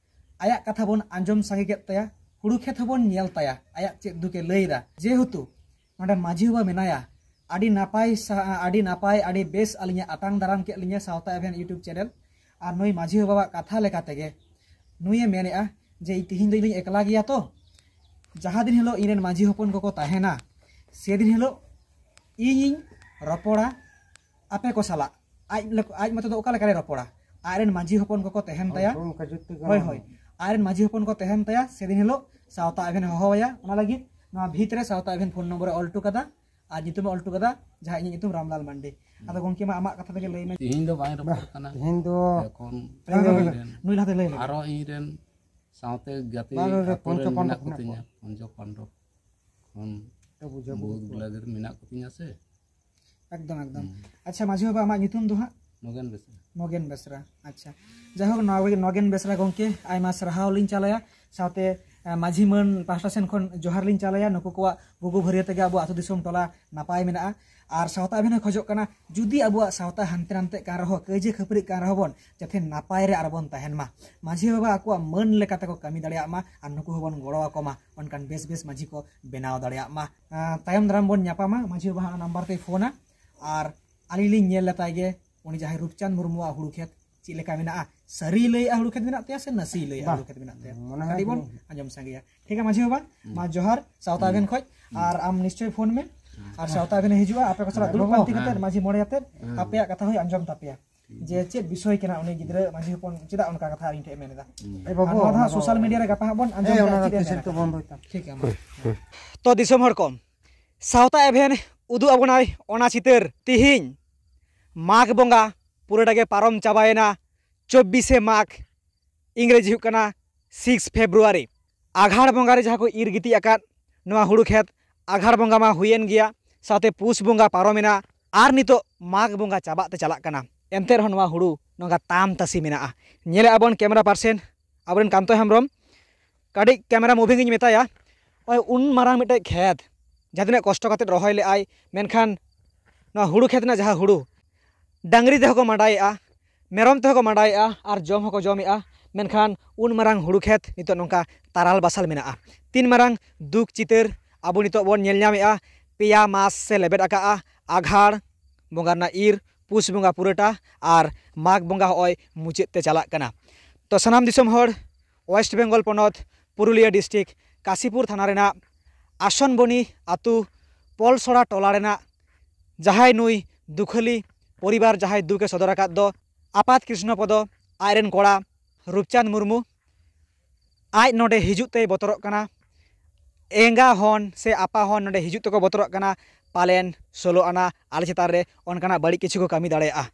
ᱟᱭᱟᱜ ᱠᱟᱛᱷᱟ ᱵᱚᱱ ᱟᱸᱡᱚᱢ ᱥᱟᱸᱜᱮ ᱠᱮᱫ ᱛᱟᱭᱟ, ᱦᱩᱲᱩ ᱠᱷᱮᱛ ᱦᱚᱸᱵᱚᱱ ᱧᱮᱞ ᱛᱟᱭᱟ, ᱟᱭᱟᱜ ᱪᱮᱫ ᱫᱩᱠᱮ ᱞᱟᱹᱭ ᱮᱫᱟ᱾ ᱡᱮᱦᱮᱛᱩ ᱱᱚᱰᱮ ᱢᱟᱹᱡᱷᱤ ᱵᱟᱵᱟ ᱢᱮᱱᱟᱭᱟ, ᱟᱹᱰᱤ ᱱᱟᱯᱟᱭ ᱥᱟ-, ᱟᱹᱰᱤ ᱱᱟᱯᱟᱭ, ᱟᱹᱰᱤ ᱵᱮᱥ ᱟᱹᱞᱤᱧᱮ ᱟᱛᱟᱝ ᱫᱟᱨᱟᱢ ᱠᱮᱫ ᱞᱤᱧᱟᱹ ᱥᱟᱶᱛᱟ ᱮᱵᱷᱮᱱ YouTube ᱪᱮᱱᱮᱞ᱾ ᱟᱨ ᱱᱩᱭ ᱢᱟᱹᱡᱷᱤ ᱵᱟᱵᱟᱣᱟᱜ ᱠᱟᱛᱷᱟ ᱞᱮᱠᱟ ᱛᱮᱜᱮ ᱱᱩᱭᱮ ᱢᱮᱱᱮᱫᱼᱟ ᱡᱮ ᱛᱤᱦᱤᱧ ᱫᱚ ᱤᱧ ᱫᱚᱧ ᱮᱠᱞᱟ ᱜᱮᱭᱟ ᱛᱚ, ᱡᱟᱦᱟᱸ ᱫᱤᱱ ᱦᱤᱞᱳᱜ ᱤᱧ ᱨᱮᱱ ᱢᱟᱹᱡᱷᱤ ᱦᱚᱯᱚᱱ ᱠᱚᱠᱚ ᱛᱟᱦᱮᱱᱟ, ᱥᱮᱫᱤᱱ ᱦᱤᱞᱳᱜ ᱤᱧᱤᱧ ᱨᱚᱯᱚᱲᱟ ᱟᱯᱮ ᱠᱚ ᱥᱟᱞᱟᱜ᱾ ᱟᱡ ᱞᱮᱠ-, ᱟᱡ ᱢᱚᱛᱚ ᱫᱚ ᱚᱠᱟ ᱞᱮᱠᱟᱨᱮ ᱨᱚᱯᱚᱲᱟ? ᱟᱡ ᱨᱮᱱ ᱢᱟᱹᱡᱷᱤ ᱦᱚᱯᱚᱱ ᱠᱚᱠᱚ ᱛᱟᱦᱮᱱ ᱦᱳᱭ, ᱛᱟᱭᱟ᱾ ᱦᱳᱭ, ᱦᱳᱭ᱾ ᱟᱡᱨᱮᱱ ᱢᱟᱹᱡᱷᱤ ᱦᱚᱯᱚᱱ ᱠᱚ ᱛᱟᱦᱮᱱ ᱛᱟᱭᱟ, ᱥᱮᱫᱤᱱ ᱦᱤᱞᱳᱜ ᱥᱟᱶᱛᱟ ᱮᱵᱷᱮᱱ ᱦᱚᱦᱚᱣᱟᱭᱟ᱾ ᱚᱱᱟ ᱞᱟᱹᱜᱤᱫ ᱱᱚᱣᱟ ᱵᱷᱤᱛ ᱨᱮ ᱥᱟᱶᱛᱟ ᱮᱵᱷᱮᱱ ᱯᱷᱳᱱ ᱱᱚᱢᱵᱚᱨᱮ ᱚᱞ ᱦᱚᱴᱚ ᱠᱟᱫᱟ ᱟᱨ ᱧᱩᱛᱩᱢᱮ ᱚᱞ ᱦᱚᱴᱚ ᱠᱟᱫᱟ, ᱡᱟᱦᱟᱸ ᱤᱧᱟᱹᱜ ᱧᱩᱛᱩᱢ ᱨᱟᱢᱞᱟᱞ ᱢᱟᱱᱰᱤ᱾ ᱟᱫᱚ ᱜᱚᱢᱠᱮ, ᱢᱟ ᱟᱢᱟᱜ ᱠᱟᱛᱷᱟ ᱛᱮᱜᱮ ᱞᱟᱹᱭ ᱢᱮ᱾ ᱛᱤᱦᱤᱧ ᱫᱚ ᱵᱟᱝ ᱨᱚᱯᱚᱲ ᱠᱟᱱᱟ᱾ ᱛᱤᱦᱤᱧ ᱫᱚ ᱮᱠᱷᱚᱱ ᱵᱟᱝ, ᱵᱟᱝ, ᱤᱧ ᱵᱟᱝ, ᱨᱮᱱ ᱱᱩᱭ ᱞᱟᱦᱟᱛᱮ ᱞᱟᱹᱭ ᱞᱮᱜᱮ᱾ ᱟᱨᱚ ᱤᱧ ᱨᱮᱱ ᱥᱟᱶᱛᱮ ᱜᱟᱛᱮ ᱵᱟᱝ, ᱵᱟᱝ, ᱟᱛᱳ ᱨᱮᱱ ᱯᱚᱧᱪᱚ ᱯᱟᱱᱰᱚᱵ ᱢᱮᱱᱟᱜ ᱢᱮᱱᱟᱜ ᱠᱚᱛᱤᱧᱟ, ᱠᱚᱣᱟ᱾ ᱯᱚᱧᱪᱚ ᱯᱟᱱᱰᱚᱵ ᱠᱷᱚᱱ ᱛᱚ ᱵᱩᱡᱷᱟᱹᱣ ᱵᱚᱦᱩᱛ ᱵᱩᱡᱷᱟᱹᱣ᱾ ᱜᱩᱞᱟ ᱜᱤᱨ ᱢᱮᱱᱟᱜ ᱠᱚᱛᱤᱧᱟ ᱥᱮ᱾ ᱮᱠᱫᱚᱢ, ᱮᱠᱫᱚᱢ᱾ ᱦᱩᱸ᱾ ᱟᱪᱪᱷᱟ, ᱢᱟᱹᱡᱷᱤ ᱵᱟᱵᱟ, ᱟᱢᱟᱜ ᱧᱩᱛᱩᱢ ᱫᱚ ᱦᱟᱸᱜ? ᱱᱚᱜᱮᱱ ᱵᱮᱥᱨᱟ᱾ ᱱᱚᱜᱮᱱ ᱵᱮᱥᱨᱟ, ᱟᱪᱪᱷᱟ᱾ ᱡᱟᱭᱦᱳᱠ, ᱱᱚᱣᱟ ᱱᱚᱜᱮᱱ ᱵᱮᱥᱨᱟ ᱜᱚᱢᱠᱮ, ᱟᱭᱢᱟ ᱥᱟᱨᱦᱟᱣ ᱞᱤᱧ ᱪᱟᱞᱟᱭᱟ, ᱥᱟᱶᱛᱮ, ᱮ, ᱢᱟᱹᱡᱷᱤ ᱢᱟᱹᱱ ᱯᱟᱦᱴᱟ ᱥᱮᱱ ᱠᱷᱚᱱ ᱡᱚᱦᱟᱨ ᱞᱤᱧ ᱪᱟᱞᱟᱭᱟ᱾ ᱱᱩᱠᱩ ᱠᱚᱣᱟᱜ ᱜᱩᱜᱩ ᱵᱷᱟᱹᱨᱭᱟᱹ ᱛᱮᱜᱮ ᱟᱵᱚ ᱟᱹᱛᱩ ᱫᱤᱥᱚᱢ ᱴᱚᱞᱟ ᱱᱟᱯᱟᱭ ᱢᱮᱱᱟᱜᱼᱟ᱾ ᱟᱨ ᱥᱟᱶᱛᱟ ᱟᱹᱵᱤᱱ ᱦᱚᱸ ᱠᱷᱚᱡᱚᱜ ᱠᱟᱱᱟ, ᱡᱩᱫᱤ ᱟᱵᱚᱣᱟᱜ ᱥᱟᱶᱛᱟ ᱦᱟᱱᱛᱮ ᱱᱟᱱᱛᱮᱜ ᱠᱟᱱ ᱨᱮᱦᱚᱸ, ᱠᱟᱹᱭᱡᱟᱹ ᱠᱷᱟᱹᱯᱟᱹᱨᱤᱜ ᱠᱟᱱ ᱨᱮᱦᱚᱸ ᱵᱚᱱ, ᱡᱟᱛᱮ ᱱᱟᱯᱟᱭ ᱨᱮ ᱟᱨᱵᱚᱱ ᱛᱟᱦᱮᱱ ᱢᱟ, ᱢᱟᱹᱡᱷᱤ ᱵᱟᱵᱟ ᱟᱠᱚᱣᱟᱜ ᱢᱟᱹᱱ ᱞᱮᱠᱟ ᱛᱮᱠᱚ ᱠᱟᱹᱢᱤ ᱫᱟᱲᱮᱭᱟᱜ ᱢᱟ ᱟᱨ ᱱᱩᱠᱩ ᱦᱚᱸᱵᱚᱱ ᱜᱚᱲᱚ ᱟᱠᱚ ᱢᱟ, ᱚᱱᱠᱟᱱ ᱵᱮᱥ ᱵᱮᱥ ᱢᱟᱹᱡᱷᱤ ᱠᱚ ᱵᱮᱱᱟᱣ ᱫᱟᱲᱮᱭᱟᱜ ᱢᱟ᱾ ᱟᱸ, ᱛᱟᱭᱚᱢ ᱫᱟᱨᱟᱢ ᱵᱚᱱ ᱧᱟᱯᱟᱢᱟ, ᱢᱟᱹᱡᱷᱤ ᱵᱟᱵᱟ ᱦᱟᱸᱜ ᱱᱟᱢᱵᱟᱨ ᱛᱮᱭ ᱯᱷᱳᱱᱟ ᱟᱨ ᱟᱹᱞᱤᱧ ᱞᱤᱧ ᱧᱮᱞ ᱞᱮᱛᱟᱭ ᱜᱮ, ᱩᱱᱤ ᱡᱟᱦᱟᱸᱭ ᱨᱩᱯᱪᱟᱸᱫᱽ ᱢᱩᱨᱢᱩᱣᱟᱜ ᱦᱩᱲᱩ ᱠᱷᱮᱛ ᱪᱮᱫ ᱞᱮᱠᱟ ᱢᱮᱱᱟᱜᱼᱟ, ᱥᱟᱹᱨᱤᱭ ᱞᱟᱹᱭᱮᱜᱼᱟ ᱦᱩᱲᱩ ᱠᱷᱮᱛ ᱢᱮᱱᱟᱜ ᱛᱟᱭᱟ ᱥᱮ ᱱᱟᱹᱥᱤᱭ ᱞᱟᱹᱭᱮᱜᱼᱟ ᱵᱟᱝ᱾ ᱦᱩᱲᱩ ᱠᱷᱮᱛ ᱢᱮᱱᱟᱜ ᱛᱟᱭᱟ? ᱢᱚᱱᱮ ᱦᱚᱭ ᱠᱟᱹᱴᱤᱡ ᱵᱚᱱ ᱦᱩᱸ᱾ ᱟᱸᱡᱚᱢ ᱥᱟᱸᱜᱮᱭᱟ᱾ ᱴᱷᱤᱠ ᱜᱮᱭᱟ ᱢᱟᱹᱡᱷᱤ ᱵᱟᱵᱟ, ᱦᱩᱸ᱾ ᱢᱟ ᱡᱚᱦᱟᱨ ᱥᱟᱶᱛᱟ ᱦᱩᱸ᱾ ᱟᱵᱮᱱ ᱠᱷᱚᱡ, ᱦᱩᱸ᱾ ᱟᱨ ᱥᱟᱶᱛᱟ ᱟᱵᱮᱱ ᱦᱤᱡᱩᱜᱼᱟ, ᱟᱯᱮ ᱠᱚ ᱥᱟᱞᱟᱜ ᱦᱮᱸ᱾ ᱫᱩᱲᱩᱵ ᱵᱟᱵᱟ᱾ ᱯᱟᱱᱛᱮ ᱠᱟᱛᱮ ᱦᱮᱸ᱾ ᱢᱟᱹᱡᱷᱤ ᱢᱚᱬᱮ ᱟᱛᱮ ᱦᱮᱸ᱾ ᱟᱯᱮᱭᱟᱜ ᱠᱟᱛᱷᱟ ᱦᱚᱸᱭ ᱟᱸᱡᱚᱢ ᱛᱟᱯᱮᱭᱟ᱾ ᱦᱩᱸ᱾ ᱡᱮ ᱪᱮᱫ ᱵᱤᱥᱚᱭ ᱠᱟᱱᱟ ᱩᱱᱤ ᱜᱤᱫᱽᱨᱟᱹ ᱢᱟᱹᱡᱷᱤ ᱦᱚᱯᱚᱱ ᱪᱮᱫᱟᱜ ᱚᱱᱠᱟ ᱠᱟᱛᱷᱟ ᱤᱧ ᱴᱷᱮᱱ ᱮ ᱢᱮᱱ ᱮᱫᱟ? ᱦᱩᱸ᱾ ᱮ ᱵᱟᱹᱵᱩ, ᱟᱨ ᱱᱚᱣᱟ ᱫᱚ ᱦᱟᱸᱜ ᱚᱱᱟ ᱫᱚ ᱥᱳᱥᱟᱞ ᱢᱤᱰᱤᱭᱟ ᱨᱮ ᱜᱟᱯᱟ ᱦᱟᱸᱜ ᱵᱚᱱ ᱟᱸᱡᱚᱢ ᱮ, ᱫᱟ ᱚᱱᱟ ᱫᱚ ᱪᱮᱫ ᱮ ᱛᱤᱥ ᱢᱮᱱ ᱦᱚᱸᱛᱚ ᱟᱠᱟᱫᱟ᱾ ᱵᱚᱱᱫᱚᱭ ᱛᱟᱢ᱾ ᱴᱷᱤᱠ ᱜᱮᱭᱟ, ᱢᱟ᱾ ᱛᱚ ᱫᱤᱥᱚᱢ ᱦᱚᱲ ᱠᱚ, ᱥᱟᱶᱛᱟ ᱮᱵᱷᱮᱱ ᱩᱫᱩᱜ ᱟᱵᱚᱱᱟᱭ ᱚᱱᱟ ᱪᱤᱛᱟᱹᱨ᱾ ᱛᱤᱦᱤᱧ ᱢᱟᱜᱽ ᱵᱚᱸᱜᱟ ᱯᱩᱨᱟᱹᱴᱟ ᱜᱮ ᱯᱟᱨᱚᱢ ᱪᱟᱵᱟᱭᱮᱱᱟ, ᱪᱚᱵᱵᱤᱥᱮ ᱢᱟᱜᱽ, ᱤᱝᱨᱮᱡᱤ ᱦᱩᱭᱩᱜ ᱠᱟᱱᱟ ᱥᱤᱠᱥ ᱯᱷᱮᱵᱽᱨᱩᱣᱟᱨᱤ᱾ ᱟᱜᱷᱟᱲ ᱵᱚᱸᱜᱟ ᱨᱮ ᱡᱟᱦᱟᱸ ᱠᱚ ᱤᱨ ᱜᱤᱛᱤᱡ ᱟᱠᱟᱫ ᱱᱚᱣᱟ ᱦᱩᱲᱩ ᱠᱷᱮᱛ, ᱟᱜᱷᱟᱲ ᱵᱚᱸᱜᱟ ᱢᱟ ᱦᱩᱭᱮᱱ ᱜᱮᱭᱟ, ᱥᱟᱶᱛᱮ ᱯᱩᱥ ᱵᱚᱸᱜᱟ ᱯᱟᱨᱚᱢᱮᱱᱟ, ᱟᱨ ᱱᱤᱛᱚᱜ ᱢᱟᱜᱽ ᱵᱚᱸᱜᱟ ᱪᱟᱵᱟᱜ ᱛᱮ ᱪᱟᱞᱟᱜ ᱠᱟᱱᱟ᱾ ᱮᱱᱛᱮ ᱨᱮᱦᱚᱸ ᱱᱚᱣᱟ ᱦᱩᱲᱩ ᱱᱚᱝᱠᱟ ᱛᱟᱢ ᱛᱟᱥᱤ ᱢᱮᱱᱟᱜᱼᱟ᱾ ᱧᱮᱞᱮᱫᱼᱟ ᱵᱚᱱ ᱠᱮᱢᱮᱨᱟ ᱯᱟᱨᱥᱮᱱ ᱟᱵᱚᱨᱮᱱ ᱠᱟᱱᱛᱚ ᱦᱮᱢᱵᱨᱚᱢ, ᱠᱟᱹᱴᱤᱡ ᱠᱮᱢᱮᱨᱟ ᱢᱩᱵᱷᱤᱝ ᱤᱧ ᱢᱮᱛᱟᱭᱟ, ᱱᱚᱜᱼᱚᱭ ᱩᱱ ᱢᱟᱨᱟᱝ ᱢᱤᱫᱴᱮᱡ ᱠᱷᱮᱛ, ᱡᱟᱦᱟᱸ ᱛᱤᱱᱟᱹᱜ ᱠᱚᱥᱴᱚ ᱠᱟᱛᱮᱫ ᱨᱚᱦᱚᱭ ᱞᱮᱫᱼᱟᱭ, ᱢᱮᱱᱠᱷᱟᱱ ᱱᱚᱣᱟ ᱦᱩᱲᱩ ᱠᱷᱮᱛ ᱨᱮᱱᱟᱜ ᱡᱟᱦᱟᱸ ᱦᱩᱲᱩ, ᱰᱟᱝᱨᱤ ᱛᱮᱦᱚᱸ ᱠᱚ ᱢᱟᱰᱟᱭᱮᱫᱼᱟ, ᱢᱮᱨᱚᱢ ᱛᱮᱦᱚᱸ ᱠᱚ ᱢᱟᱰᱟᱭᱮᱫᱼᱟ, ᱟᱨ ᱡᱚᱢ ᱦᱚᱸᱠᱚ ᱡᱚᱢᱮᱫᱼᱟ, ᱢᱮᱱᱠᱷᱟᱱ ᱩᱱ ᱢᱟᱨᱟᱝ ᱦᱩᱲᱩ ᱠᱷᱮᱛ ᱱᱤᱛᱚᱜ ᱱᱚᱝᱠᱟ ᱛᱟᱨᱟᱞ ᱵᱟᱥᱟᱞ ᱢᱮᱱᱟᱜᱼᱟ᱾ ᱛᱤᱱ ᱢᱟᱨᱟᱝ ᱫᱩᱠ ᱪᱤᱛᱟᱹᱨ ᱟᱵᱚ ᱱᱤᱛᱚᱜ ᱵᱚᱱ ᱧᱮᱞ ᱧᱟᱢᱮᱫᱼᱟ᱾ ᱯᱮᱭᱟ ᱢᱟᱥ ᱥᱮ ᱞᱮᱵᱮᱫ ᱟᱠᱟᱫᱼᱟ, ᱟᱜᱷᱟᱲ ᱵᱚᱸᱜᱟ ᱨᱮᱱᱟᱜ ᱤᱨ, ᱯᱩᱥ ᱵᱚᱸᱜᱟ ᱯᱩᱨᱟᱹᱴᱟ, ᱟᱨ ᱢᱟᱜᱽ ᱵᱚᱸᱜᱟ ᱦᱚᱸᱜᱼᱚᱭ ᱢᱩᱪᱟᱹᱫ ᱛᱮ ᱪᱟᱞᱟᱜ ᱠᱟᱱᱟ᱾ ᱛᱚ ᱥᱟᱱᱟᱢ ᱫᱤᱥᱚᱢ ᱦᱚᱲ, ᱳᱭᱮᱥᱴ ᱵᱮᱝᱜᱚᱞ ᱯᱚᱱᱚᱛ ᱯᱩᱨᱩᱞᱤᱭᱟᱹ ᱰᱤᱥᱴᱨᱤᱠᱴ ᱠᱟᱥᱤᱯᱩᱨ ᱛᱷᱟᱱᱟ ᱨᱮᱱᱟᱜ ᱟᱥᱚᱱᱵᱚᱱᱤ ᱟᱹᱛᱩ ᱯᱚᱞᱥᱚᱲᱟ ᱴᱚᱞᱟ ᱨᱮᱱᱟᱜ ᱡᱟᱦᱟᱸᱭ ᱱᱩᱭ ᱫᱩᱠᱷᱟᱹᱞᱤ ᱯᱚᱨᱤᱵᱟᱨ ᱡᱟᱦᱟᱸᱭ ᱫᱩᱠᱮ ᱥᱚᱫᱚᱨ ᱟᱠᱟᱫ ᱫᱚ ᱟᱯᱟᱛ ᱠᱨᱤᱥᱱᱚᱯᱚᱫᱚ, ᱟᱡᱨᱮᱱ ᱠᱚᱲᱟ ᱨᱩᱯᱪᱟᱸᱫᱽ ᱢᱩᱨᱢᱩ, ᱟᱡ ᱱᱚᱰᱮ ᱦᱤᱡᱩᱜ ᱛᱮᱭ ᱵᱚᱛᱚᱨᱚᱜ ᱠᱟᱱᱟ, ᱮᱸᱜᱟ ᱦᱚᱱ ᱥᱮ ᱟᱯᱟ ᱦᱚᱱ ᱱᱚᱰᱮ ᱦᱤᱡᱩᱜ ᱛᱮᱠᱚ ᱵᱚᱛᱚᱨᱚᱜ ᱠᱟᱱᱟ, ᱯᱟᱞᱮᱱ ᱥᱳᱞᱳ ᱟᱱᱟ ᱟᱞᱮ ᱪᱮᱛᱟᱱ ᱨᱮ ᱚᱱᱠᱟᱱᱟᱜ ᱵᱟᱹᱲᱤᱡ ᱠᱤᱪᱷᱩ ᱠᱚ ᱠᱟᱹᱢᱤ ᱫᱟᱲᱮᱭᱟᱜᱼᱟ᱾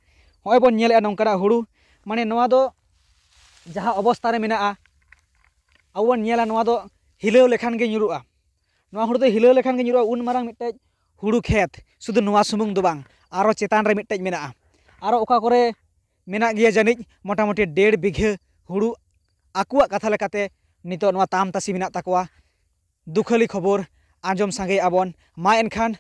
ᱦᱚᱸᱜᱼᱚᱭ ᱵᱚᱱ ᱧᱮᱞᱮᱫᱼᱟ ᱱᱚᱝᱠᱟᱱᱟᱜ ᱦᱩᱲᱩ, ᱢᱟᱱᱮ ᱱᱚᱣᱟ ᱫᱚ ᱡᱟᱦᱟᱸ ᱚᱵᱚᱥᱛᱟ ᱨᱮ ᱢᱮᱱᱟᱜᱼᱟ, ᱟᱵᱚ ᱵᱚᱱ ᱧᱮᱞᱟ ᱱᱚᱣᱟ ᱫᱚ ᱦᱤᱞᱟᱹᱣ ᱞᱮᱠᱷᱟᱱ ᱜᱮ ᱧᱩᱨᱩᱜᱼᱟ᱾ ᱱᱚᱣᱟ ᱦᱩᱲᱩ ᱫᱚ ᱦᱤᱞᱟᱹᱣ ᱞᱮᱠᱷᱟᱱ ᱜᱮ ᱧᱩᱨᱩᱜᱼᱟ, ᱩᱱ ᱢᱟᱨᱟᱝ ᱢᱤᱫᱴᱮᱡ ᱦᱩᱲᱩ ᱠᱷᱮᱛ᱾ ᱥᱩᱫᱷᱩ ᱱᱚᱣᱟ ᱥᱩᱢᱩᱝ ᱫᱚ ᱵᱟᱝ, ᱟᱨᱚ ᱪᱮᱛᱟᱱ ᱨᱮ ᱢᱤᱫᱴᱮᱡ ᱢᱮᱱᱟᱜᱼᱟ, ᱟᱨᱚ ᱚᱠᱟ ᱠᱚᱨᱮ ᱢᱮᱱᱟᱜ ᱜᱮᱭᱟ ᱡᱟᱹᱱᱤᱡ ᱢᱚᱴᱟᱢᱩᱴᱤ ᱰᱮᱲ ᱵᱤᱜᱷᱟᱹ ᱦᱩᱲᱩ᱾ ᱟᱠᱚᱣᱟᱜ ᱠᱟᱛᱷᱟ ᱞᱮᱠᱟᱛᱮ ᱱᱤᱛᱚᱜ ᱱᱚᱣᱟ ᱛᱟᱢ ᱛᱟᱥᱤ ᱢᱮᱱᱟᱜ ᱛᱟᱠᱚᱣᱟ᱾ ᱫᱩᱠᱷᱟᱹᱞᱤ ᱠᱷᱚᱵᱚᱨ ᱟᱸᱡᱚᱢ ᱥᱟᱸᱜᱮᱭᱮᱫᱼᱟ ᱵᱚᱱ᱾ ᱢᱟ ᱮᱱᱠᱷᱟᱱ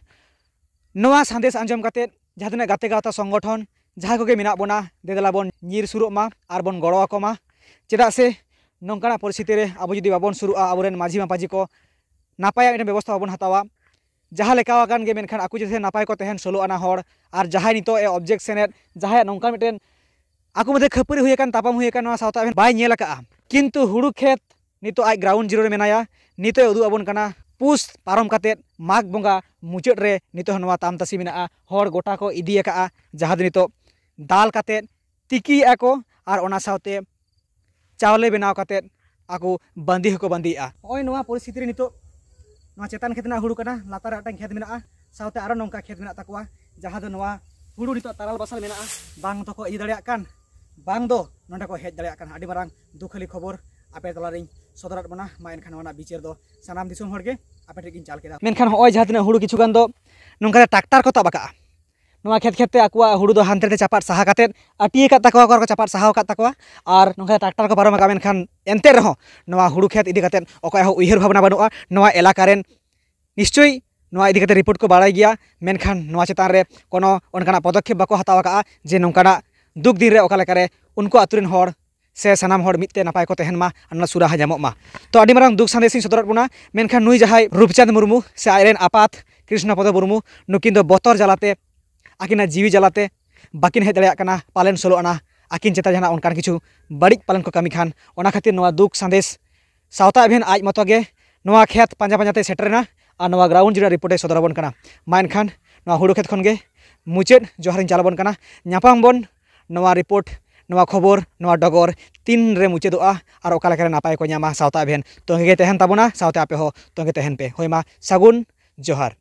ᱱᱚᱣᱟ ᱥᱟᱸᱫᱮᱥ ᱟᱸᱡᱚᱢ ᱠᱟᱛᱮᱫ ᱡᱟᱦᱟᱸ ᱛᱤᱱᱟᱹᱜ ᱜᱟᱛᱮ ᱜᱟᱶᱛᱟ ᱥᱚᱝᱜᱚᱴᱷᱚᱱ ᱡᱟᱦᱟᱸᱭ ᱠᱚᱜᱮ ᱢᱮᱱᱟᱜ ᱵᱚᱱᱟ, ᱫᱮᱞᱟ ᱵᱚᱱ ᱧᱤᱨ ᱥᱩᱨᱩᱜ ᱢᱟ ᱟᱨ ᱵᱚᱱ ᱜᱚᱲᱚ ᱟᱠᱚ ᱢᱟ᱾ ᱪᱮᱫᱟᱜ ᱥᱮ ᱱᱚᱝᱠᱟᱱᱟᱜ ᱯᱚᱨᱤᱥᱛᱷᱤᱛᱤ ᱨᱮ ᱟᱵᱚ ᱡᱩᱫᱤ ᱵᱟᱵᱚᱱ ᱥᱩᱨᱩᱜᱼᱟ, ᱟᱵᱚᱨᱮᱱ ᱢᱟᱹᱡᱷᱤ ᱢᱟᱯᱟᱡᱷᱤ ᱠᱚ ᱱᱟᱯᱟᱭᱟᱜ ᱢᱤᱫᱴᱮᱱ ᱵᱮᱵᱚᱥᱛᱷᱟ ᱵᱟᱵᱚᱱ ᱦᱟᱛᱟᱣᱟ, ᱡᱟᱦᱟᱸ ᱞᱮᱠᱟ ᱟᱠᱟᱱ ᱜᱮ, ᱢᱮᱱᱠᱷᱟᱱ ᱟᱠᱚ ᱡᱟᱛᱮ ᱱᱟᱯᱟᱭ ᱠᱚ ᱛᱟᱦᱮᱱ ᱥᱳᱞᱳ ᱟᱱᱟ ᱦᱚᱲ᱾ ᱟᱨ ᱡᱟᱦᱟᱸᱭ ᱱᱤᱛᱚᱜ ᱮ ᱚᱵᱡᱮᱠᱥᱮᱱ ᱮᱫ, ᱡᱟᱦᱟᱸᱭᱟᱜ ᱱᱚᱝᱠᱟ ᱢᱤᱫᱴᱮᱱ ᱟᱠᱚ ᱢᱚᱫᱽᱫᱷᱮ ᱠᱷᱟᱹᱯᱟᱹᱨᱤ ᱦᱩᱭ ᱟᱠᱟᱱ, ᱛᱟᱯᱟᱢ ᱦᱩᱭ ᱟᱠᱟᱱ, ᱱᱚᱣᱟ ᱥᱟᱶᱛᱟ ᱟᱵᱮᱱ ᱵᱟᱭ ᱧᱮᱞ ᱟᱠᱟᱫᱼᱟ, ᱠᱤᱱᱛᱩ ᱦᱩᱲᱩ ᱠᱷᱮᱛ ᱱᱤᱛᱚᱜ ᱟᱡ ᱜᱨᱟᱣᱩᱱᱰ ᱡᱤᱨᱳ ᱨᱮ ᱢᱮᱱᱟᱭᱟ᱾ ᱱᱤᱛᱚᱜ ᱮ ᱩᱫᱩᱜ ᱟᱵᱚᱱ ᱠᱟᱱᱟ ᱯᱩᱥ ᱯᱟᱨᱚᱢ ᱠᱟᱛᱮᱫ ᱢᱟᱜᱽ ᱵᱚᱸᱜᱟ ᱢᱩᱪᱟᱹᱫ ᱨᱮ ᱱᱤᱛᱚᱜ ᱦᱚᱸ ᱱᱚᱣᱟ ᱛᱟᱢᱛᱟᱥᱤ ᱢᱮᱱᱟᱜᱼᱟ᱾ ᱦᱚᱲ ᱜᱚᱴᱟ ᱠᱚ ᱤᱫᱤ ᱟᱠᱟᱫᱼᱟ, ᱡᱟᱦᱟᱸ ᱫᱚ ᱱᱤᱛᱚᱜ ᱫᱟᱞ ᱠᱟᱛᱮᱫ ᱛᱤᱠᱤᱭᱮᱫᱼᱟ ᱠᱚ ᱟᱨ ᱚᱱᱟ ᱥᱟᱶᱛᱮ ᱪᱟᱣᱞᱮ ᱵᱮᱱᱟᱣ ᱠᱟᱛᱮᱫ ᱟᱠᱚ ᱵᱟᱸᱫᱤ ᱦᱚᱸᱠᱚ ᱵᱟᱸᱫᱤᱭᱮᱫᱼᱟ᱾ ᱱᱚᱜᱼᱚᱭ ᱱᱚᱣᱟ ᱯᱚᱨᱤᱥᱛᱷᱤᱛᱤ ᱨᱮ ᱱᱤᱛᱚᱜ ᱱᱚᱣᱟ ᱪᱮᱛᱟᱱ ᱠᱷᱮᱛ ᱨᱮᱱᱟᱜ ᱦᱩᱲᱩ ᱠᱟᱱᱟ, ᱞᱟᱛᱟᱨ ᱨᱮ ᱢᱤᱫᱴᱟᱝ ᱠᱷᱮᱛ ᱢᱮᱱᱟᱜᱼᱟ, ᱥᱟᱶᱛᱮ ᱟᱨᱚ ᱱᱚᱝᱠᱟ ᱠᱷᱮᱛ ᱢᱮᱱᱟᱜ ᱛᱟᱠᱚᱣᱟ, ᱡᱟᱦᱟᱸ ᱫᱚ ᱱᱚᱣᱟ ᱦᱩᱲᱩ ᱱᱤᱛᱚᱜ ᱛᱟᱨᱟᱞ ᱵᱟᱥᱟᱞ ᱢᱮᱱᱟᱜᱼᱟ, ᱵᱟᱝ ᱫᱚᱠᱚ ᱤᱫᱤ ᱫᱟᱲᱮᱭᱟᱜ ᱠᱟᱱ, ᱵᱟᱝ ᱫᱚ ᱱᱚᱸᱰᱮ ᱠᱚ ᱦᱮᱡ ᱫᱟᱲᱮᱭᱟᱜ ᱠᱟᱱ᱾ ᱟᱹᱰᱤ ᱢᱟᱨᱟᱝ ᱫᱩᱠᱷᱟᱹᱞᱤ ᱠᱷᱚᱵᱚᱨ ᱟᱯᱮ ᱛᱟᱞᱟᱨᱤᱧ ᱥᱚᱫᱚᱨᱟᱫ ᱵᱚᱱᱟ᱾ ᱢᱟ ᱮᱱᱠᱷᱟᱱ ᱱᱚᱣᱟ ᱨᱮᱱᱟᱜ ᱵᱤᱪᱟᱹᱨ ᱫᱚ ᱥᱟᱱᱟᱢ ᱫᱤᱥᱚᱢ ᱦᱚᱲ ᱜᱮ ᱟᱯᱮ ᱴᱷᱮᱱ ᱜᱤᱧ ᱪᱟᱞ ᱠᱮᱫᱟ᱾ ᱢᱮᱱᱠᱷᱟᱱ ᱦᱚᱸᱜᱼᱚᱭ ᱡᱟᱦᱟᱸ ᱛᱤᱱᱟᱹᱜ ᱦᱩᱲᱩ ᱠᱤᱪᱷᱩ ᱜᱟᱱ ᱫᱚ ᱱᱚᱝᱠᱟ ᱛᱮ ᱴᱨᱟᱠᱴᱟᱨ ᱠᱚ ᱛᱟᱵ ᱟᱠᱟᱜᱼᱟ, ᱱᱚᱣᱟ ᱠᱷᱮᱛ ᱠᱷᱮᱛ ᱛᱮ ᱟᱠᱚᱣᱟᱜ ᱦᱩᱲᱩ ᱫᱚ ᱦᱟᱱᱛᱮ ᱱᱟᱛᱮ ᱪᱟᱯᱟᱫ ᱥᱟᱦᱟ ᱠᱟᱛᱮᱫ ᱟᱹᱴᱤᱭᱟᱹ ᱟᱠᱟᱫ ᱛᱟᱠᱚᱣᱟ, ᱚᱠᱟ ᱨᱮᱠᱚ ᱪᱟᱯᱟᱫ ᱥᱟᱦᱟᱣ ᱟᱠᱟᱫ ᱛᱟᱠᱚᱣᱟ᱾ ᱟᱨ ᱱᱚᱝᱠᱟ ᱛᱮ ᱴᱨᱟᱠᱴᱟᱨ ᱠᱚ ᱯᱟᱨᱚᱢ ᱟᱠᱟᱫᱼᱟ, ᱢᱮᱱᱠᱷᱟᱱ ᱮᱱᱛᱮ ᱨᱮᱦᱚᱸ ᱱᱚᱣᱟ ᱦᱩᱲᱩ ᱠᱷᱮᱛ ᱤᱫᱤ ᱠᱟᱛᱮᱫ ᱚᱠᱚᱭᱟᱜ ᱦᱚᱸ ᱩᱭᱦᱟᱹᱨ ᱵᱷᱟᱵᱽᱱᱟ ᱵᱟᱹᱱᱩᱜᱼᱟ᱾ ᱱᱚᱣᱟ ᱮᱞᱟᱠᱟ ᱨᱮᱱ ᱱᱤᱥᱪᱚᱭ ᱱᱚᱣᱟ ᱤᱫᱤ ᱠᱟᱛᱮ ᱨᱤᱯᱳᱨᱴ ᱠᱚ ᱵᱟᱲᱟᱭ ᱜᱮᱭᱟ, ᱢᱮᱱᱠᱷᱟᱱ ᱱᱚᱣᱟ ᱪᱮᱛᱟᱱ ᱨᱮ ᱠᱳᱱᱳ ᱚᱱᱠᱟᱱᱟᱜ ᱯᱚᱫᱚᱠᱷᱮᱯ ᱵᱟᱠᱚ ᱦᱟᱛᱟᱣ ᱟᱠᱟᱫᱼᱟ ᱡᱮ ᱱᱚᱝᱠᱟᱱᱟᱜ ᱫᱩᱠ ᱫᱤᱱ ᱨᱮ ᱚᱠᱟ ᱞᱮᱠᱟᱨᱮ ᱩᱱᱠᱩ ᱟᱹᱛᱩ ᱨᱮᱱ ᱦᱚᱲ ᱥᱮ ᱥᱟᱱᱟᱢ ᱦᱚᱲ ᱢᱤᱫ ᱛᱮ ᱱᱟᱯᱟᱭ ᱠᱚ ᱛᱟᱦᱮᱱ ᱢᱟ, ᱚᱱᱟ ᱥᱩᱨᱟᱦᱟ ᱧᱟᱢᱚᱜ ᱢᱟ᱾ ᱛᱚ, ᱟᱹᱰᱤ ᱢᱟᱨᱟᱝ ᱫᱩᱠ ᱥᱟᱸᱫᱮᱥ ᱤᱧ ᱥᱚᱫᱚᱨᱟᱫ ᱵᱚᱱᱟ, ᱢᱮᱱᱠᱷᱟᱱ ᱱᱩᱭ ᱡᱟᱦᱟᱸᱭ ᱨᱩᱯᱪᱟᱸᱫᱽ ᱢᱩᱨᱢᱩ ᱥᱮ ᱟᱡ ᱨᱮᱱ ᱟᱯᱟᱛ ᱠᱨᱤᱥᱱᱚ ᱯᱚᱫᱚ ᱢᱩᱨᱢᱩ, ᱱᱩᱠᱤᱱ ᱫᱚ ᱵᱚᱛᱚᱨ ᱡᱟᱞᱟᱛᱮ, ᱟᱹᱠᱤᱱᱟᱜ ᱡᱤᱣᱤ ᱡᱟᱞᱟᱛᱮ ᱵᱟᱹᱠᱤᱱ ᱦᱮᱡ ᱫᱟᱲᱮᱭᱟᱜ ᱠᱟᱱᱟ, ᱯᱟᱞᱮᱱ ᱥᱳᱞᱳ ᱟᱱᱟ ᱟᱹᱠᱤᱱ ᱪᱮᱛᱟᱱ ᱡᱟᱦᱟᱱᱟᱜ ᱚᱱᱠᱟᱱ ᱠᱤᱪᱷᱩ ᱵᱟᱹᱲᱤᱡ ᱯᱟᱞᱮᱱ ᱠᱚ ᱠᱟᱹᱢᱤ ᱠᱷᱟᱱ᱾ ᱚᱱᱟ ᱠᱷᱟᱹᱛᱤᱨ ᱱᱚᱣᱟ ᱫᱩᱠ ᱥᱟᱸᱫᱮᱥ ᱥᱟᱶᱛᱟ ᱮᱵᱷᱮᱱ ᱟᱡ ᱢᱚᱛᱚ ᱜᱮ ᱱᱚᱣᱟ ᱠᱷᱮᱛ ᱯᱟᱸᱡᱟ ᱯᱟᱸᱡᱟ ᱛᱮ ᱥᱮᱴᱮᱨᱮᱱᱟ ᱟᱨ ᱱᱚᱣᱟ ᱜᱨᱟᱣᱩᱱᱰ ᱡᱤᱨᱳ ᱨᱤᱯᱳᱨᱴ ᱮ ᱥᱚᱫᱚᱨ ᱟᱵᱚᱱ ᱠᱟᱱᱟ᱾ ᱢᱟ ᱮᱱᱠᱷᱟᱱ ᱱᱚᱣᱟ ᱦᱩᱲᱩ ᱠᱷᱮᱛ ᱠᱷᱚᱱ ᱜᱮ ᱢᱩᱪᱟᱹᱫ ᱡᱚᱦᱟᱨᱤᱧ ᱪᱟᱞ ᱟᱵᱚᱱ ᱠᱟᱱᱟ᱾ ᱧᱟᱯᱟᱢ ᱵᱚᱱ ᱱᱚᱣᱟ ᱨᱤᱯᱳᱨᱴ ᱱᱚᱣᱟ ᱠᱷᱚᱵᱚᱨ, ᱱᱚᱣᱟ ᱰᱚᱜᱚᱨ ᱛᱤᱱ ᱨᱮ ᱢᱩᱪᱟᱹᱫᱚᱜᱼᱟ ᱟᱨ ᱚᱠᱟ ᱞᱮᱠᱟᱨᱮ ᱱᱟᱯᱟᱭ ᱠᱚ ᱧᱟᱢᱟ ᱥᱟᱶᱛᱟ ᱮᱵᱷᱮᱱ᱾ ᱛᱚᱸᱜᱮ ᱜᱮ ᱛᱟᱦᱮᱱ ᱛᱟᱵᱚᱱᱟ, ᱥᱟᱶᱛᱮ ᱟᱯᱮ ᱦᱚᱸ ᱛᱚᱸᱜᱮ ᱛᱟᱦᱮᱱ ᱯᱮ᱾ ᱦᱳᱭ ᱢᱟ, ᱥᱟᱹᱜᱩᱱ ᱡᱚᱦᱟᱨ᱾